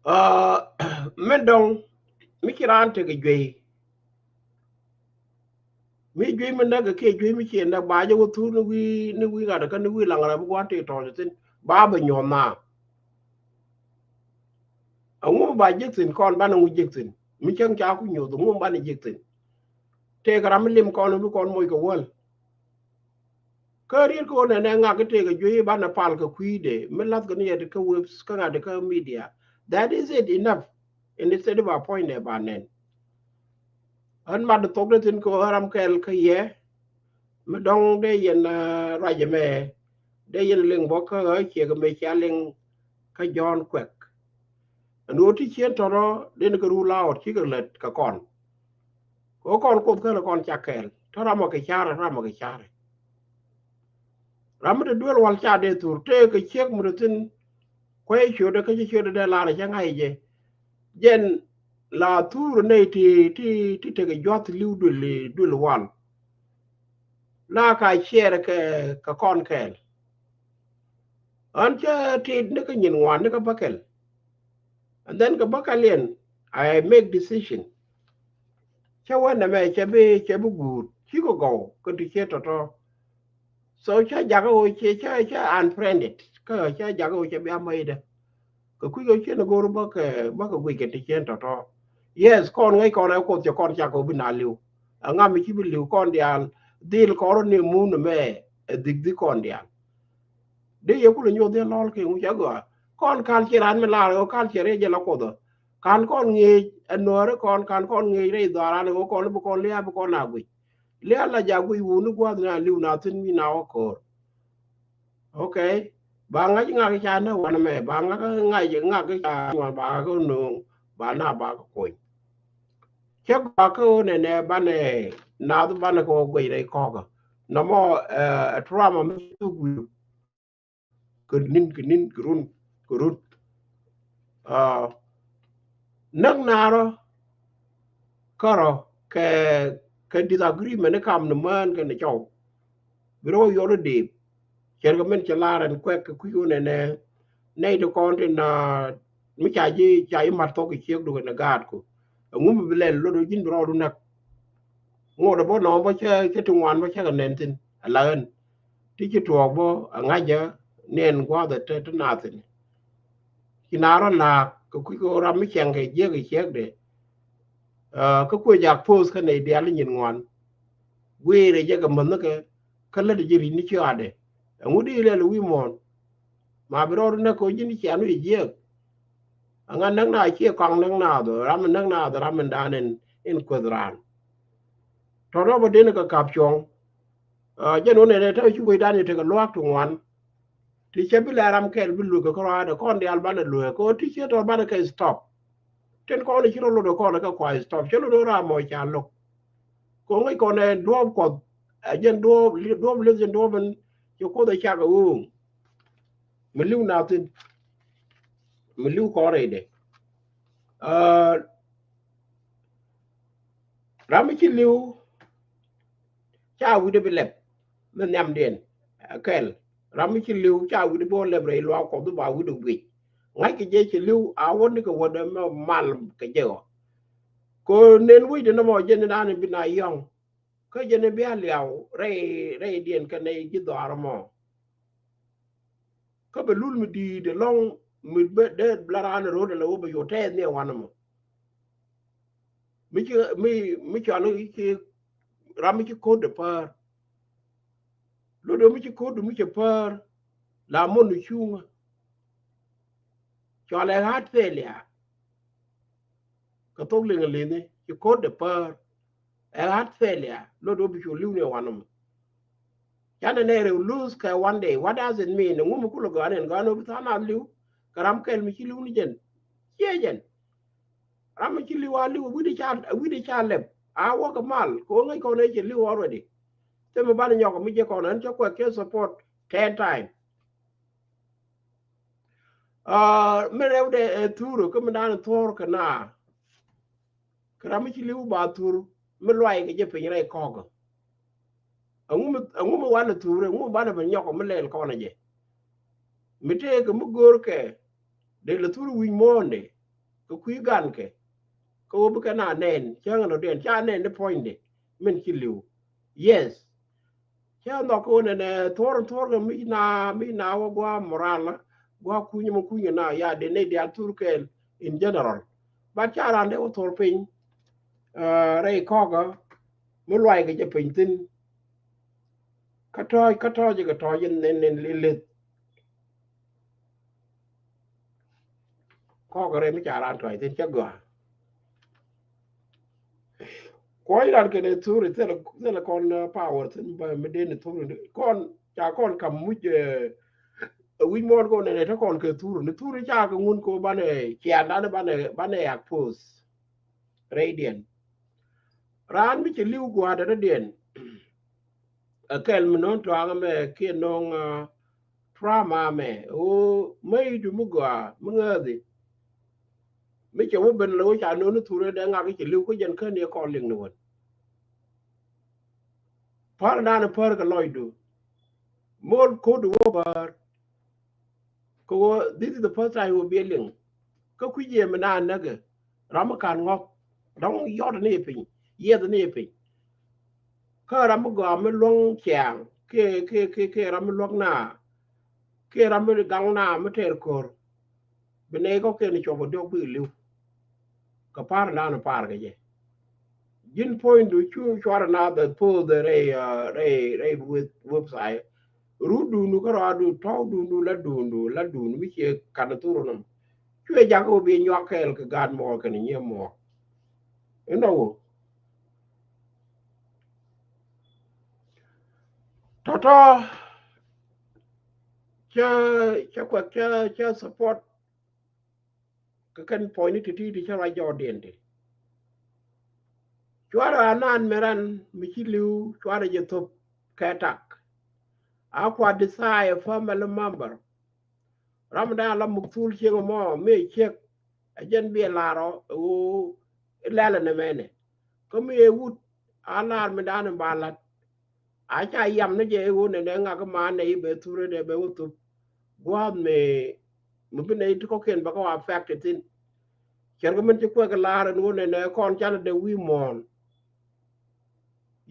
Ah, mi dɔ̱ŋ, mi ci raan tekɛ juey. Mi juey mi näk kɛ kiɛ juey mi ciɛ näk ba jɛ wä thur ni wi̱i̱, ni wi̱i̱ ŋa̱t kä ni wi̱i̱ laŋ rɛp bi gua̱n tëë tɔ̱ɔ̱c thi̱n. Ba bɛ nyuɔ̱th na. Aŋu ba ji̱k thi̱n kɔn banɛ ŋu ji̱k thi̱n. Mi cäŋ ca ku nyuɔ̱th aŋu banɛ ji̱k thi̱n. Tëëkɛ ram mi lim kɔn bi kɔn moc kɛ wäl. Kä riet kɛ ɣöö nɛnɛ ŋak i̱ tëëkɛ juey i̱ banɛ pal kɛ kui̱dɛ mi la̱thkɛ ni yɛ ti kä webs kä ŋa̱t ti kä media. That is it enough. In instead of a point dɛ ba nɛn. Ɣän mat di thok dee thi̱n kɛ ɣän ram kɛl kä yɛ. Mi dɔ̱ŋ dee yɛn, ah, ruac ɛmɛ. Dee yɛn liŋ bä kä ɣä ciɛ kɛ mëë cia liŋ kä Jɔ̱ɔ̱n Kuɛk. Ɛn ɣöö ti cien tɔ̱rɔ̱ dee ni kɛ rule out cikɛ lät kɛ kɔn. Kɛ ɣöö kɔn Kuoth känɛ kɔn ca kɛɛl. Tɔ̱ ram ɔ kɛ carɛ, ram ɔ kɛ carɛ. Ram mi te duel wal ca dee thur tëë kɛ ciek mi te thi̱n. Kuecä ciötdɛ kä ci ciötdɛ dee lar cä ŋa̱c jɛ. Jɛn la thur nɛy ti, ti, ti tekɛ jua̱th li̱w duël, duël wal. La ka ciɛɛr kɛ, kɛ kɔn kɛɛl. Ɣän cä tit ni kä nyin ŋuan ni kä bäkɛl. And then kɛ bäkɛl yɛn, I make decision. Cä wä nɛmɛ cɛ bi, cɛ bi guut. Cikɛ gɔw kɛ ti ciɛ tɔ̱tɔ̱. So cä jakä ɣöö cɛ, cä, cä unfriended. Kä cä jakä ɣöö cɛ bia mäydä. Kɛ kui̱ ɣöö cien go̱o̱r bä kɛ, bä kɛ guic kɛ ti cien tɔ̱tɔ̱. Yes, kɔn ŋäc kɔn ɛ Kuoth cɛ kɔn cak ɣöö bi na li̱w. Ɛŋa mi ci bi li̱w kɔn diaal dhil kɔn rɔ ni mun mɛ ɛ dhik dhik kɔn diaal. Dee yɛ kulɛ nyuɔth dhil lɔl kɛ ŋu cɛ gɔaa. Kɔn kal ci ran mi lar ɣöö kal cɛ rɛy jɛ la Kuoth ɔ. Kan kɔn ŋi̱i̱c ɛ nuääri kɔn, kan kɔn ŋi̱i̱c rɛy dhɔaaran ɣöö kɔn bi kɔn lia̱a̱ bi kɔn a guic. Lia̱a̱ la ja guic wuni gua̱a̱th na li̱w na thi̱n mi na wä ko̱o̱r. Okay. Ba ŋa̱c ŋak ca näk wanɛ mɛ, ba ŋa̱c ŋa̱c ŋak ca ŋuan ba ŋa̱c kä no̱o̱ŋ, ba na ba kä kony. Cä gɔaa kä ɣöö nɛnɛ banɛ nath banɛ kɛ wä guic rɛy kɔkä. Nɔmɔ, eh, ɛ trauma mi ci thuk wi̱i̱. Kɛ ni̱n, kɛ ni̱n, kɛ run, kɛ run. Ah, näk naarɔ kärɔ kɛ, kɛ disagreement ni kam ni mään kɛnɛ cɔw. Bi rɔ yɔl i̱ deep. Cɛn kɛ min cɛ lar ɛn Kuɛk kɛ kui̱ ɣöö nɛnɛ nɛy ti kɔn tin, ah, mi ca ji̱, ca ji̱ mat thok kɛ ciekdu kɛnɛ gaatku. Ɛŋu mi bi lɛl lot ɣöö ji̱n bi rɔɔdu näk. Ŋot ɛ bä nɔmɔ bä cä, cä ti ŋuan bä cä kɛ nɛn thi̱n ala ɣän. Ti ci tuɔɔk bä a ŋa̱cä nɛn gua̱a̱th ɛ te, te naath thi̱n. Ci na rɔ la̱a̱k kɛ kui̱ kɛ ram mi cɛŋ kɛ jiäk kɛ ciɛkdɛ. Ah, kä kuec jak poth kä nɛy diaal i̱ nyin ŋuan. Guiirɛ jɛ kɛ mäthnikɛ kä lätdɛ jɛ ri̱c ni ciaadɛ. Ɛŋu di lɛl wi̱i̱ muɔ̱ɔ̱n. Ma bi rɔɔdu näk kɛ ɣöö ji̱n cian wi̱i̱ jiääk. Aŋa näk na ciɛ kɔaŋ näk na dhɔ ram in näk na dhɔ ram in dan in, in kueth raan. Tɔ̱tɔ̱ bä den kɛ kap cuɔ̱ŋ. Ah, jɛn wä nɛnɛ te ci wecdan yɛ tekɛ luaak ti ŋuan. Ti cɛ bi lɛ ram kɛl bi luek kɛ kärɔaadɛ kɔn diaal banɛ luek kɛ ɣöö ti ciɛ tɔ̱ banɛ kɛ stop. Tin kɔn ci rɔ lot kɔn kɛ kua stop cɛ lot ram mɔ ca lo̱k. Kɛ ŋäc kɔn ɛ duɔ̱ɔ̱p Kuɔth. Ɛ jɛn duɔ̱ɔ̱p, duɔ̱ɔ̱p lieth jɛn duɔ̱ɔ̱p in ci Kuoth ɛ cak ɛ ɣöö mi li̱w na thi̱n. Mi li̱w kɔn rɛydɛ. Ram mi ci li̱w ca wi̱dɛ bi lɛp mi nhiamdiɛn. Kɛl ram mi ci li̱w ca wi̱dɛ bi wä lɛp rɛy luaak Kuɔth ba wi̱dɛ guic. Ŋa̱ckɛ jɛ ci li̱w a wä ni kɛ wädɛ mɛ mal kɛ jɛ ɔ. Kɛ nen wecdɛ nɔmɔ jɛ ni naan bi na yɔ̱ŋ. Kä jɛ ni bia liaw rɛy rɛydiɛn kɛnɛ ji̱ dhɔaar mɔ. Kä bɛ lul mi di̱i̱t ɛlɔ̱ŋ mi dee bɛ la raan ro̱o̱dɛ la wä bɛ yo̱o̱ tɛth ni ɛ wanɛ mɔ. Mi ci mi mi cɔal i̱ ci ram mi ci ko̱o̱t dɛ päär. Lotdɛ mi ci ko̱o̱t mi cɛ päär la mon ni cuŋä. Cɔal ɛ heart failure. Kɛ thok liŋ li̱ni ci ko̱o̱t dɛ päär. Ɛ heart failure lotdɛ bi cu li̱w ni ɛ wanɛ mɔ. Canɛ nɛ rɛw lose kɛ one day. What does it mean? Ŋu mi kulɛ gɔaa ni ɛn gɔaa ni bi tha̱a̱ŋ a li̱w kɛ ram kɛl mi ci li̱w ni jɛn. Ciɛ jɛn. Ram mi ci li̱w a li̱w wi̱cdɛ ca wi̱cdɛ ca lɛp a wä kɛ mal kɛ wä ŋäc kɔn ɛ cɛ li̱w already. Thimɛ banɛ nyɔk mi jɛ kɔn ɛn cä kuɛk cɛ support ten time. Mi rɛwdɛ ɛ thurä kä mi da̱a̱n thuɔ̱ɔ̱r kɛ na. Kɛ ram mi ci li̱w ba thur mi luay kɛ jɛ piny rɛy kɔkä. Aŋu mi aŋu mi wanɛ thurɛ aŋu mi banɛ bɛ nyɔk mi lɛl kɔn ɛ jɛ. Mi tëëkɛ mi görkɛ dee lɛ thur wi̱c muɔ̱ɔ̱ndɛ kɛ kui̱ gankɛ. Kɛ wä bikɛ na nɛn cäŋ ɛn ɔ diɛn ca nɛn ni puɔ̱nydɛ min ci li̱w. Yes. Cä nhɔk kɛ wä nɛnɛ thuɔ̱r thuɔ̱r kɛ mic na mic na wä gua̱a̱ moral gua̱a̱ kuny mɔ kuny kɛ na ya dee nɛy diaal thur kɛɛl in general. But ca raan dee wä thuɔ̱r piny rɛy kɔkä mi luay kɛ jɛ piny thi̱n. Kä tɔ̱ɔ̱c kä tɔ̱ɔ̱c kɛ tɔ̱ɔ̱c in in in lith. Kɔkɛ rɛy mi ca raan tɔ̱ɔ̱c thi̱n cä gɔaa. Kuɔ̱ny ran kɛnɛ thuri thilɛ kɔn power thi̱n ba mi den thuri kɔn ca kɔn kam muc. Wi̱c muɔ̱ɔ̱n kɔn nɛnɛ te kɔn kɛ thuri ni thuri ca kɛ ŋun kɛ banɛ ciandan banɛ banɛ yak poth. Rɛydiɛn raan mi cɛ li̱w gua̱a̱dɛ rɛydiɛn. Ɛ kɛl mi no̱o̱ŋ tuaŋ ɛmɛ kiɛ no̱o̱ŋ trauma ɛmɛ ɣöö mäydu mi gɔaa mi ŋääthi. Mi cɛ wä ben lɛ wä ca no̱o̱ŋ ni thurɛ dee ŋak i̱ cɛ li̱w kä jɛn käni ɛ kɔn liŋ ni wän. Pa̱r dan ɛ pär kɛ lɔcdu. Mo̱o̱l ko̱tdu wä bäär. Kɛ ɣöö this is the first time wä biɛ liŋ. Kä kui̱c yɛ mi na näkɛ ram mi ka̱n ŋɔ̱k dɔ̱ŋ yɔt ni piny yiɛth ni piny. Kä ram mi gɔaa mi luäŋ ciaŋ kiɛ kiɛ kiɛ kiɛ ram mi luäk na kiɛ ram mi gaŋ na mi tɛɛr ko̱r. Bi nɛy kɔ̱kiɛn cuɔp kɛ diɔ̱k bikɛ li̱w. Kɛ pa̱r dan pa̱r kɛ jɛ. Ji̱n puɔ̱nydu cu cuarɛ na bɛ poth rɛy rɛy rɛy website. Rut duundu kä rɔadu tɔ̱w duundu la duundu la duundu mi ciɛ ka̱n thurä nɔm. Cuɛ jakä wä bi nyuak kɛɛl kɛ gaat muɔɔr kɛn nyiee muɔɔr. Inɔ wä tɔ̱tɔ̱ cä cä kuɛk cä cä support. Kɛ kɛn puɔ̱nyni ti̱ti̱ ti cä ruac jɔɔdiɛn ti. Cuarɛ a naan mi ran mi ci li̱w cuarɛ jɛ thop kɛ tak. A kua desire family member. Ram dan la muk thul cieŋ mɔ mi ciek a jɛn biɛ lar ɔ ɣöö ilɛlɛ ni mɛnɛ. Kä mi ɛ wut a lar mi dan in ba lat. A ca yam ni jɛ i̱ ɣöö nɛnɛ ŋak i̱ maan nɛ i̱ bɛ thurɛ dɛ bɛ wä thup. Gua̱a̱th mi mi bi nɛ i̱ ti kɔ̱kiɛn bɛ kɛ wa affect thi̱n. Cɛrkɛ min ci kuɛk lar in ɣöö nɛnɛ kɔn canɛ dee wi̱i̱ muɔ̱ɔ̱n.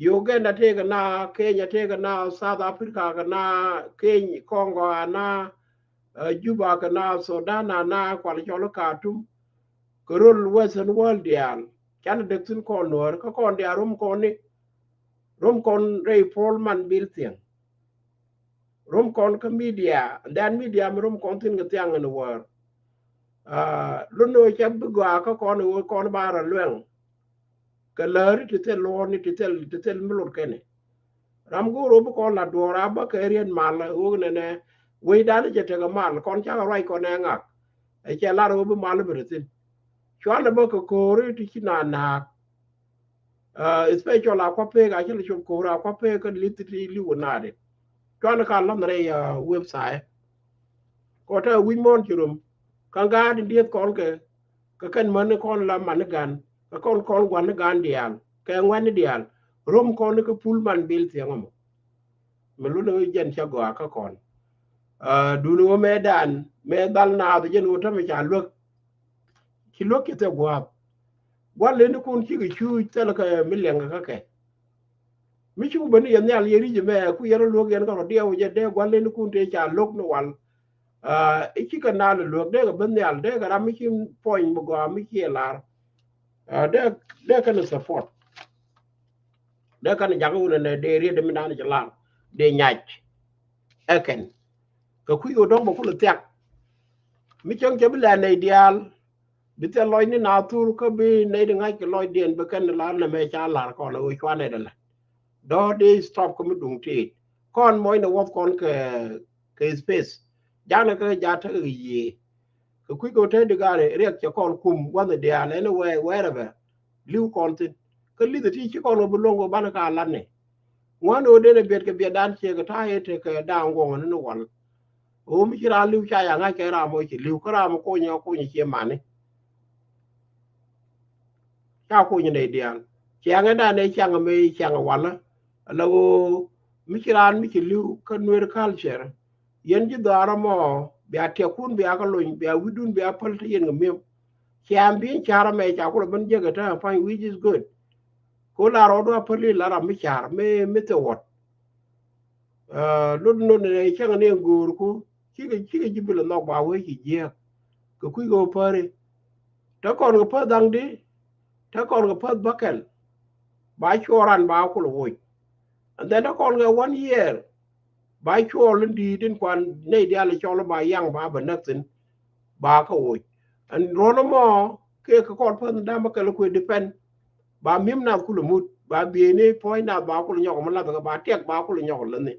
Uganda tëëkɛ na, Kenya tëëkɛ na, South Africa kɛ na, Keny Congo a na, Juba kɛ na, Sudan a na, kual cɔl Khartoum. Kɛ rol Western world diaal canɛ dek thi̱n kɔn nuäär kä kɔn diaal rom kɔn ni rom kɔn rɛy puɔl man bil thiɛŋ. Rom kɔn kä media and then media mi rom kɔn thi̱n kɛ thiaŋ in wäär. Lun ni wä cɛ bi gɔaa kä kɔn i̱ wä kɔn ba rɔ luɛŋ. Kɛ läri ti thil luɔɔni ti thil ti thil mi lot kɛnɛ. Ram go̱o̱r wä bi kɔn la duɔɔr a bä kɛ riet mal wä nɛnɛ. Wecdan cɛ tekɛ mal kɔn cakɛ ruac kɔn ɛ ŋak. Ɛ cɛ lar wä bi mal bi ri thi̱n. Cualɛ bä kɛ ko̱o̱ri ti ci na naak. Especial a kua pek a cä lɛ cop ko̱o̱ri a kua pek kä li̱th ti li̱w wä naadi. Cualɛ ka la̱th rɛy website. Kɔ te wi̱c muɔ̱ɔ̱n ci rom. Kä gaat in dieth kɔn kɛ Kä kɛn män ni kɔn la man ni gan, kä kɔn kɔn guan ni gan diaal, kɛ ŋuan ni diaal. Rom kɔn ni kä pul man bil thiɛŋ ɔmɔ. Mi lun ni jɛn ca gɔaa kä kɔn. Duni wä mɛ dan mɛ dhal naath jɛn wä tämɛ ca luäk. Ci luäk ci thɛ gua̱a̱p. Gua̱l leni kun cikɛ cuuc thɛl kɛ mi liɛŋ kɛ kɛ. Mi cuk ben yɛ nhial yɛ ric mɛ ku yɛn luäk yɛn kɛ rɔ diɛw jɛ dee gua̱l leni kun tëë ca lo̱k ni wal. Ici kɛ naal luäk dee kɛ ben nhial dee kɛ ram mi ci puɔny mi gɔaa mi ci ɛ lar. Dee kɛn support. Dee kɛn jakä wunɛ nɛ dee riet mi naan ci lar dee nyac. Ɛ kɛn kɛ kui̱ kɛ dɔ̱ŋ bɛ kulɛ thiak. Mi cäŋ cɛ bi lɛ nɛy diaal bi thil lɔc ni na thur kä bi nɛy di ŋa̱c kɛ lɔcdiɛn bi kɛn lar nɛ mɛ ca lar kɔn ɛ ɣöö cuanɛ dɛ lɛ. Dɔ̱ dee stop kä mi duŋ tit kɔn mɔcnɛ wuɔth kɔn kɛ kɛ space. Jaknɛ kä ja tekɛ kɛ yiëë. Kɛ kui̱ kɛ wä te di gaari riɛk cɛ kɔn kum gua̱nh diaal ɛn wɛ wɛrɛ bɛ li̱w kɔn thin. Kä li̱th ti ci kɔn wä bi luɔ̱ŋ wä banɛ ka latni. Ŋuan wä denɛ biɛt kɛ biɛt dan ciek kɛ ta̱a̱ yɛ tekɛ da̱a̱ŋ guɔ̱ŋ ni ni wal. Ɣöö mi ci raan li̱w ca ya ŋa̱c kɛ ram wä ci li̱w kä ram wä konyɛ konyɛ cie mani. Ca konyɛ nɛy diaal ciaŋɛ dan ɛ ciaŋɛ mi ciaŋɛ walä. Ala ɣöö mi ci raan mi ci li̱w kä nuer culture. Yɛn ji̱ dhɔaarä mɔ bia tiɛkun bia kä lony bia wi̱dun bia päl te yɛn kɛ mi̱em. Ciaŋ bi̱i̱n ca̱r ɛmɛ ca kulɛ ben jiäk ɛ te pa̱ny which is good. Ko la rɔɔdu a päl i̱ la ram mi ca̱r mi mi thɛ wuɔt. Lot not nɛ cäŋ ni ɛn go̱o̱r ku cikɛ cikɛ ji̱ bilɛ nhɔk ba wee ci jiääk. Kɛ kui̱ kɛ wä päri te kɔn kɛ päth dhaŋdi. Te kɔn kɛ päth bäkɛl ba cuɔɔran ba kulɛ woc. And then te kɔn kɛ one year ba cuɔɔl in di̱i̱t in kuan nɛy diaal cɔl ba yaŋ ba bɛ näk thin. Ba kä woc ɛn ruɔ̱n ɛmɔ kɛ kɛ kɔn päth in da̱m bäkɛl kuɛ depend. Ba mi̱em nath kulɛ mut ba bieyni puɔ̱ny nath ba kulɛ nyɔk mi lathkɛ ba tiɛk ba kulɛ nyɔk läthni.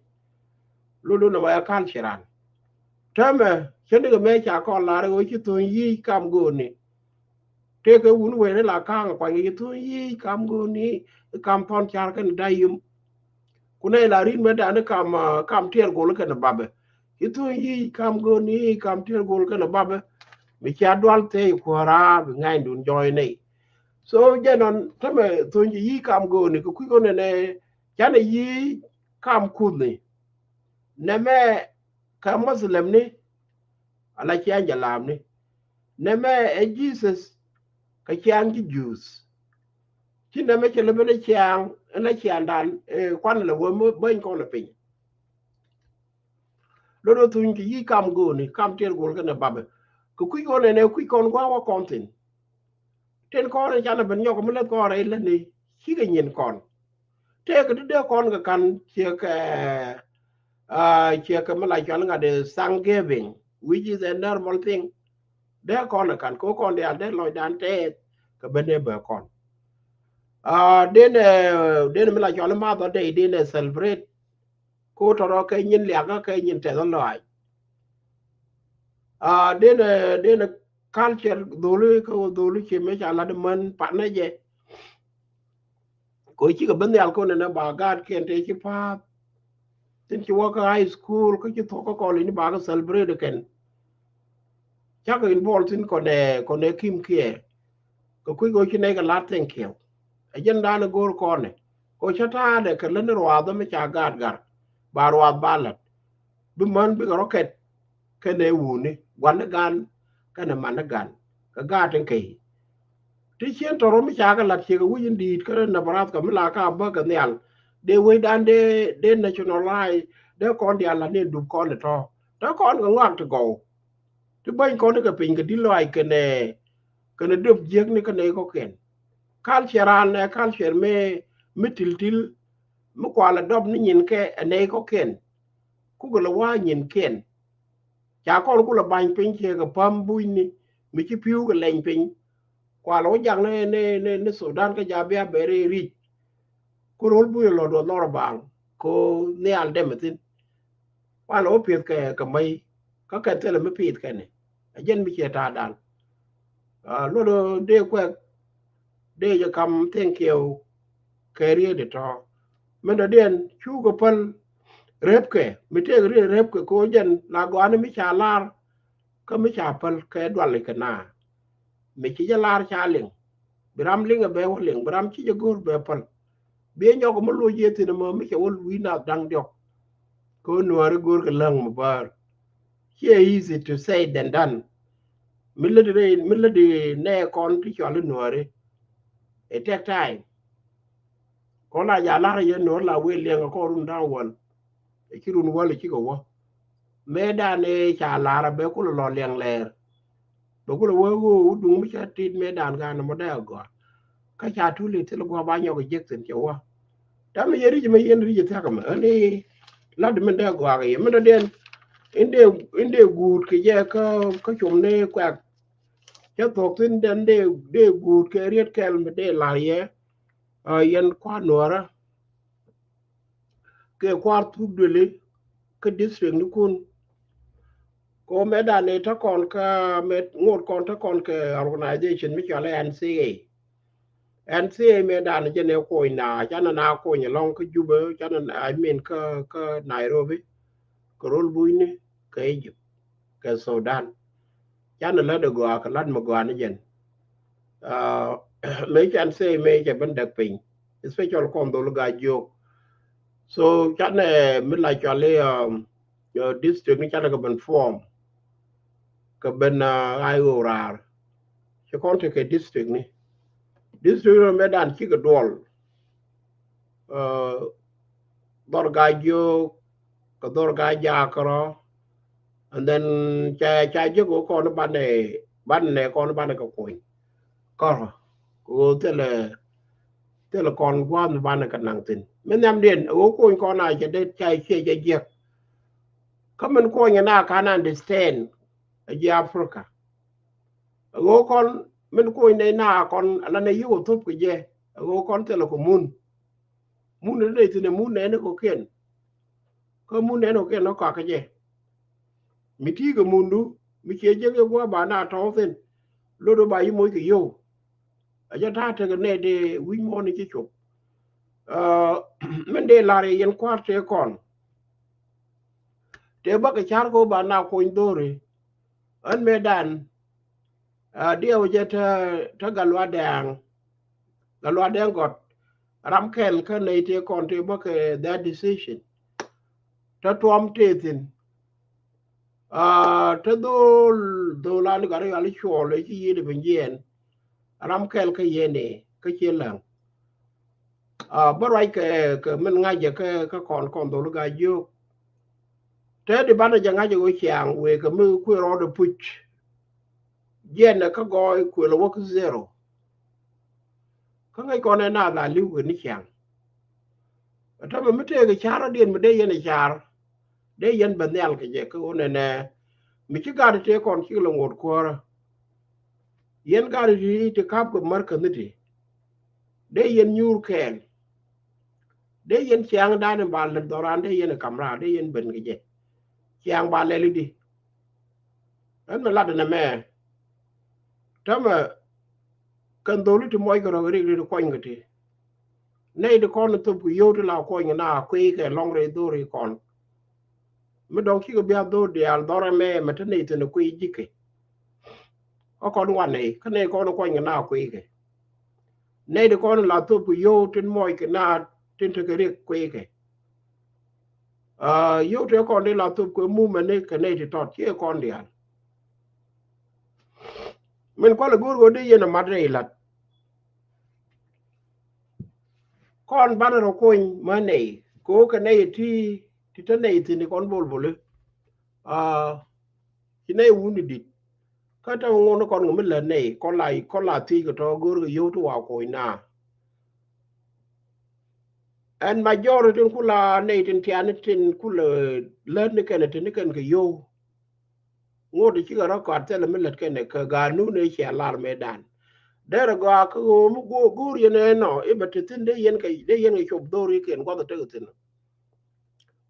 Lolo nɛ ba ya culture an. Täämɛ cä nikɛ mɛ ca kɔn lar ɣöö ci thuny yic kam go̱o̱ni. Tëëkɛ wun wee ni la ka̱a̱ŋ kuany ci thuny yic kam go̱o̱ni. Kam thɔn car kɛn da̱y yum. Ku nɛ la rin mɛ dani kam kam tiɛɛr gol kɛn babɛ. Ci thuny yic kam go̱o̱ni kam tiɛɛr gol kɛn babɛ. Mi cia dual thɛy kuäära bi ŋa̱cdun jɔɔy nɛy. So jɛ nɔn tämɛ thuny ci yic kam go̱o̱ni kɛ kui̱ kɔn nɛ nɛ canɛ yic kam kuthni. Nɛmɛ kä Muslim ni ala ciaŋ jɛ lam ni. Nɛmɛ ɛ Jesus kä ciaŋ ci Jews. Ci nɛmɛ cɛ lɛ ben ɛ ciaŋ ɛn ɛ ciaŋdan kuan lɛ wee bäny kɔn ɛ piny. Lot ɛ thuny kɛ yic kam go̱o̱ni kam tiɛɛr go̱o̱l kɛn ɛ babɛ. Kɛ kui̱ kɔn ɛn ɛ kui̱ kɔn gua̱a̱k wä kɔn thin. Tin kɔn in canɛ ben nyɔk mi leth kɔn rɛy lätni cikɛ nyin kɔn. Tëëkɛ ti dee kɔn kɛ ka̱n ciɛ kɛ ciɛ kɛ mi la cual ŋa̱t ɛ Thanksgiving which is a normal thing. Dee kɔn kɛ ka̱n kɛ kɔn diaal dee lɔcdan tɛɛth kɛ ben dee bɛ kɔn. Denɛ denɛ mi la cual i̱ Mother Day denɛ celebrate. Ko tɔrɔ kɛ nyin liakä kɛ nyin tɛth lɔaac. Denɛ denɛ culture dholi kä dholi ci mɛ ca lat män panɛ jɛ. Ko cikɛ ben nhial ko nɛnɛ ba gaat kiɛn te ci pa̱a̱th. Thin ci wä kä high school kä ci thuɔk kä college ni ba kä celebrate kɛn. Cakɛ involve thin kɔnɛ kɔnɛ kim kiɛ. Kɛ kui̱ kɛ ci nɛy kɛ lat thank you. Ɛ jɛn danɛ go̱o̱r kɔnɛ ko cä ta̱a̱dɛ kɛ lät ni ruath mi ca gaat gar. Ba ruath ba lat bi män bikɛ rɔ kɛt. Kɛnɛ wuni gua̱n ni gan kɛnɛ man ni gan kɛ gaat tin kɛ yi. Ti cien tɔrɔ mi ca kɛ lat ciek wi̱c in di̱i̱t kä Nebraska mi la ka bä kɛ nhial. Dee wecdan dee dee nationalize dee kɔn diaal la ni dup kɔn tɔ. Te kɔn kɛ ŋɔak ti gɔw. Ti bäny kɔn kɛ piny kɛ di̱t lɔaac kɛnɛ kɛnɛ döp jiäkni kä nɛy kɔkiɛn. Culture an ɛ culture mi mi tiltil mi kualɛ dɔp ni nyinkɛ ɛ nɛy kɔkiɛn. Kukɛ lɛ wa̱a̱ nyinkiɛn. Ca kɔn kulɛ ba̱ny piny ciɛ kɛ päm bucni mi ci pi̱w kɛ lɛny piny. Kualɛ wä jak ni ni ni Sudan kä ja bia bɛri ric. Ku ro̱l buc lɔ duɔth lɔr baŋ ko nhial dɛmɛ thin. Kualɛ wä pieth kɛ kɛ mäc kä kɛn thilɛ mi pieth kɛn ni. Ɛ jɛn mi ciɛ ta̱a̱ dan. Luɔt dee kuɛk dee jɛ kam thank you. Kɛ riet di tɔ min dɔ̱diɛn cukɛ päl. Repkɛ mi tëëk riet repkɛ ko jɛn la gɔani mi ca lar. Kä mi ca päl kɛ dual ikɛ na. Mi ci jɛ lar ca liŋ. Bi ram liŋ ɛ bɛ wä liŋ, bi ram ci jɛ go̱o̱r bɛ päl. Bi ɛ nyɔk mi loc yɛ thi̱n ɛmɔ mi cɛ wä wi̱i̱ nath da̱ŋ diɔk. Kɛ wä nuääri go̱o̱r kɛ läŋ mi bäär. Ciɛ easy to say than done. Mi läti rɛy, mi läti nɛ kɔn ti cɔal i̱ nuääri. It take time. Kɔn la ja lar yɛ nuɔr la wee liɛŋ kɔn run da̱ŋ wäl. Ci run wäl cikɛ wä. Mëëdan ëë ca lar a bɛ kulɛ lɔ liɛŋ lɛɛr. Bɛ kulɛ wä ɣöö wä duŋ mi ca tit mëëdan gan mɔ dee a gɔaa. Kä ca tuli thil guɔ ba nyɔk jek thin cɛ wä. Dam yɛ ric mɛ yɛn ric thiak mɛ. Ani lat min dee gɔaa kɛ yɛ min dee diɛn. In dee, in dee guut kɛ jɛ kä, kä cum ni kuɛk. Cɛ thok thin den dee, dee guut kɛ riet kɛl mi dee lar yɛ. Ɛ, yɛn kua̱r nuɔrä kɛ kua̱r thuk duëli kä district ni kun. Ko mëëdan ni tä kɔn kä, mëë ŋot kɔn tä kɔn kɛ organization mi cɔal i̱ N C A. N C A mëëdan jɛ ni kony na, canɛ na kony alɔŋ kä Juba, canɛ, I mean, kä, kä Nairobi, kɛ rol bunyni, kɛ Egypt, kɛ Sudan. Canɛ lät ɛ gɔaa kɛ lät mi gɔaa ni jɛn. Ɛ, mëë can say mëë cɛ ben däk piny, especial kɔn dhol Gaajiok. So canɛ mi la cɔal i̱, um, ɛ, district ni canɛ kɛ ben form. Kɛ ben, ɛ, ɣa̱c ɣöö raar. Ci kɔn tekɛ district ni. District ni mëëdan cikɛ duɔl. Ɛ, dhɔr Gaajiok, kɛ dhɔr Gaajaak kärɔ. And then ca, ca jek ɣöö kɔn banɛ, banɛ kɔn banɛ kɛ kony kärɔ. Kɛ ɣöö thilɛ, thilɛ kɔn gua̱a̱th banɛ kɛ naŋ thin. Min nhiamdiɛn ɣöö kony kɔn a cɛ det ca ciɛ jɛ jiɛk. Kä min kony na kan understand a jiɛ Africa. Ɣöö kɔn min kony nɛy na kɔn ala nɛ yiëk ɔ thop kɛ jɛ. Ɣöö kɔn thilɛ kɛ mun. Mun ni nɛy thin ɛ mun nɛn ni kɔkiɛn. Kä mun nɛn kɔkiɛn ni kɔakä jɛ. Mi ti̱i̱ kɛ mundu mi ciɛ jek yɛ gua̱a̱ ba na tɔ̱ɔ̱ thin. Lot ɔ ba yi moc kɛ yio̱w. A jɛ ta̱a̱ tekɛ nɛy dee wi̱c muɔ̱ɔ̱n ni ci cop. Ɛ, min dee lar yɛ yɛn kua̱r tëë kɔn. Tëë bä kɛ ca̱r kɛ wä ba na kony dho̱ri. Ɣän mëëdan, ɛ, diɛw jɛ tä, tä Gatluak Dɛŋ. Gatluak Dɛŋ Gɔt. Ram kɛl kä nɛy tëë kɔn tëë bä kɛ that decision. Tä tuɔm tëë thin. Ɛ, tä dhol, dhol an gat rɔ yal i̱ cuɔl i̱ ci yiëëd i̱ bi jiɛɛn. Ram kɛl kä yɛn ëë kä ciɛ läŋ. Ɛ, bä ruac kɛ, kɛ min ŋa̱cä kɛ, kä kɔn, kɔn dhol Gaajiok. Tëë di banɛ jɛ ŋa̱cä ɣöö ciaŋ wëë kɛ mi kuëë rɔɔdɛ puc. Jiɛn ɛ kä gɔɔy kuël ɛ wä kä zero. Kä ŋäc kɔn ɛ naath a li̱w kɛ ni ciaŋ. Ɛ täämɛ mi tëëkɛ ca̱r rɔ̱diɛn mi dee yɛn ɛ ca̱r. Dee yɛn bɛ nhial kɛ jɛ kä ɣöö nɛnɛ. Mi ci gat tëë kɔn cik lɛ ŋot kuäärä. Yɛn gat ti, ti ka̱p kɛ mär kä ni ti. Dee yɛn nyuur kɛɛl. Dee yɛn ciaŋdan in ba lät dhɔran, dee yɛn kam raar, dee yɛn ben kɛ jɛ. Ciaŋ ba lɛl i̱di. Ɛn mɛ lat ɛn ɛmɛ. Täämɛ kɛn dholi ti muɔc kɛ rɔ̱ kɛ rik ri ti kuɔny kɛ ti. Nɛy ti kɔn thop kɛ yio̱w ti la kuɔny kɛ na kuiy kɛ lɔŋ rɛy dhori kɔn. Mi dɔ̱ŋ cikɛ bia dhor diaal dhɔr ɛmɛ mɛ te nɛy thi̱n kuiy ji̱kɛ. Kä kɔn wanɛ kä nɛy kɔn kuɔny kɛ na kuiy kɛ. Nɛy ti kɔn la thop kɛ yio̱w tin muɔc kɛ na tin tekɛ rik kuiy kɛ. Aa, yio̱w tëë kɔn ti la thop kɛ mumɛni kɛ nɛy ti tɔt ciɛ kɔn diaal. Min kualɛ go̱o̱r ɣöö dee yɛn ɛ mat rɛy la̱t. Kɔn banɛ rɔ kony mä nɛy kɛ ɣöö kɛ nɛy ti, ti te nɛy thi̱n kɔn bolboli. Aa, ci nɛy wuni di̱t. Kä te ŋuɔ̱n kɔn ŋä mi lät nɛy kɔn la, kɔn la thiec kɛ tɔ̱ go̱o̱r kɛ yio̱w ti wa koc na. Ɛn majority tin kula nɛy tin tiani tin kula lät ni kɛn tin ni kɛn kɛ yio̱w. Ŋot cikɛ rɔ kɔat thilɛ mi lät kɛn kɛ ganun ëë cia lar mëëdan. Derɛ gɔaa kä ɣöö mi go̱o̱r, go̱o̱r yɛn ɛnɔ i̱ bɛ te thi̱n dee yɛn kɛ, dee yɛn kɛ cop dho̱r i̱ kɛn gua̱th tek thi̱n.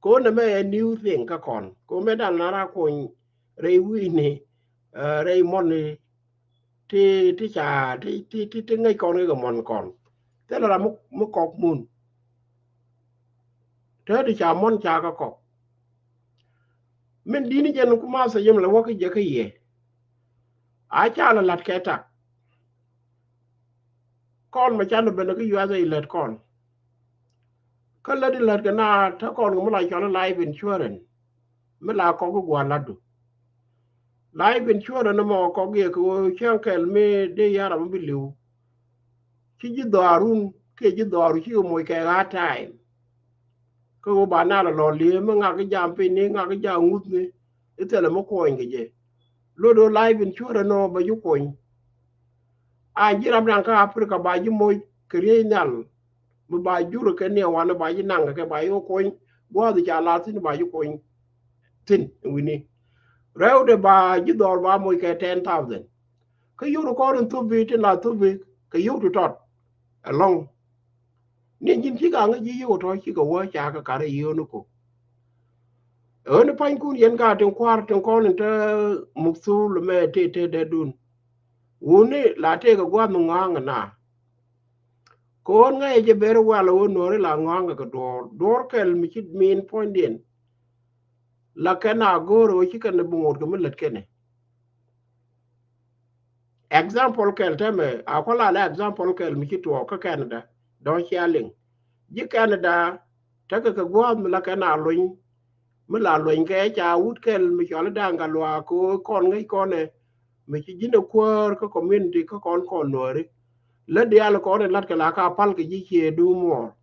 Ko nɛmɛ ɛ new thing kä kɔn. Ko mëëdan la ra kony rɛy wi̱i̱ni, ɛ, rɛy mɔni ti, ti ca, ti, ti, ti, ti ŋäc kɔn kɛ mɔn kɔn. Thilɛ ram mi, mi kɔk mun. Te ti ca mɔn ca kä kɔk. Min di̱t ni jɛn ku math ɛ yɛm lɛ wä kä jɛ kä yɛ. A ca lɛ la̱t kɛ tak. Kɔn mɛ canɛ ben kä U S A lät kɔn. Kä lät in lät kɛ na te kɔn kɛ mi la cɔl life insurance. Mi la kɔk i̱ gua̱a̱r latdu. Life insurance mɔ kɔk yɛ kɛ ɣöö cäŋ kɛl mi dee ya̱r ram mi bi li̱w. Ci ji̱ dhɔaarun kiɛ ji̱ dhɔaaru ci kɛ moc kɛ ɣa̱a̱ time. Kä ɣöö ba nal lɔ liee mi ŋak i̱ jam piny ni ŋak i̱ jam ŋuth ni. I̱ thilɛ mi kuɔny kɛ jɛ. Lot ɣöö life insurance nɔ bɛ ji̱ kuɔny. A ji̱ ram da̱ŋ kä Africa ba ji̱ moc kɛ riey nhial. Mi ba jur kɛ ni wan ba ji̱ naŋ kɛ ba ji̱ kuɔny. Gua̱a̱th ca la thi̱n ba ji̱ kuɔny. Thi̱n wi̱ni. Rɛwdɛ ba ji̱ dhɔr ba moc kɛ ten thousand. Kä yio̱w ti kɔn in thup bi tin la thup bi kɛ yio̱w ti tɔt. Ɛlɔ̱ŋ. Ni ji̱n cikɛ aŋä ji̱ yio̱w tɔ̱ cikɛ wä ca kɛ karɛ yio̱w ni ko. Ɣän i̱ pa̱nykun yɛn ka tin kua̱r tin kɔn in te muk thul mɛ te te dee dun. Wuni la tëëkɛ gua̱a̱th mi ŋɔ̱a̱ŋ na. Kɛ ɣän ŋäcɛ jɛ ber wal ɣän nuɔ̱ɔ̱ri la ŋɔ̱a̱ŋ kɛ duɔ̱ɔ̱r. Duɔ̱ɔ̱r kɛl mi ci min puɔ̱nydiɛn. La kɛn a go̱o̱r ɣän ci kɛn bi ŋot kɛ mi lät kɛnɛ. Example kɛl tɛmɛ a kɔ la la example kɛl mi ci tuɔɔk kä Canada. Dɔ̱ŋ cia liŋ ji̱ Canada. Tekɛ kɛ gua̱a̱th mi la kɛn a luny. Mi la luny kɛ ca wut kɛl mi cɔl i̱ da̱ŋ ka luaak kɛ ɣöö kɔn ŋäc kɔnɛ. Mi ci ji̱n ɛ kuäär kä community kä kɔn kɔn nuääri. Lät diaal kɔn in la̱t kɛ la ka pal kɛ ji̱ ciëë duum muɔɔr.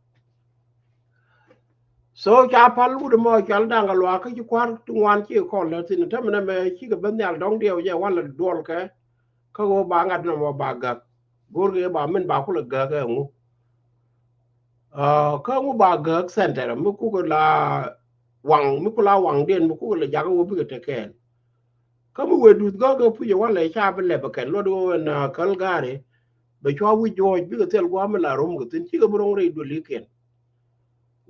So ca pal wut ɛmɔ cɔl da̱ŋ ka luaak kä ci kua̱r ti ŋuan ci kɔn lät thi̱n. Täämɛ nɛmɛ cikɛ ben nhial dɔ̱ŋ diɛw jɛ walɛ duɔlkɛ. Kä ɣöö ba ŋa̱t nɔmɔ ba gäk. Go̱o̱rkɛ ba min ba kulɛ gäk ɛŋu. Kä ŋu ba gäk center mi kukɛ la waŋ mi ku la waŋdiɛn mi kukɛ la jakä wä bikɛ te kɛɛl. Kä mi wëë duth gäk ɛ puc ɛ walɛ ca bi lɛp ɛ kɛn luɔt ɣöö ɛn käl ga̱a̱ri. Bɛ cua wi̱c juɔ̱ɔ̱c bikɛ thil gua̱a̱m mi la rom kɛ thi̱n cikɛ bi ro̱ŋ rɛy duëlikiɛn.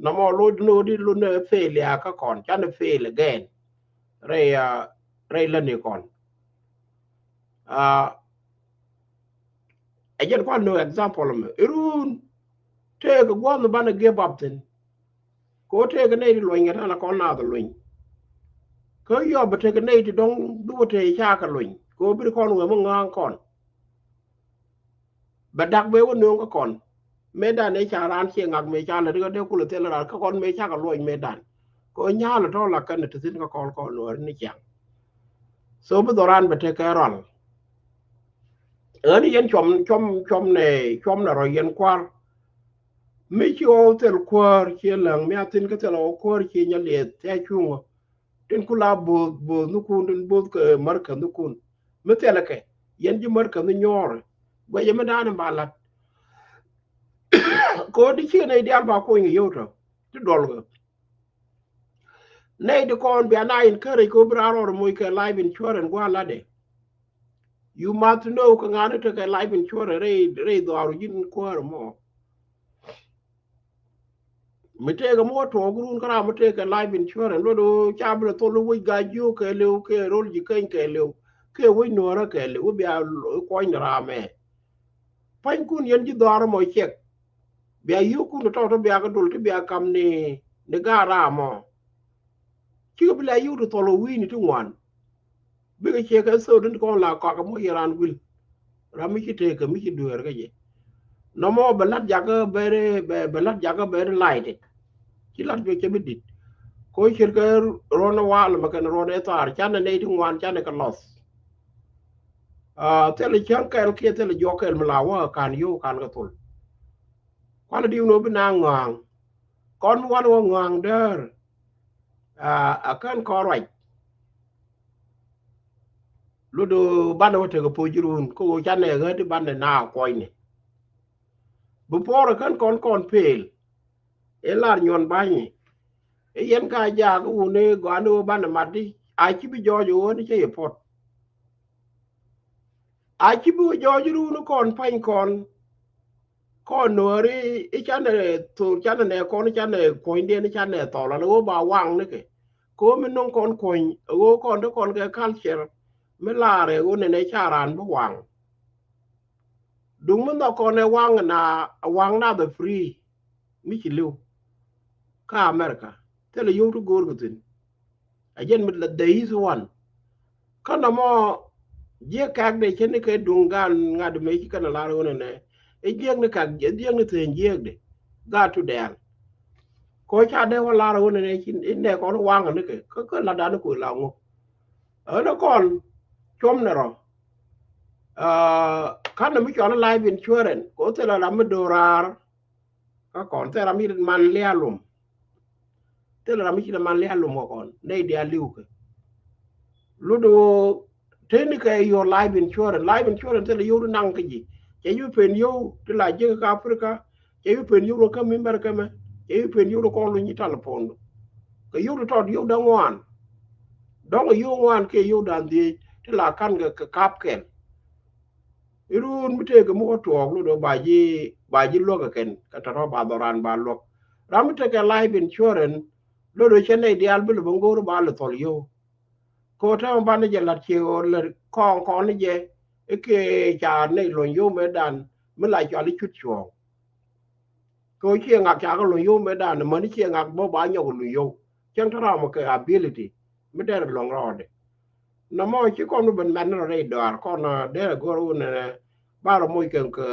Nɔmɔ lo̱c ni ɣöö di lun ɛ fail ya kä kɔn canɛ fail again. Rɛy rɛy lätni kɔn. Ɛ jɛn kuan ni example mɛ irun. Tëëkɛ gua̱a̱m mi banɛ give up thi̱n. Kɛ ɣöö tëëkɛ nɛy ti luɔ̱ny kɛ ta̱a̱n la kɔn naath luɔ̱ny. Kä yɔp bɛ tekɛ nɛy ti dɔ̱ŋ duwä tëë cakɛ luɔ̱ny kɛ ɣöö bi ti kɔn wee mi ŋa̱a̱ŋ kɔn. Bɛ dak bɛ wä nööŋ kä kɔn. Mëëdan ëë ca raan ciɛ ŋak mëë ca lät kä dee kulɛ thil raan kä kɔn mëë cakɛ luɔc mëëdan. Kɛ ɣöö nyal tɔ̱ la kɛn ti thi̱n kä kɔn kɔn luɔɔri ni ciaŋ. So bi dhɔran bɛ tekɛ rual. Ɣän yɛn cuɔm cuɔm cuɔm nɛ cuɔm nɛ rɔ yɛn kua̱r. Mi ci ɣɔw thil kuäär ciɛ läŋ mi a thi̱n kä thil ɣɔw kuäär ciɛ nyɛ liɛth thia cuŋä. Tin ku la bo̱o̱th bo̱o̱th ni kun tin bo̱o̱th kɛ märkäth ni kun. Mi thilɛ kɛ yɛn ji̱ märkäth ni nyɔɔr. Guɛcɛ mi da̱a̱n in ba la̱t. Kɛ ɣöö ti cikɛ nɛy diaal ba kuɔny kɛ yio̱w tɔ ti duɔl kɛ. Nɛy ti kɔn bia na encourage kɛ ɣöö bi raan rɔɔd moc kɛ life insurance gua̱a̱ la̱tdɛ. You must know kɛ ŋa̱n tekɛ life insurance rɛy rɛy dhɔaaru ji̱n kuäär mɔ. Mi tëëkɛ mi wä tuɔɔk run kä ram mi tëëkɛ life insurance luɔt ɣöö ca bi lɛ thol wec gac jiök kɛɛliw kɛ rol ji̱ keny kɛɛliw kɛ wec nuɔ̱ɔ̱rä kɛɛliw wä bia kuɔny ni raamɛ. Pa̱nykun yɛn ji̱ dhɔaarä mɔ ciɛk. Bia yio̱o̱kun tɔ̱ tɔ̱ bia kɛ dol ti bia kam ni ni gaat raamɔ. Cikɛ bi la yio̱o̱k ti thɔl ɔ wi̱i̱ni ti ŋuan. Bikɛ ciɛ kɛ thok tin kɔn la kɔak kɛ moc yɛ raan guil. Ram mi ci tëëkɛ mi ci dueer kä jɛ. Nɔmɔ bɛ la̱t jakä bɛri bɛ la̱t jakä bɛri la̱t it. Ci la̱t cuɛ cɛ bi dit. Ko ciet kɛ ruɔn ɛ wal mɛ kɛn ruɔn ɛ thaar canɛ nɛy ti ŋuan canɛ kɛ lɔth. Thilɛ cäŋ kɛl kiɛ thilɛ juɔk kɛl mi la wä kan yio̱w kan kɛ thol. Kualɛ diw ni wä bi na ŋɔaŋ. Kɔn mi wan wä ŋɔaŋ däär. A kän kɔn ruac. Ludu banɛ wä tekɛ poc run kä wä canɛ ɣäti banɛ na kuɔcni. Bi puɔr kän kɔn kɔn pel. Ilar nyuɔn ba̱ny. I̱ yɛn ka jaak i̱ wuni gɔani wä banɛ mat di a ci bi jɔɔc i̱ wä ni cä yɛ puɔt. A ci bi wä jɔɔc i̱ runi kɔn pa̱ny kɔn. Kɔn nuɔri i̱ canɛ thor canɛ nɛ kɔn i̱ canɛ kuɔ̱nydiɛn i̱ canɛ thɔl ala wä ba waŋ ni kɛ. Kɛ wä mi no̱ŋ kɔn kuɔ̱ny i̱ wä kɔn ti kɔn kɛ culture mi lar i̱ wä nɛnɛ ca raan bi waŋ. Duŋ mi nhɔk kɔn ɛ waŋ na waŋ na the free. Mi ci li̱w kä America thilɛ yio̱w ti go̱o̱r kɛ thi̱n. A jɛn mi the easy one. Kä nɔmɔ jiɛ kɛk dee cä ni kɛ duŋ gan ŋa̱t mëë ci kɛn a lar ɣöö nɛnɛ I̱ jiäkni kak, i̱ jiäkni theny jiäkdi. Gaat tu dɛɛl. Kɔ ca dee wä lar wä nɛnɛ ci nɛ kɔn waŋ ni kɛ kä kä lat dan ni kui̱ la ŋu. Ɣän kɔn cuɔm ni rɔ. Kan ni mi cɔl life insurance kɔ thilɛ ram mi do̱raar. Kä kɔn thilɛ ram mi man lialum. Thilɛ ram mi ci man lialum kɛ kɔn nɛy diaal li̱w kɛ. Lut ɣöö tëni kɛ your life insurance. Life insurance thilɛ yio̱w di naŋ kä ji̱. Cɛ yio̱w pen yio̱w ti la jiäk kä Africa. Cɛ yio̱w pen yio̱w rɔ kä mi mɛr kɛmɛ. Cɛ yio̱w pen yio̱w rɔ kɔn luny i̱ telephone. Kɛ yio̱w ti tɔt yio̱w da ŋuan. Dɔ̱ŋ yio̱w ŋuan kiɛ yio̱w dan dhiec ti la ka̱n kɛ kap kɛl. Irun mi tëëkɛ mi wä tuɔɔk lot ɣöö ba ji̱ ba ji̱ luäk kɛ kɛn kɛ tɔ̱tɔ̱ ba dhɔran ba luäk. Ram mi tekɛ life insurance lot ɣöö cɛ nɛy diaal bi lɛ bä ŋo̱o̱r ba lɛ thɔl yio̱w. Kɛ ɣöö täämɛ banɛ jɛ la̱t ciek ɣöö lɛ kɔn kɔn ni jɛ i̱ kɛ ca nɛy luɔ̱ny yio̱w mëëdan mi la cɔal i̱ cut cuɔ̱ɔ̱ŋ. Kɛ ɣöö ciɛ ŋak ca kɛ luɔ̱ny yio̱w mëëdan mäni ciɛ ŋak bä ba nyɔk luny yio̱w. Cäŋ te ram kɛ ability mi derɛ luɔ̱ŋ rɔɔdɛ. Nɔmɔ ci kɔn mi ben mɛn ni rɔ rɛy dɔaar kɔn derɛ go̱r wun nɛ ba rɔ moc kɛ kɛ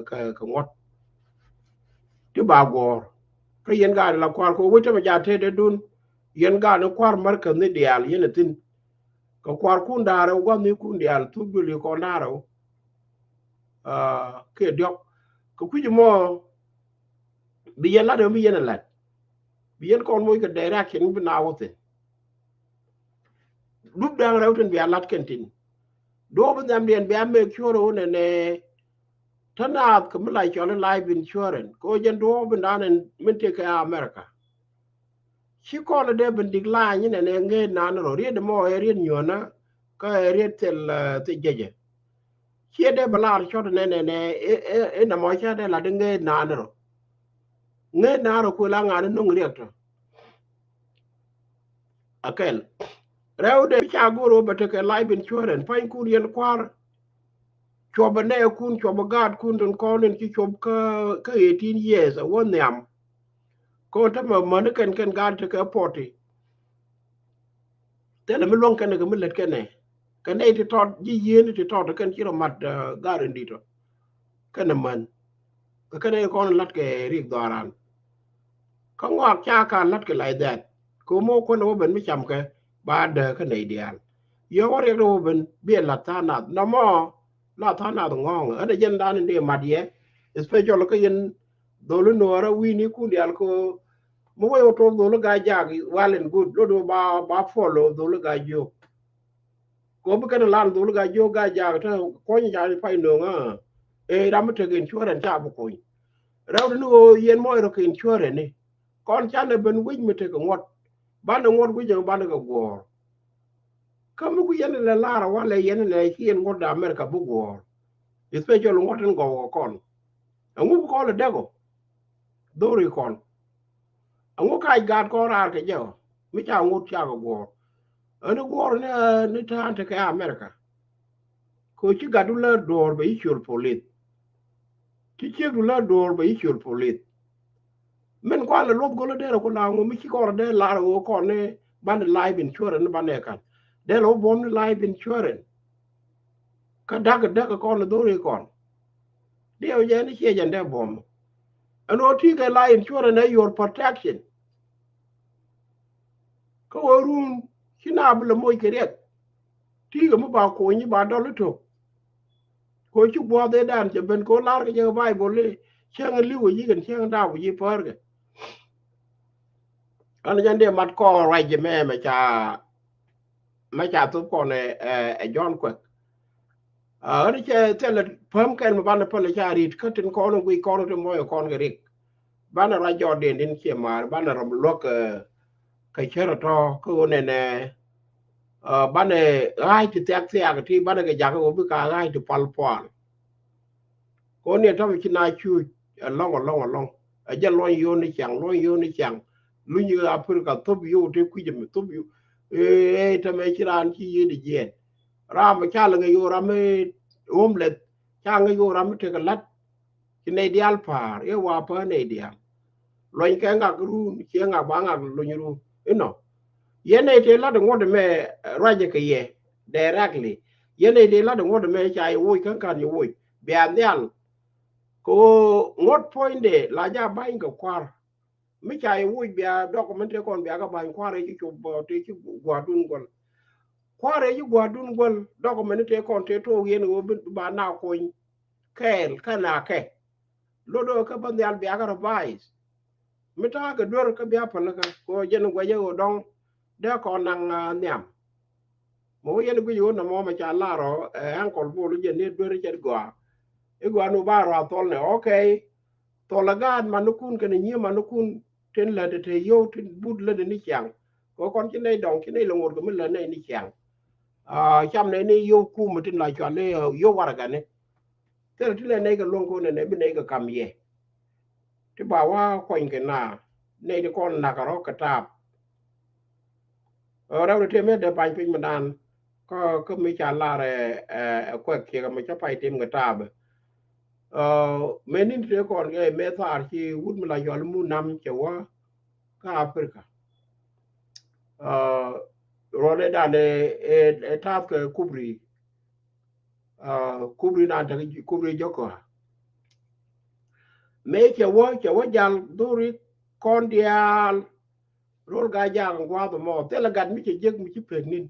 kɛ kɛ ŋuɔ̱t. Ti ba guɔ̱ɔ̱r kä yɛn gaat la kua̱r kɛ wec tämɛ ja tetdɛ dun. Yɛn gaat ni kua̱r mär käth ni diaal yɛn a thi̱n. Kɛ kua̱r kun da̱a̱r rɛw gua̱th ni kun diaal thuk duël yi kɔn da̱a̱r rɛw. Kiɛ diɔ̱k kɛ kui̱c mɔ bi yɛn lat ɛmɔ bi yɛn a lat. Bi yɛn kɔn moc kɛ direction bi na wä thi̱n. Dup da̱ŋ rɛw tin bia lat kɛn tin. Duɔ̱ɔ̱p in nhiamdiɛn bia make sure wä nɛnɛ. Tä naath kɛ mi la cɔl i̱ life insurance kɛ ɣöö jɛn duɔ̱ɔ̱p in da̱a̱n in min tëëkɛ America. Ci kɔn dee ben dik laany inɛnɛ ŋeet naan rɔ riet mɔ ɛ riet nyuɔ̱nä. Kä ɛ riet thil thil jecɛ. Ciɛ dee bɛ lar cɔt inɛnɛ inɛ mɔ cä dee lat iŋeet naan rɔ. Ŋeet naan rɔ kuël a ŋa̱n inuŋ riɛk tɔ. Akɛl rɛw dee ca go̱r wä bɛ tekɛ life insurance pa̱nykun yɛn kua̱r. Cuɔp bɛ nɛɛkun cuɔp bɛ gaatkun tin kɔn in ci cuɔp kä eighteen years a wä nhiam. Kɔn tämɛ mäni kɛn kɛn gaat tekɛ forty. Thilɛ mi luäŋ kɛn kɛ mi lät kɛn ɛ kɛ nɛy ti tɔt ji̱ yieen ti tɔt kɛn ci rɔ mat. Gaat in di̱t ɔ kɛn ɛ män. Kɛ kɛn ɛ kɔn la̱t kɛ rik dhɔaran. Kä ŋɔak ca ka la̱t kɛ like that. Kɛ mɔ kuän ɛ wä ben mi cam kɛ ba dääk kä nɛy diaal. Yɛ wä riɛk dee wä ben bi ɛ la̱t tha̱a̱ŋ nath nɔmɔ. La̱t tha̱a̱ŋ nath ŋɔ̱ɔ̱ŋ ɛ ɛn ɛ jɛn dan in dee mat yɛ. Especially kä yɛn dholi nuɔɔrä wi̱i̱ni kun diaal kɛ mi wec wä tuɔɔk dholi Gaa-jaak. Well and good lot wä ba ba follow dholi Gaa-jiök. Kɛ wä bi kɛn ɛ lan dholi Gaa-jiök Gaa-jaak te kuɔ̱ny ca pay nöŋä. Ɛ ram mi tek insurance ca bi kuny. Rɛw deni ɣöö yɛn mɔc rɔ kɛ insurance ni kɔn canɛ ben wec mi tek kɛ ŋuɔ̱t. Banɛ ŋuɔ̱t wec ɛ banɛ kɛ guɔ̱ɔ̱r. Kä mi ku yɛn lɛ lar a walɛ yɛn lɛ ci yɛn ŋuɔ̱t da America bi guɔ̱ɔ̱r. Especially ŋuɔ̱t in gɔw kɛ kɔn. Ɛŋu bi kɔn lɛ dek ɔ dhori kɔn. Ɛŋu kac gaat kɔn raar kɛ jɛ ɔ mi ca ŋuɔ̱t cakɛ guɔ̱ɔ̱r. Ɛn i̱ guɔ̱ɔ̱r ni ni ta̱a̱n tekɛ America. Kɛ ci gatdu lär duɔ̱ɔ̱r bɛ i̱ ciöl police. Ci ciekdu lär duɔ̱ɔ̱r bɛ i̱ ciöl police. Min kuan lɛ luɔth gol dee rɛ ku la ŋu mi ci kɔn dee lar ɣöö kɔn ni banɛ life insurance ni banɛ kan dee lɛ wä buɔ̱m ni life insurance. Kä da̱k da̱k kɔn lɛ dhori kɔn. Diɛw jɛ ni ciɛ jɛn dee buɔ̱m. Ɛn ɣöö ti kɛ life insurance ɛ your protection. Kä ɣöö run ci na bi lɛ moc kɛ riɛk. Ti kɛ mi ba kuny ba dɔl itok. Ko ci guɔth ëëdan cɛ ben ko lar kɛ jɛ kɛ Baibol i̱ cäŋ li̱w ɛ yi̱k ɛn cäŋ dap ɛ yi̱ päär kɛ. Ɣän jɛn dee mat kɔn ruac jɛ mɛ mɛ ca mɛ ca thop kɔn ɛ ɛ Jɔ̱ɔ̱n Kuɛk. Ɣän cɛ thilɛ päm kɛn mɛ banɛ päl ca ri̱t kä tin kɔn guic kɔn ti mɔc kɔn kɛ rik. Banɛ ruac jɔɔt den tin ciɛ maar banɛ rɔm luäk kɛ cär tɔ̱ kä ɣöö nɛnɛ. Banɛ ɣa̱a̱c ti thiak thiak ti banɛ kɛ jakä ɣöö bikɛ ɣa̱a̱c ti pual pual. Kɛ ɣöö ni tɔ̱ ci na cuuc ɛlɔ̱ŋ ɛlɔ̱ŋ ɛlɔ̱ŋ. Ɛ jɛ luɔ̱ny yio̱o̱ni ciaŋ luɔ̱ny yio̱o̱ni ciaŋ. Luny Africa thop yio̱w te kui̱c ɛmɛ thop yio̱w. Ee tɛmɛ ci raan ci yiëëdi jiɛɛn. Ram ca lɛ ŋäc ɣöö ram mi homeless ca ŋäc ɣöö ram mi tekɛ la̱t. Ci nɛy diaal pa̱a̱r i̱ wa pa̱a̱r nɛy diaal. Luɔ̱ny kɛ ŋak run ciɛ ŋak ba ŋak luny run inɔ. Yɛn nɛy tëë la̱t ŋuɔ̱t ɛmɛ ruacɛ kɛ yɛ directly. Yɛn nɛy tëë la̱t ŋuɔ̱t ɛmɛ ca yɛ woc kä ka̱n yɛ woc bia nhial. O ŋuɔ̱t puɔ̱nyde la ja ba̱ny kɛ kua̱r. Mi ca yɛ wuc bia document tëë kɔn bia kɛ ba̱ny kua̱r ëë ci cop tëë ci gua̱dun guäl. Kua̱r ëë ci gua̱dun guäl document tëë kɔn tëë tok yɛn ɣöö bi ba na kony kɛɛl kä na kɛ. Lot ɣöö kä bä nhial bia kɛ revise. Mi ta̱a̱ kɛ duer kä bia pälikä kɛ ɣöö jɛn guɛcä ɣöö dɔ̱ŋ dee kɔn naŋ nhiam. Mɛ wä yɛn guic ɣöö nɔmɔ mɛ ca lar ɔ ɛ ankɔl bol jɛ ni duer cɛ gɔaa. I̱ gɔaa nu ba rɔa thɔl nɛ, okay. Thɔl ɛ gaat manikun kɛnɛ nyiee manikun tin lät te yio̱w tin but lät ni ciaŋ. Kɛ kɔn ci nɛy dɔŋ ci nɛy lɛ ŋot kɛ mi lät nɛy ni ciaŋ. Cam nɛy ni yio̱w kum tin la cual i̱ yio̱w waragani. Thilɛ ti lɛ nɛy kɛ luɔ̱ŋ kɔn nɛ nɛ bi nɛy kɛ kam yɛ. Ti ba wa kuɔny kɛ na nɛy ti kɔn nak rɔ kɛ taap. Rɛw ni tëë mëë dee pany piny mi dan kä kä mi ca lar ɛ kuɛk kiɛ kɛ mi ca pay tim kɛ taap. Mëë nin tëë kɔn kɛ mëë thar ci wut mi la yɔl mu nam cɛ wä kä Africa. Ruɔl ɛ dan ɛ taap kɛ kubri. Kubri na tek kubri jɔkä. Mëë cɛ wä cɛ wä jal dhuri kɔn diaal. Rol ga jak ŋuath mɔ thilɛ gat mi cɛ jek mi ci pek nin.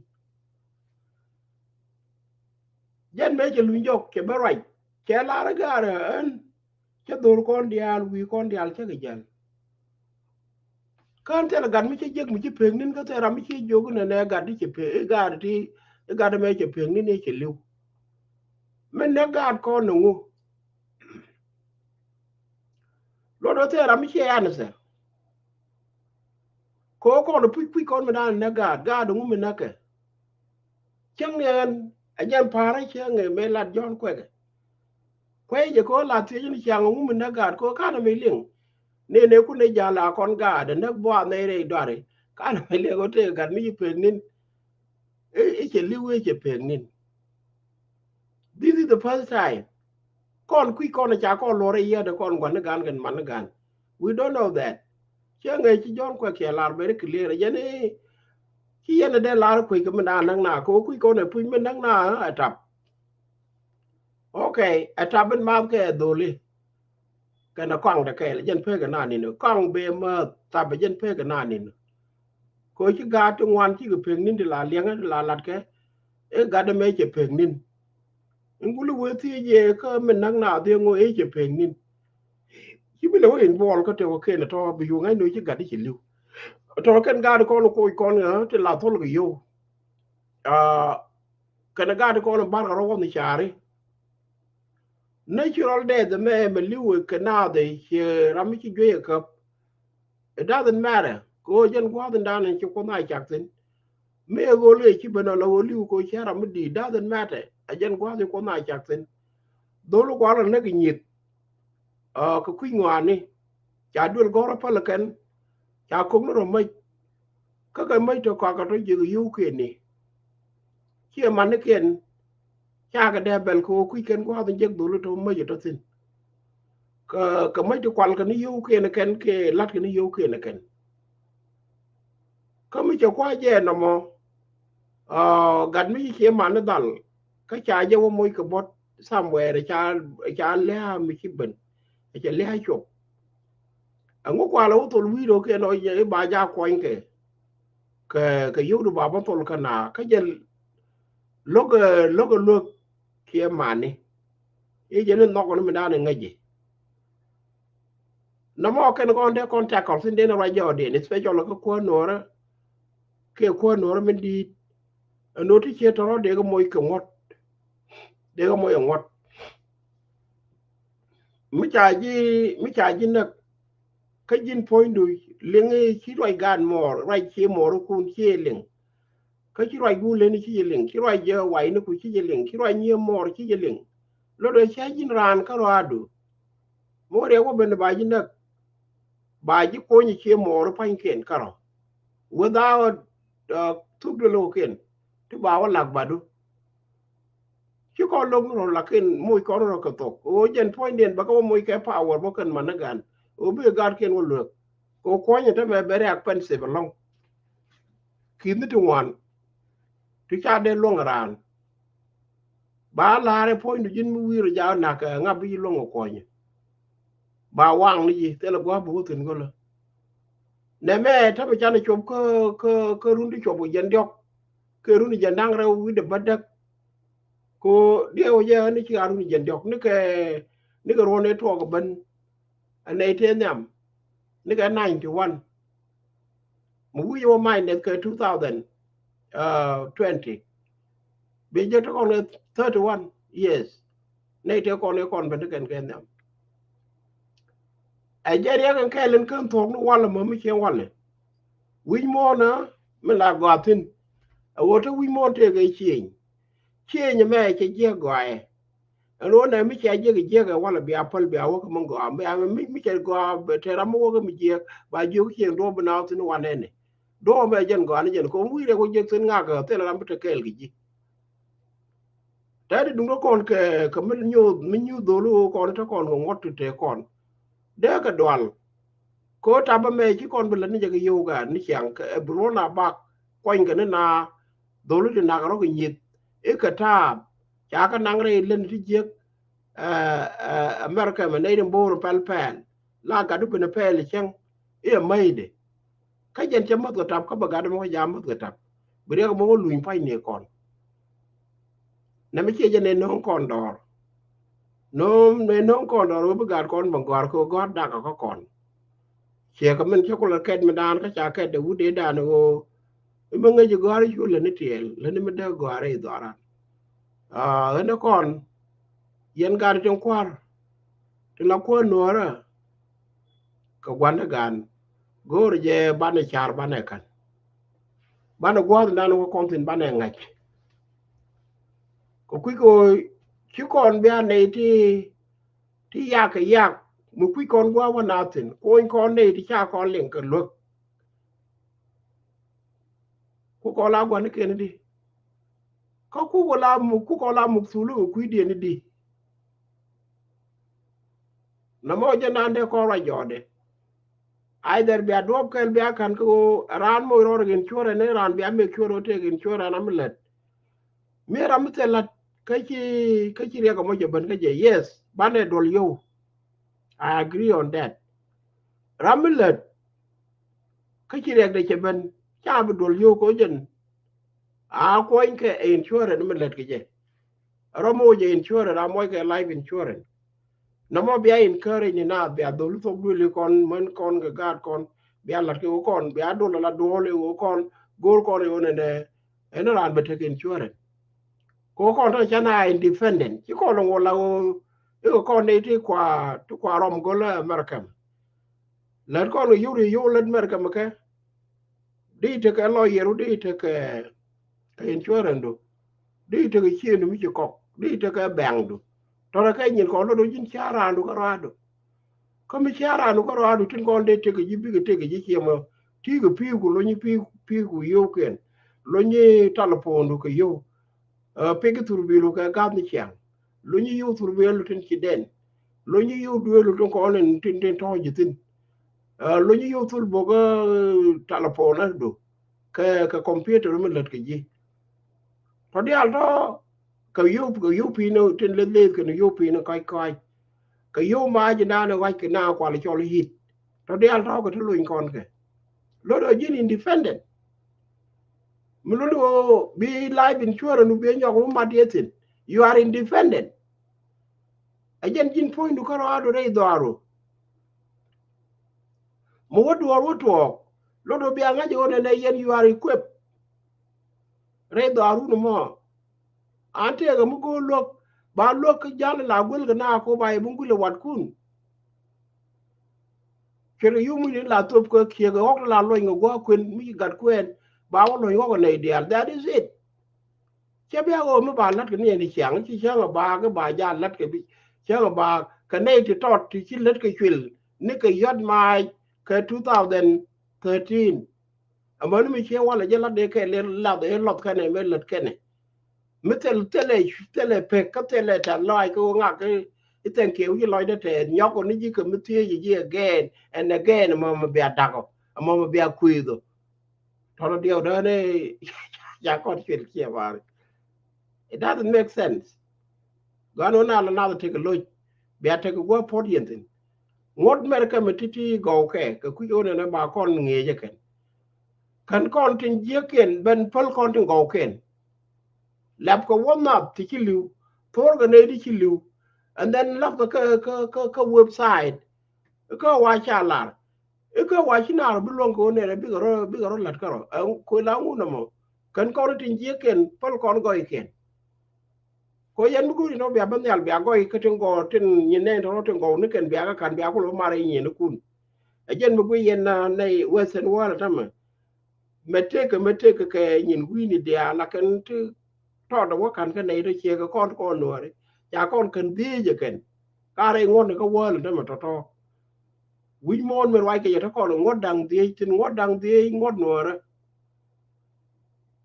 Jɛn mëë cɛ luny jɔk cɛ bä ruac cɛ lar ɛ gaar ɛ ɣän. Cä dhor kɔn diaal wi̱i̱ kɔn diaal cä kɛ jäl. Kään thilɛ gat mi cä jiäk mi ci pek ni̱n kä thilɛ ram mi ci jiök inɛ nɛ gat ti cɛ pek i̱ gat ti i̱ gat ɛmɛ cɛ pek ni̱n i̱ cɛ li̱w. Min nɛ gat kɔn ni ŋu. Luɔt ɣä thilɛ ram mi ci answer. Kɛ ɣöö kɔn puc puc kɔn mi da̱a̱n nɛ gaat gaat ŋu mi näkɛ. Cäŋ ni ɛn ɛ jɛn pa̱a̱rä cäŋ ɛ mëë lat Jɔ̱ɔ̱n kuɛkɛ. Kuɛy jɛ kɛ ɣöö la thiec ni ciaŋ ŋu mi näk gaat kɛ ɣöö kanɛ mi liŋ. Ni nɛ kun ni ja̱l a kɔn gaat ɛ näk buath nɛy rɛy dɔari kanɛ mi liŋ ɣöö tëë gat mi ci pek ni̱n. I̱ cɛ li̱w i̱ cɛ pek ni̱n. This is the first time. Kɔn kui̱ kɔn ca kɔn luɔr i̱ yiɛt kɔn gua̱n ni gan kɛn man ni gan. We don't know that. Cɛ ŋäc ci Jɔ̱ɔ̱n kuɛk cɛ lar very clear jɛn i̱ ci yɛn dee lar kuec kɛ mi na näk na kɛ kui̱ kɔn ɛ puc mi näk na ɛ tap. Okay, ɛ tap in math kɛ ɛ dholi. Kɛnɛ kɔaŋ de kɛɛl jɛn pek kɛ na nin kɔaŋ bee mäth tap jɛn pek kɛ na nin. Kɛ ci gaat ti ŋuan cikɛ pek ni̱n ti la liɛŋä ti la latkɛ. I̱ gat ɛmɛ cɛ pek ni̱n. In guli wee thiec yɛ kä min näk na dhiee ŋo i̱ cɛ pek ni̱n. Ci bi lɛ wä in buɔl kä tëë wä ken ɛ tɔ̱ bi yuŋ ɛ ni ci gat i̱ cɛ li̱w. Tɔ̱ kɛn gaat kɔn koc kɔn ti la thol kɛ yio̱w. Kɛnɛ gaat kɔn bar kɛ rɔ wä ni cari. Natural death mɛ mɛ li̱w kɛ naath ɛ ciɛ ram mi ci juey ɛ käp. It doesn't matter kɛ ɣöö jɛn gua̱a̱th in da̱a̱n in ci Kuoth na cak thi̱n. Mi ɛ ɣöö lëë ci ben ɔ la ɣöö li̱w kɛ ɣöö cɛ ram mi di̱i̱t doesn't matter ɛ jɛn gua̱a̱th in Kuoth na cak thi̱n. Dhol gua̱a̱th la näk i̱ nyieth. Kɛ kui̱ ŋɔaani ca duel gɔ̱rä päl kɛn ca ko̱k ni rɔ mäc. Kä kɛ mäc tɔ kɔakɛ tɔ jiɛk yio̱wkiɛn ni. Ciɛ manikiɛn cakɛ dee bɛl kɛ ɣöö kui̱ kɛn gua̱a̱th in jiɛk dholi tɔ mäc tɔ thi̱n. Kɛ mäc ti kual kɛ ni yio̱wkiɛn kɛn kɛ la̱t kɛ ni yio̱wkiɛn kɛn. Kä mi cɛ kua̱c jɛ nɔmɔ gat mi ci ciɛ man ni dhal. Kä ca jɛ wä moc kɛ bɔt somewhere ca lɛ̈ɛ̈ mi ci ben. Cɛ lɛ̈ɛ̈ cuɔp. Ɛŋu kualɛ wä thol wi̱i̱ rɔ kiɛn ɔ i̱ ba ja kuɔny kɛ kɛ kɛ yio̱w di ba bä thol kä na kä jɛ lo̱k lo̱k luäk kiɛ mani. I̱ jɛ ni nhɔk ni mi da̱a̱n iŋäc ji̱. Nɔmɔ kɛn kɔn dee kɔn tackle thin den ruac jɔɔdiɛn especially kä kuäär nuɔɔrä. Kiɛ kuäär nuɔɔrä min di̱i̱t. Ɛ nuɔɔr ti ciɛ tɔrɔ dee kɛ moc kɛ ŋuɔ̱t. Dee kɛ moc ɛ ŋuɔ̱t. Mi ca ji̱ mi ca ji̱ näk. Kä ji̱n puɔ̱nydu liŋi ci ruac gaat muɔɔr ruac ci muɔɔr kun ci liŋ. Kä ci ruac guul leni ci jɛ liŋ ci ruac jɛ wac ni ku ci jɛ liŋ ci ruac nyiee muɔɔr ci jɛ liŋ. Lot ɛ cä ji̱n raan kä ruaadu. Mo̱o̱r yɛ wä ben ba ji̱ näk. Ba ji̱ kony cie muɔɔr pa̱nykiɛn kärɔ. Without thuk duel ɣökiɛn ti ba wä lak badu. Ci kɔn lo̱k ni rɔ lakin moc kɔn rɔ kɛ thok ɣöö jɛn puɔ̱nydiɛn bä kä wä moc kɛ power bä kɛn man ni gan. Ɣöö bi gatkiɛn wä luek kɛ kuɔ̱nyɛ tämɛ bɛ riak pɛn sip ɛlɔ̱ŋ. Ki̱n ni ti ŋuan ti ca dee luäŋ raan. Ba la̱r ɛ puɔ̱nydu ji̱n mi wi̱i̱r jaak nak ɛ ŋa̱p bi ji̱ luäŋ ɛ kuɔ̱nyɛ. ba waŋ ni ji̱ thilɛ gua̱a̱p bi wä thi̱n gölä. Nɛ mɛ ta̱pɛ canɛ cop kä kä kä run ti cop kɛ jiɛn diɔ̱k kɛ run ti jiɛn da̱ŋ rɛw wi̱cdɛ bädäk. Ko diɛ wä jɛ ni ci a run ti jiɛn diɔ̱k ni kɛ ni kɛ ruɔn ɛ tuɔɔk ben. Ɛ nɛy tëë nhiam ni kɛ ninety one. Mi wi̱c wä mac nɛth kɛ two thousand twenty. Bi jɛ te kɔn kɛ thirty one years. Nɛy tëë kɔn kɛ kɔn ben te kɛn kɛ nhiam. Ɛ jɛ riɛk ɛn kɛɛl in kän thuɔ̱k ni walɛ mä mi ciɛŋ walɛ. Wi̱c muɔ̱ɔ̱n ɛ mi la gɔaa thi̱n. Ɛ ɣöö te wi̱c muɔ̱ɔ̱n tëë kɛ ciëny. Ciëny ɛmɛ cɛ jiɛk gɔaaɛ. Ɛn ɣöö nɛ mi cia jiɛk jiɛk ɛ walɛ bia päl bia wäk mi gɔaa bia mi mi cɛ gɔaa te ram mi wäk mi jiɛk ba jiök ciëny duɔ̱ɔ̱p bi naath thi̱n wanɛnɛ. Duɔ̱ɔ̱p ɛmɛ jɛn gɔaa ni jɛn kɛ wi̱i̱ rɛk wä jiɛk thi̱n ŋak ɛ thilɛ ram bi te kɛɛl kɛ ji̱. Tɛt i̱ duŋdä kɔn kɛ kɛ mi nyuuth mi nyuuth dholi ɣöö kɔn i̱ te kɔn kɛ ŋuɔ̱t ti te kɔn. Dee kɛ dual. Kɛ ɣöö tap ɛmɛ ci kɔn bi lät ni jɛ kɛ yio̱w gaat ni ciaŋ kɛ ɛ bi ruɔ̱n a bak kuanykɛ ni na dholi ti nak rɔ̱ kɛ nyieth. I̱ kɛ taap ca kɛ naŋ rɛy lät ni ti jiäk. Ɛ ɛ America mɛ nɛy ti bo̱o̱r pɛl pɛl la gat i̱ ben pɛl i̱ cäŋ i̱ ɛ mäcdɛ. Kä jɛn cɛ mäth kɛ tap kä bɛ gat mɔ kä jam mäth kɛ tap. Bi riɛk mɔ wä luny pa̱ny ni kɔn. Nɛ mi ciɛ jɛ nɛ no̱o̱ŋ kɔn dɔɔr. No̱o̱ŋ nɛ no̱o̱ŋ kɔn dɔɔr wä bi gat kɔn bɛ gɔ̱a̱r kɛ wä gɔ̱a̱r dak kɛ kɔn. Ciɛ kɛ min cɛ kulɛ kɛt mi daan kä ca kɛt dɛ wut dee daan ɣöö. I̱ mi ŋäc i̱ gɔ̱a̱r i̱ cu läni tiɛɛl läni mi dee gɔ̱a̱r i̱ dhɔaran. Ɣän dee kɔn yɛn gat tin kua̱r. Tin la kuäär nuɔ̱ɔ̱rä kɛ gua̱ndä gan go̱o̱rä jɛ banɛ ca̱r banɛ kän. Banɛ gua̱a̱th nan wä kɔn thi̱n banɛ ŋa̱c. Kɛ kui̱ kɛ ci kɔn bia nɛy ti ti yak kɛ yak mi kui̱ kɔn gua̱a̱th wä na thi̱n kuɔny kɔn nɛy ti ca kɔn liŋ kɛ luäk. Ku kɔn la gua̱n ni kɛn di kä ku kɔn la muk ku kɔn la muk thulu kɛ kui̱ diɛn di. Nɔmɔ jɛ nan dee kɔn ruac jɔɔdɛ. Either bia duɔp kɛl bia ka̱n kä ɣöö raan moc rɔɔdɛ kɛ insurance ni raan bia make sure ɣöö tëëk insurance ami lät. Mi ram mi thil la̱t kä ci kä ci riɛk ɛmɔ jɛ ben kä jɛ, yes, banɛ duɔl yio̱w. I agree on that. Ram mi lät kä ci riɛk dee cɛ ben ca bi duɔl yio̱w kɛ ɣöö jɛn a kuɔny kɛ insurance mi lät kɛ jɛ. Rɔm wä jɛ insurance a muɔc kɛ life insurance. Nɔmɔ bia encourage ni naath bia dhol thok duëli kɔn män kɔn kɛ gaat kɔn bia lat kɛ wä kɔn bia dol ala duɔl iwä kɔn go̱o̱r kɔn iwä nɛnɛ. Ɛn raan bɛ tek insurance. Kɛ wä kɔn tɔ can a independent ci kɔn lɔ ŋuɔ la wä iwä kɔn ni ti kua ti kua rɔm go̱l America. Lät kɔn kɛ yur iwä lät America mɛ kɛ. Di tekɛ lawyer du, di tekɛ insurance du, di tekɛ ciëŋdu mi ci kɔk, di tekɛ bank du. Tɔrɛ kɛ nyin kɔn lɔ du ji̱n cia raandu kä raadu. Kä mi cia raandu kä raadu tin kɔn dee tekɛ ji̱ bikɛ tekɛ ji̱ ciɛ mɔ. Ti̱i̱ kɛ pi̱i̱ ku lonyi pi̱i̱ pi̱i̱ ku yio̱w kiɛn. Lonyi telephone du kɛ yio̱w. Pek thurbil kɛ gath ni ciaŋ. Lonyi yio̱w thurbil tin ci den. Lonyi yio̱w duel tin kɔn tin tin tɔ̱ ji̱ thin. Lonyi yio̱w thul bok telephone du kɛ kɛ computer mi lät kɛ ji̱. Tɔ diaal tɔ kɛ yio̱w kɛ yio̱w pi̱n tin leth leth kɛ ni yio̱w pi̱n kɔc kɔc. Kɛ yio̱w mac indan iwac kɛ na kual cɔl hit. Tɔ diaal tɔ kɛ ti lony kɔn kɛ. Lot ɔ ji̱n independent. Mi luni ɣöö bi life insurance bi nyɔk mi mat yethin. You are independent. Ɛ jɛn ji̱n puɔ̱nydu kä rɔɔdu rɛy dhɔaaru. Mi wä duɔɔr wä tuɔɔk lot ɔ bia ŋa̱c ɣöö nɛnɛ yɛn you are equipped. Rɛy dhɔaaru ni mɔ. An tëëkɛ mi go̱o̱r luäk ba luäk kä jal la guël kɛ na ko ba yɛ mi guil ɛ watkun. Cuɛ kɛ yum wi̱ni la thop kä kiɛk ɛ ɣɔk ti la luɔny kɛ gua̱a̱k kuën mi ci gat kuɛɛn ba wä luɔny ɣɔk ɛ nɛy diaal. That is it. Cɛ bia ɣöö mi ba la̱t kɛ ni ɛn i̱ ciaŋ ci cäŋ ɛ baak i̱ ba jal la̱t kɛ bi cäŋ ɛ baak kɛ nɛy ti tɔt ti ci lät kɛ cuil ni kɛ yɔt maac kɛ two thousand thirteen. Amäni mi ciɛ walɛ jɛ lat dee kɛ lɛ lath ɛ lɔth kɛnɛ mɛ lät kɛnɛ. Mi thil thilɛ thilɛ pek kä thilɛ tɛth lɔac kä ɣöö ŋak i̱ thank you ci lɔcdä tɛth nyɔk ɔ ni ji̱ kɛ mi thiec ji̱ again and again. Amäni mi bia dak ɔ amäni mi bia kui̱th ɔ. Tɔnɔ diɛw däni ca kɔn cuil kiɛ bari. It doesn't make sense. Gɔn ɣöö na lɛ nath tekɛ loc bia tekɛ gua̱a̱p puɔ̱t yɛn thi̱n. Ŋuɔ̱t mɛrkɛ mi ti̱ti̱ gɔw kɛ kɛ kui̱c ɣöö nɛnɛ ba kɔn ŋi̱eec ɛ kɛn. Kɛn kɔn tin jiäkiɛn ben päl kɔn tin gɔw kɛn. Lɛp kɛ wä nath ti ci li̱w, thor kɛ nɛy ti ci li̱w. And then lap kɛ kɛ kɛ kɛ website. Kä wa ca lar ikä wa ci naar bi luɔ̱ŋ kɛ wä nɛnɛ bikɛ rɔ bikɛ rɔ la̱t kärɔ. Kuɛ la ŋun nɔmɔ kɛn kɔn tin jiäkiɛn päl kɔn gɔykiɛn. Ko yɛn mi go̱o̱ri nɔ bia bä nhial bia gɔy kä tin gɔw tin nyin nɛn tɔrɔ tin gɔw ni kɛn bia kä kan bia kulɔ mar inyien ikun. Ɛ jɛn mi gui yɛn na nɛy western world tamɛ. Mɛ tekɛ mɛ tekɛ kɛ nyin guini dia la kɛn ti tɔɔdɛ wä kan kä nɛy tɔ ciɛ kɛ kɔn kɔn nuɔri. Ca kɔn kɛn dhiec ɛ kɛn ka rɛy ŋuɔ̱t ni kä world tamɛ tɔtɔ. Wi̱c muɔ̱ɔ̱n mi ruac kɛ yɛ te kɔn ŋuɔ̱t da̱ŋ dhiec thin ŋuɔ̱t da̱ŋ dhiec ŋuɔ̱t nuɔɔrä.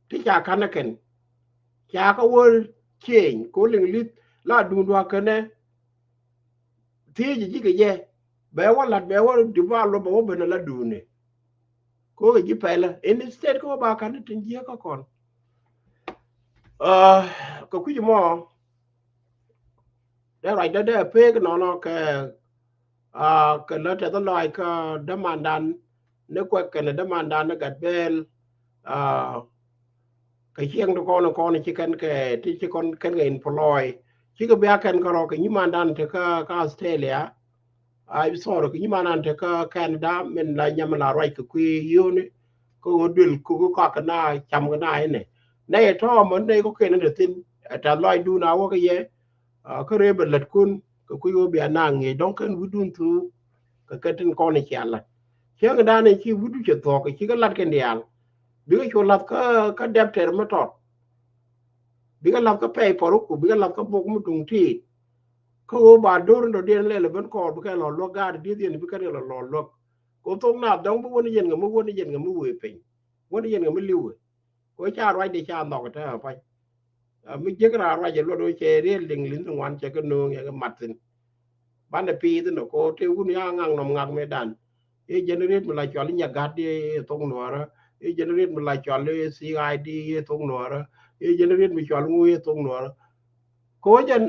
Ti ca ka̱n ɛ kɛn ca kä wä cieny ko liŋ li̱th la duun dua̱k kɛnɛ. Thiec ji̱ kɛ jɛ bɛ wä la̱t bɛ wä develop bɛ wä ben ɛ la duuni. Ko kɛ ji̱ pɛlä instead kä wä ba ka̱n tin jiäkä kɔn. Kɛ kui̱c mɔ dee ruacdä dee pek nɔnɔ kɛ kɛ lä tɛth lɔac kä dämandan ni kuɛk kɛnɛ dämandan ni gat bɛɛl. Kɛ cieŋ ti kɔn kɔn ci kɛn kɛ ti ci kɔn kɛn kɛ employ cikɛ bia kɛn kärɔ kɛ nyimandan ti kä kä Australia. Ai sorry kɛ nyimandan ti kä Canada min la nyam la ruac kɛ kui̱ yoni. Kä ɣöö duël kuk kɔak kɛ na cam kɛ na inɛ nɛ yɛ tɔɔmä nɛ kɔ kɛn in te thin. Tɛth lɔac dun a wä kɛ yɛ kä rëë bɛ lät kun kɛ kui̱ wä bia na ŋi̱i̱c dɔ̱ŋ kɛn wi̱dun thuk. Kɛ kɛ tin kɔn i̱ cia lat cieŋ dan in ci wi̱du cɛ thuɔ̱k ci kɛ lat kɛn diaal. Bikɛ cu lath kä kä dɛp tɛr mi tɔt. Bikɛ lath kä pɛy pɔr ku bikɛ lath kä bok mi duŋ ti. Kä ɣöö ba do̱r in dɔ̱diɛn lɛl ben kɔɔr bikɛ lɔ luäk gaat dieth yɛn bikɛ lɔ lɔ luäk. Ko thok na dɔ̱ŋ bi wän yɛn kɛ mi wän yɛn kɛ mi wëë piny wän yɛn kɛ mi li̱wɛ. Ko ca ruacdɛ ca nhɔk tä pac. Mi jiäk raan ruac ɛ luɔt wä cɛ riet liŋ li̱nh ŋuan cɛ kɛ nööŋ yɛ kɛ mat thi̱n. Banɛ piith inɔ ko te wun ya ŋak nɔm ŋak mëëdan. I̱ jɛn riet mi la cɔal i̱ nyagat di i̱ thok nuɔɔrä. I̱ jɛn riet mi la cɔal i̱ C I D i̱ thok nuɔɔrä. I̱ jɛn riet mi cɔal ŋu i̱ thok nuɔɔrä. Ko jɛn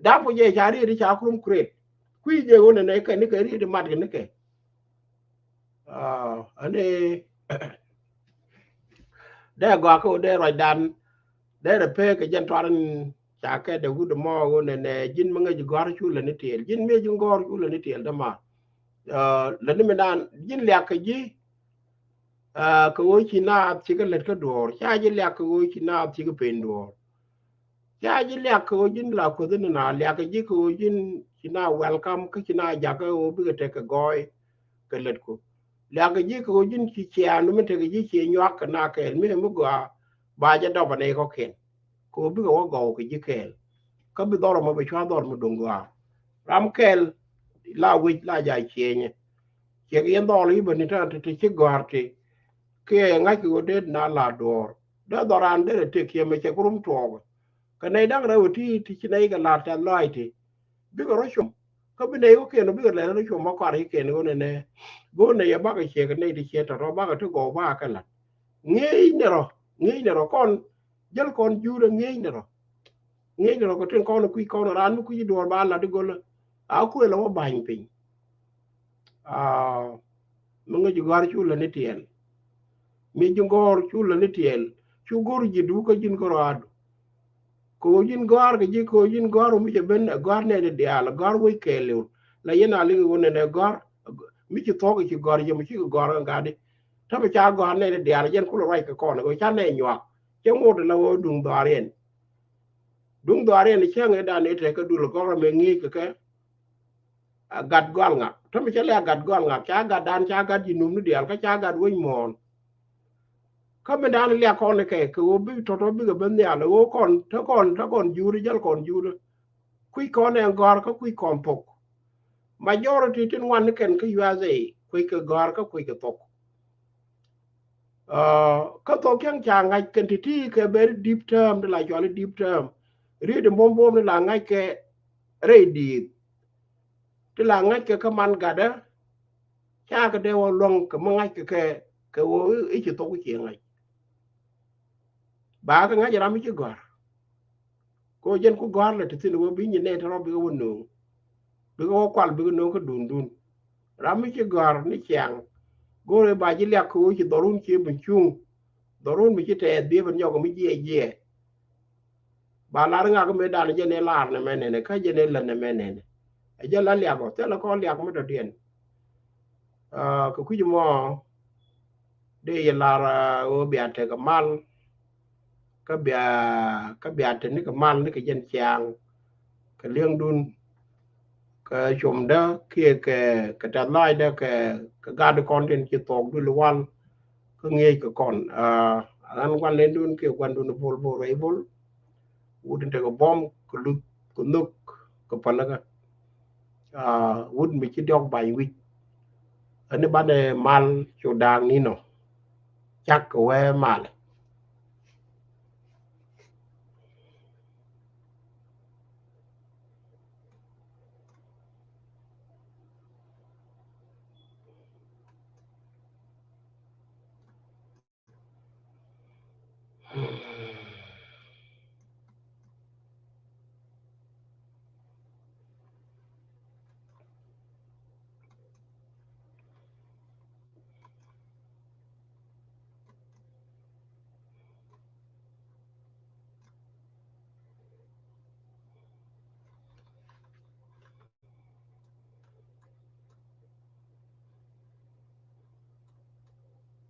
dap ko jɛ ca riet i̱ ca kurum kuret. Kui̱ jɛ wun ɛnɛ kɛ ni kɛ riet i̱ mat kɛ ni kɛ. Ani dee gɔaa kä wä dee ruacdan. Dee rɛ pek kɛ jɛn tuar in ca kɛ dee wut mɔ wä nɛ nɛ ji̱n mi ŋäc gɔ̱a̱r cu lɛ ni tiɛɛl ji̱n mi ji̱n gɔ̱a̱r cu lɛ ni tiɛɛl däma. Lɛ ni mi naan ji̱n liak kɛ ji̱ kɛ wä ci naath ci kɛ lät kä duɔ̱ɔ̱r ca ji̱ liak kɛ wä ci naath ci kɛ pen duɔ̱ɔ̱r. Ca ji̱ liak kɛ ɣöö ji̱n la kuäth in na liak kɛ ji̱ kɛ ɣöö ji̱n ci na welcome kä ci na jakä ɣöö bikɛ tek kɛ gɔɔy kɛ lät ku. Liak kɛ ji̱ kɛ ɣöö ji̱n ci ciaŋ ni mi tek kɛ ji̱ ci nyuak kɛ na kɛɛl mi mi gɔaa ba jɛ dɔp anɛ kɔkiɛn. Kɛ ɣöö bikɛ wä gɔw kɛ ji̱ kɛɛl. Kä bi dhɔr ɛmɔ bɛ cua dhɔr mi duŋ gɔaa. Ram kɛɛl la wec la ja cienyɛ. Ciɛ kɛ yɛn dhɔl i̱ bä ni tɛn ti ti ci gɔ̱a̱r ti. Kiɛ ŋa̱c kɛ ɣöö det na la duɔ̱ɔ̱r. Dee dhɔran derɛ tëk kiɛ mɛ cɛ ku rum tuɔɔk. Kɛ nɛy da̱ŋ rɛw ɛ ti ti ci nɛy kɛ la̱r tɛth lɔaac ti. Bikɛ rɔ com kä bi nɛy wä kiɛn bikɛ lɛl rɔ com ma kɔar i̱ kiɛn ɣöö nɛnɛ. Go̱o̱r nɛy ɛ bakɛ ciɛ kɛ nɛy ti ciɛ tɔ̱tɔ̱ bakɛ ti gɔw bakɛ la̱t. Ŋi̱eec nɛ rɔ ŋi̱eec nɛ rɔ kɔn jäl kɔn juudä ŋi̱eec nɛ rɔ. Ŋi̱eec nɛ rɔ kɛ tin kɔn kui̱ kɔn raan mi kui̱ duɔ̱ɔ̱r ba la̱t i̱ go̱lä. A kuël ɛ wä ba̱ny piny. Mi ŋäc ji̱ gɔ̱a̱r cu lä ni tiɛɛl. Mi ji̱ gɔ̱a̱r cu lä ni tiɛɛl. Cu go̱r ji̱ dukä ji̱n kä rɔaadu. Kɛ ɣöö ji̱n gɔ̱a̱r kɛ ji̱ kɛ ɣöö ji̱n gɔ̱a̱r ɣöö mi cɛ ben ɛ gɔ̱a̱r nɛɛni diaal ɛ gɔ̱a̱r wec kɛɛliw. La yɛn a liŋ ɣöö nɛnɛ gɔ̱a̱r mi ci thuɔ̱k ci gɔ̱a̱r yɛ mi ci kɛ gɔ̱a̱r kɛ gatdi. Täämɛ ca gɔ̱a̱r nɛɛni diaal jɛn kulɛ ruac kɛ kɔn ɣöö ca nɛɛ nyuak. Cɛ ŋot la ɣöö duŋ dhɔaariɛn. Duŋ dhɔaariɛn cäŋ ëëdan ëë tɛ̈ kä dul gɔ̱rä mëë ŋi̱i̱c kɛ kɛ. A gat gɔal ŋak täämɛ cä lɛ a gat gɔal ŋak ca gatdan ca gat ji̱ num ni diaal kä ca gat wec muɔ̱ɔ̱n. Kä mëëdan liak kɔn kɛ kɛ ɣöö bik tɔ̱tɔ̱ bikɛ ben nhial ɣöö kɔn te kɔn te kɔn juuri jäl kɔn juuri. Kui̱c kɔn ɛn gɔ̱a̱r kä kui̱c kɔn thok. Majority tin ŋuan ni kɛn kä U S A kui̱c kɛ gɔ̱a̱r kä kui̱c kɛ thok. Kä thok cäŋ ca ŋa̱c kɛn ti̱ti̱ kɛ bɛ ri deep term ti la cɔal i̱ deep term. Riet in buɔ̱m buɔ̱m ti la ŋa̱c kɛ rɛy di̱i̱t. Ti la ŋa̱c kɛ kä man gatdä. Ca kɛ dee wä luäŋ kɛ mi ŋa̱c kɛ kɛ kɛ wä i̱ ci thok i̱ ci ŋa̱c. Ba kɛ ŋa̱c ram i̱ ci gɔ̱a̱r. Ko jɛn ku gɔ̱a̱r lɛ ti thin wä bi nyin nɛ ti rɔ bikɛ wä no̱o̱ŋ. Bikɛ wä kual bikɛ no̱o̱ŋ kä dundun. Ram mi ci gɔ̱r ni ciaŋ go̱o̱rɛ ba ji̱ liak kɛ ɣöö ci dhɔrun ci ben cuŋ. Dhɔrun mi ci tɛɛth bi ben nyɔk mi jiɛ jiɛ. Ba lar ŋak mi dan jɛ ni lar ni mɛ nɛnɛ kä jɛ ni lät ni mɛ nɛnɛ. Ɛ jɛ la liak ɔ thilɛ kɔn liak mi dɔ̱diɛn. Kɛ kui̱c mɔ dee yɛ lar ɣöö bia tekɛ mal. Kä bia kä bia te nikɛ mal nikɛ jɛn ciaŋ kɛ li̱eŋdun kɛ comdä kiɛ kɛ kɛ tɛth lɔacdä kɛ kɛ gat kɔn tin ci thuɔk dul wal. Kä ŋi̱eec kɛ kɔn ɣän gua̱n lendun kiɛ gua̱ndun bol bol rɛy bol. Wut in tekɛ bɔm kɛ luth kɛ nhök kɛ päläkä. Wut mi ci diɔk bany wi̱c. Ani banɛ mal cu da̱a̱k ni nɔ cak kɛ wee mal.